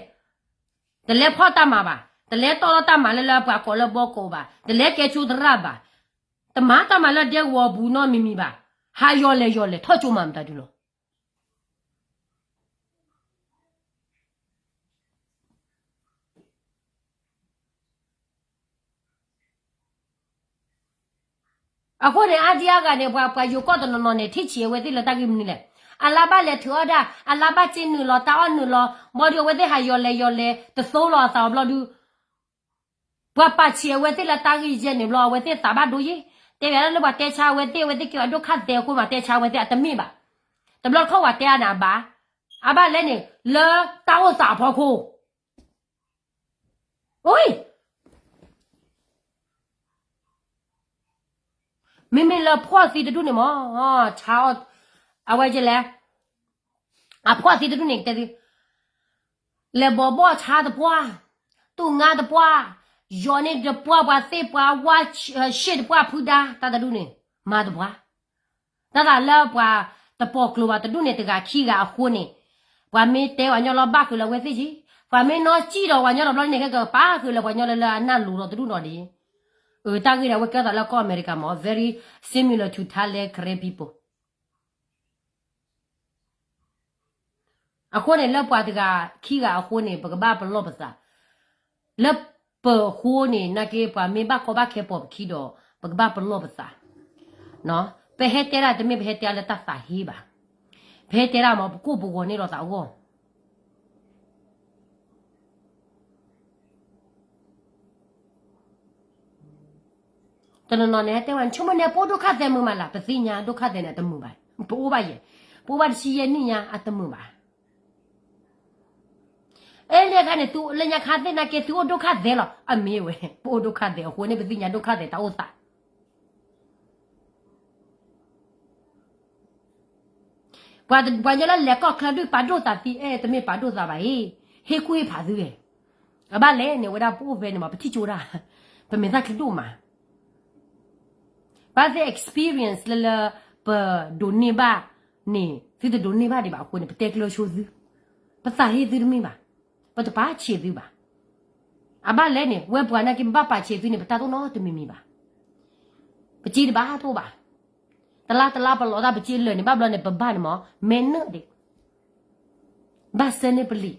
တလဲၤဖီၣ်တၢ်မၤဘၣ်, တလဲၤတီၢ်ထီၣ်တၢ်မၤလၢလၢပှၤကိးလၢဘီကိးဘၣ်, တလဲၤကဲကၠိသရၣ်ဘၣ်, တမၤတၢ်မၤလၢဒဲကဝီၤပူၤနီတမံၤမံၤဘၣ်, ဟးယီၤလဲၤယီၤလဲၤ ထီၣ်ကၠိမၤမတၤဒုလီၤ. အဃိန့ၣ် အါဒံအါဂၤန့ၣ် ပှၤ ပှၤယိၤကီၢ်တနီၤနီၤန့ၣ် ထံၣ်ဆံးအဝဲသ့ၣ်လၢတၢ်ဂ့ၢ်မနုၤလဲၣ်. အလါဘၣ်လဲၤထုးအီၣ်ဒၣ်, အလါဘၣ်စ့နုာ်လီၤ တၢ်အီၣ်နုာ်လီၤ, ဘီဒုးအဝဲသ့ၣ်ဟးယီၤလဲၤယီၤလဲၤ တသိလီၤအသးအီၤဘျီဒုး ပှၤပာ်ဆံးအဝဲသ့ၣ်လၢတၢ်ဂ့ၢ်ယဲၢ်န့ၣ်ဘျီ အဝဲသ့ၣ်သးဘၣ်ဒိယ့ၣ်, တဲဝဲဒၣ်လၢပှၤတဲဆါအဝဲသ့ၣ် အဝဲသ့ၣ်ကဲအဒိၣ်ခၣ်သဲအဃိမး တဲဆါအဝဲသ့ၣ်အတမ့ၢ်ဘၣ်. တဘျီတခီၣ်ပှၤတဲအါန့ၣ်အဘၣ်, အဘၣ်လဲၣ်န့ၣ် လၢတၢ်အိၣ်သးအဖီခိၣ် အိၣ်, မ့မ့ၢ်လၢဖှီၣ်သံတဒူၣ်န့ၣ်မး, ဆါအီၣ်, အဝဲကလဲၣ်, အဖှီၣ်သံတဒူၣ်န့ၣ် ကတဲသု, လဲၤဘီဘီၣ်ဆါတပှၢ်, တူၢ်ငါတပှၢ်, ယီၤန့ၢ်တပှၢ် ပှၤသ့ၣ်ပှၤဝါ, ရှ့ၣ်တပှၢ်ဖုဒါ တၢ်တဒူၣ်န့ၣ်, မၤတပှၢ် တၢ်သးလၢပှၤတပိာ်ကျိၤဘၣ်တဒူၣ်န့ၣ် တဂၤခံဂၤအဃိန့ၣ်, ပှၤမ့ၢ်တဲပှၤညီလီၤဘၣ်ဃုာ်လၢအဝဲသ့ၣ်က့ၤ, ပှၤမ့ၢ်နီၢ်စံၣ်ဒီးပှၤညီလီၤဘျီန့ၣ် ကဲကပာ်ဃုာ်လၢပှၤညီလၢလၢအနၢ်လိၤဒီးတဒူၣ်နီၢ်ဒံး. အတၢ်ဂ့ၢ်န့ၣ် အဝဲကဲသးလၢကီၢ်အမဲရကၤမး very similar to ထါလဲ Karen people. အဃိန့ၣ် လၢပှၤတဂၤခံဂၤအဃိန့ၣ် ပကဘၣ်ပလီၢ်ပသး, လၢပဃိန့ၣ် နာ်က့ပှၤမ့ၢ်ဘၣ်ကီဘၣ်ခဲပိာ်ပခံဒီး ပကဘၣ်ပလီၢ်ပသး, ပဟဲတဲဒၣ်တမ့ၢ်ပဟဲတဲလၢတၢ်သးဟ့ဘၣ်, ပဟဲတဲဒၣ်မ့ၢ်ပကိၢ်ပဂီၤန့ၢ်လိာ်သးအဂီၢ် တနီၤနီၤန့ၣ် တဲဝဲ ဆိကမိၣ်န့ၣ် ပအိၣ်ဒိၣ်ခၣ်သဲမုာ်မးလၢ်, ပသ့ၣ်ညါဒိၣ်ခၣ်သဲန့ၣ် အတမုာ်ဘၣ်, ပအိၣ်ဘၣ်ယဲၢ်, ပအိၣ်ဘၣ်တဆံယဲၢ်နံၣ်ညါ အတမုာ်ဘၣ်. အဲန့ၣ်အခါန့ၣ် သုလၢညါခါသ့ၣ်နာ်က့ သုအိၣ်ဒိၣ်ခၣ်သဲလီၤ, အမ့ၢ်ဝဲ ပအိၣ်ဒိၣ်ခၣ်သဲအဃိန့ၣ် ပသ့ၣ်ညါဒိၣ်ခၣ်သဲတၢ်အိၣ်သး ပှၤ ပှၤညီလၢလဲၤကီၢ်ချၢဒုးပာ်ဒိၣ်သးသံ, အဲ တမ့ၢ်ပာ်ဒိၣ်သးဘၣ်အံၤ, ဟ့ၣ်ကူၣ်ဟ့ၣ်ဖးသုဝဲ, အဘၣ်လဲၣ်န့ၣ် ဝဲဒၣ်ပအိၣ်ဖဲန့ၣ်မး ပထံၣ်ကၠိဒၣ်, ပမဲာ်သၣ်ချံဒိၣ်မး, ဘၣ်သ့ၣ် experience လၢလၢ ပဒိးန့ၢ်ဘၣ်န့ၣ် သုတဒိးန့ၢ်ဘၣ်ဒံးဘၣ်အဃိန့ၣ် ပတဲကျၢၤဆိသု, ပသးဟ့သုတမ့ၢ်ဘၣ်, ပတပာ်ဆံးသုဘၣ်. အဘၣ်လဲၣ်န့ၣ် ဝဲပှၤနာ်က့ ပဘၣ်ပာ်ဆံးသုန့ၣ် ပတၢ်တအိၣ်နီတမံၤမံၤဘၣ်. ပစ့တဘၣ်တအိၣ်ဘၣ်. တလါတလါပလီၤတၢ်ပစ့လၢာ်န့ၣ် ဘၣ်ဘျီန့ၣ် ပဘၣ်န့ၣ်မး မဲနၢၣ်ဒံး, ဘၣ်ဆၢန့ၢ်ပလံာ်,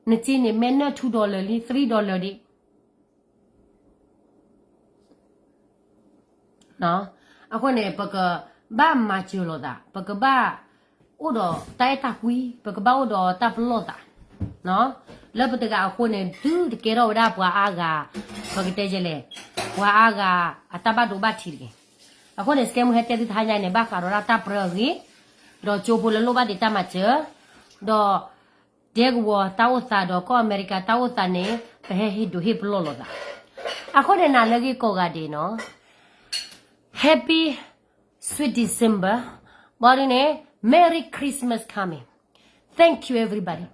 နစ့န့ၣ် မဲနၢၣ် two dollar လံ three dollar ဒံး အဃိန့ၣ် ပကဘၣ်မၤစၢၤလိာ်သး, ပကဘၣ်အိၣ်ဒီးတၢ်အဲၣ်တၢ်ကွံ, ပကဘၣ်အိၣ်ဒီးတၢ်ပလီၢ်သး, လၢပတဂၤအဃိန့ၣ် သုတကဲထီၣ်ဝဲဒၣ်ပှၤအါဂၤ, ပကတဲယဲလဲၣ်, ပှၤအါဂၤအတၢ်ဘၣ်ဒိဘၣ်ထံးတဂ့ၤ. အဃိန့ၣ် စကဲမုၢ်ဟဲတဲသုတဟါညါန့ၣ် ဘၣ်ဃးဒီးတၢ်ပျဲဂ့ၤ, ဒီးကၠိဖိလၢလိၣ်ဘၣ်ဒံးတၢ်မၤစၢၤ, ဒီး ဒဲကဝီၤတၢ်အိၣ်သးဒီးကီၢ်အမဲရကၤတၢ်အိၣ်သးန့ၣ် ပဟဲဟ့ၣ်ဒိးဟ့ၣ်ပလီၢ်လိာ်သး. အဃိန့ၣ် နၤလၢအဂ့ၤကိးဂၤဒဲးနီၤ, Happy Sweet December, ဘၣ်ဒ်န့ၣ် Merry Christmas coming. Thank you everybody.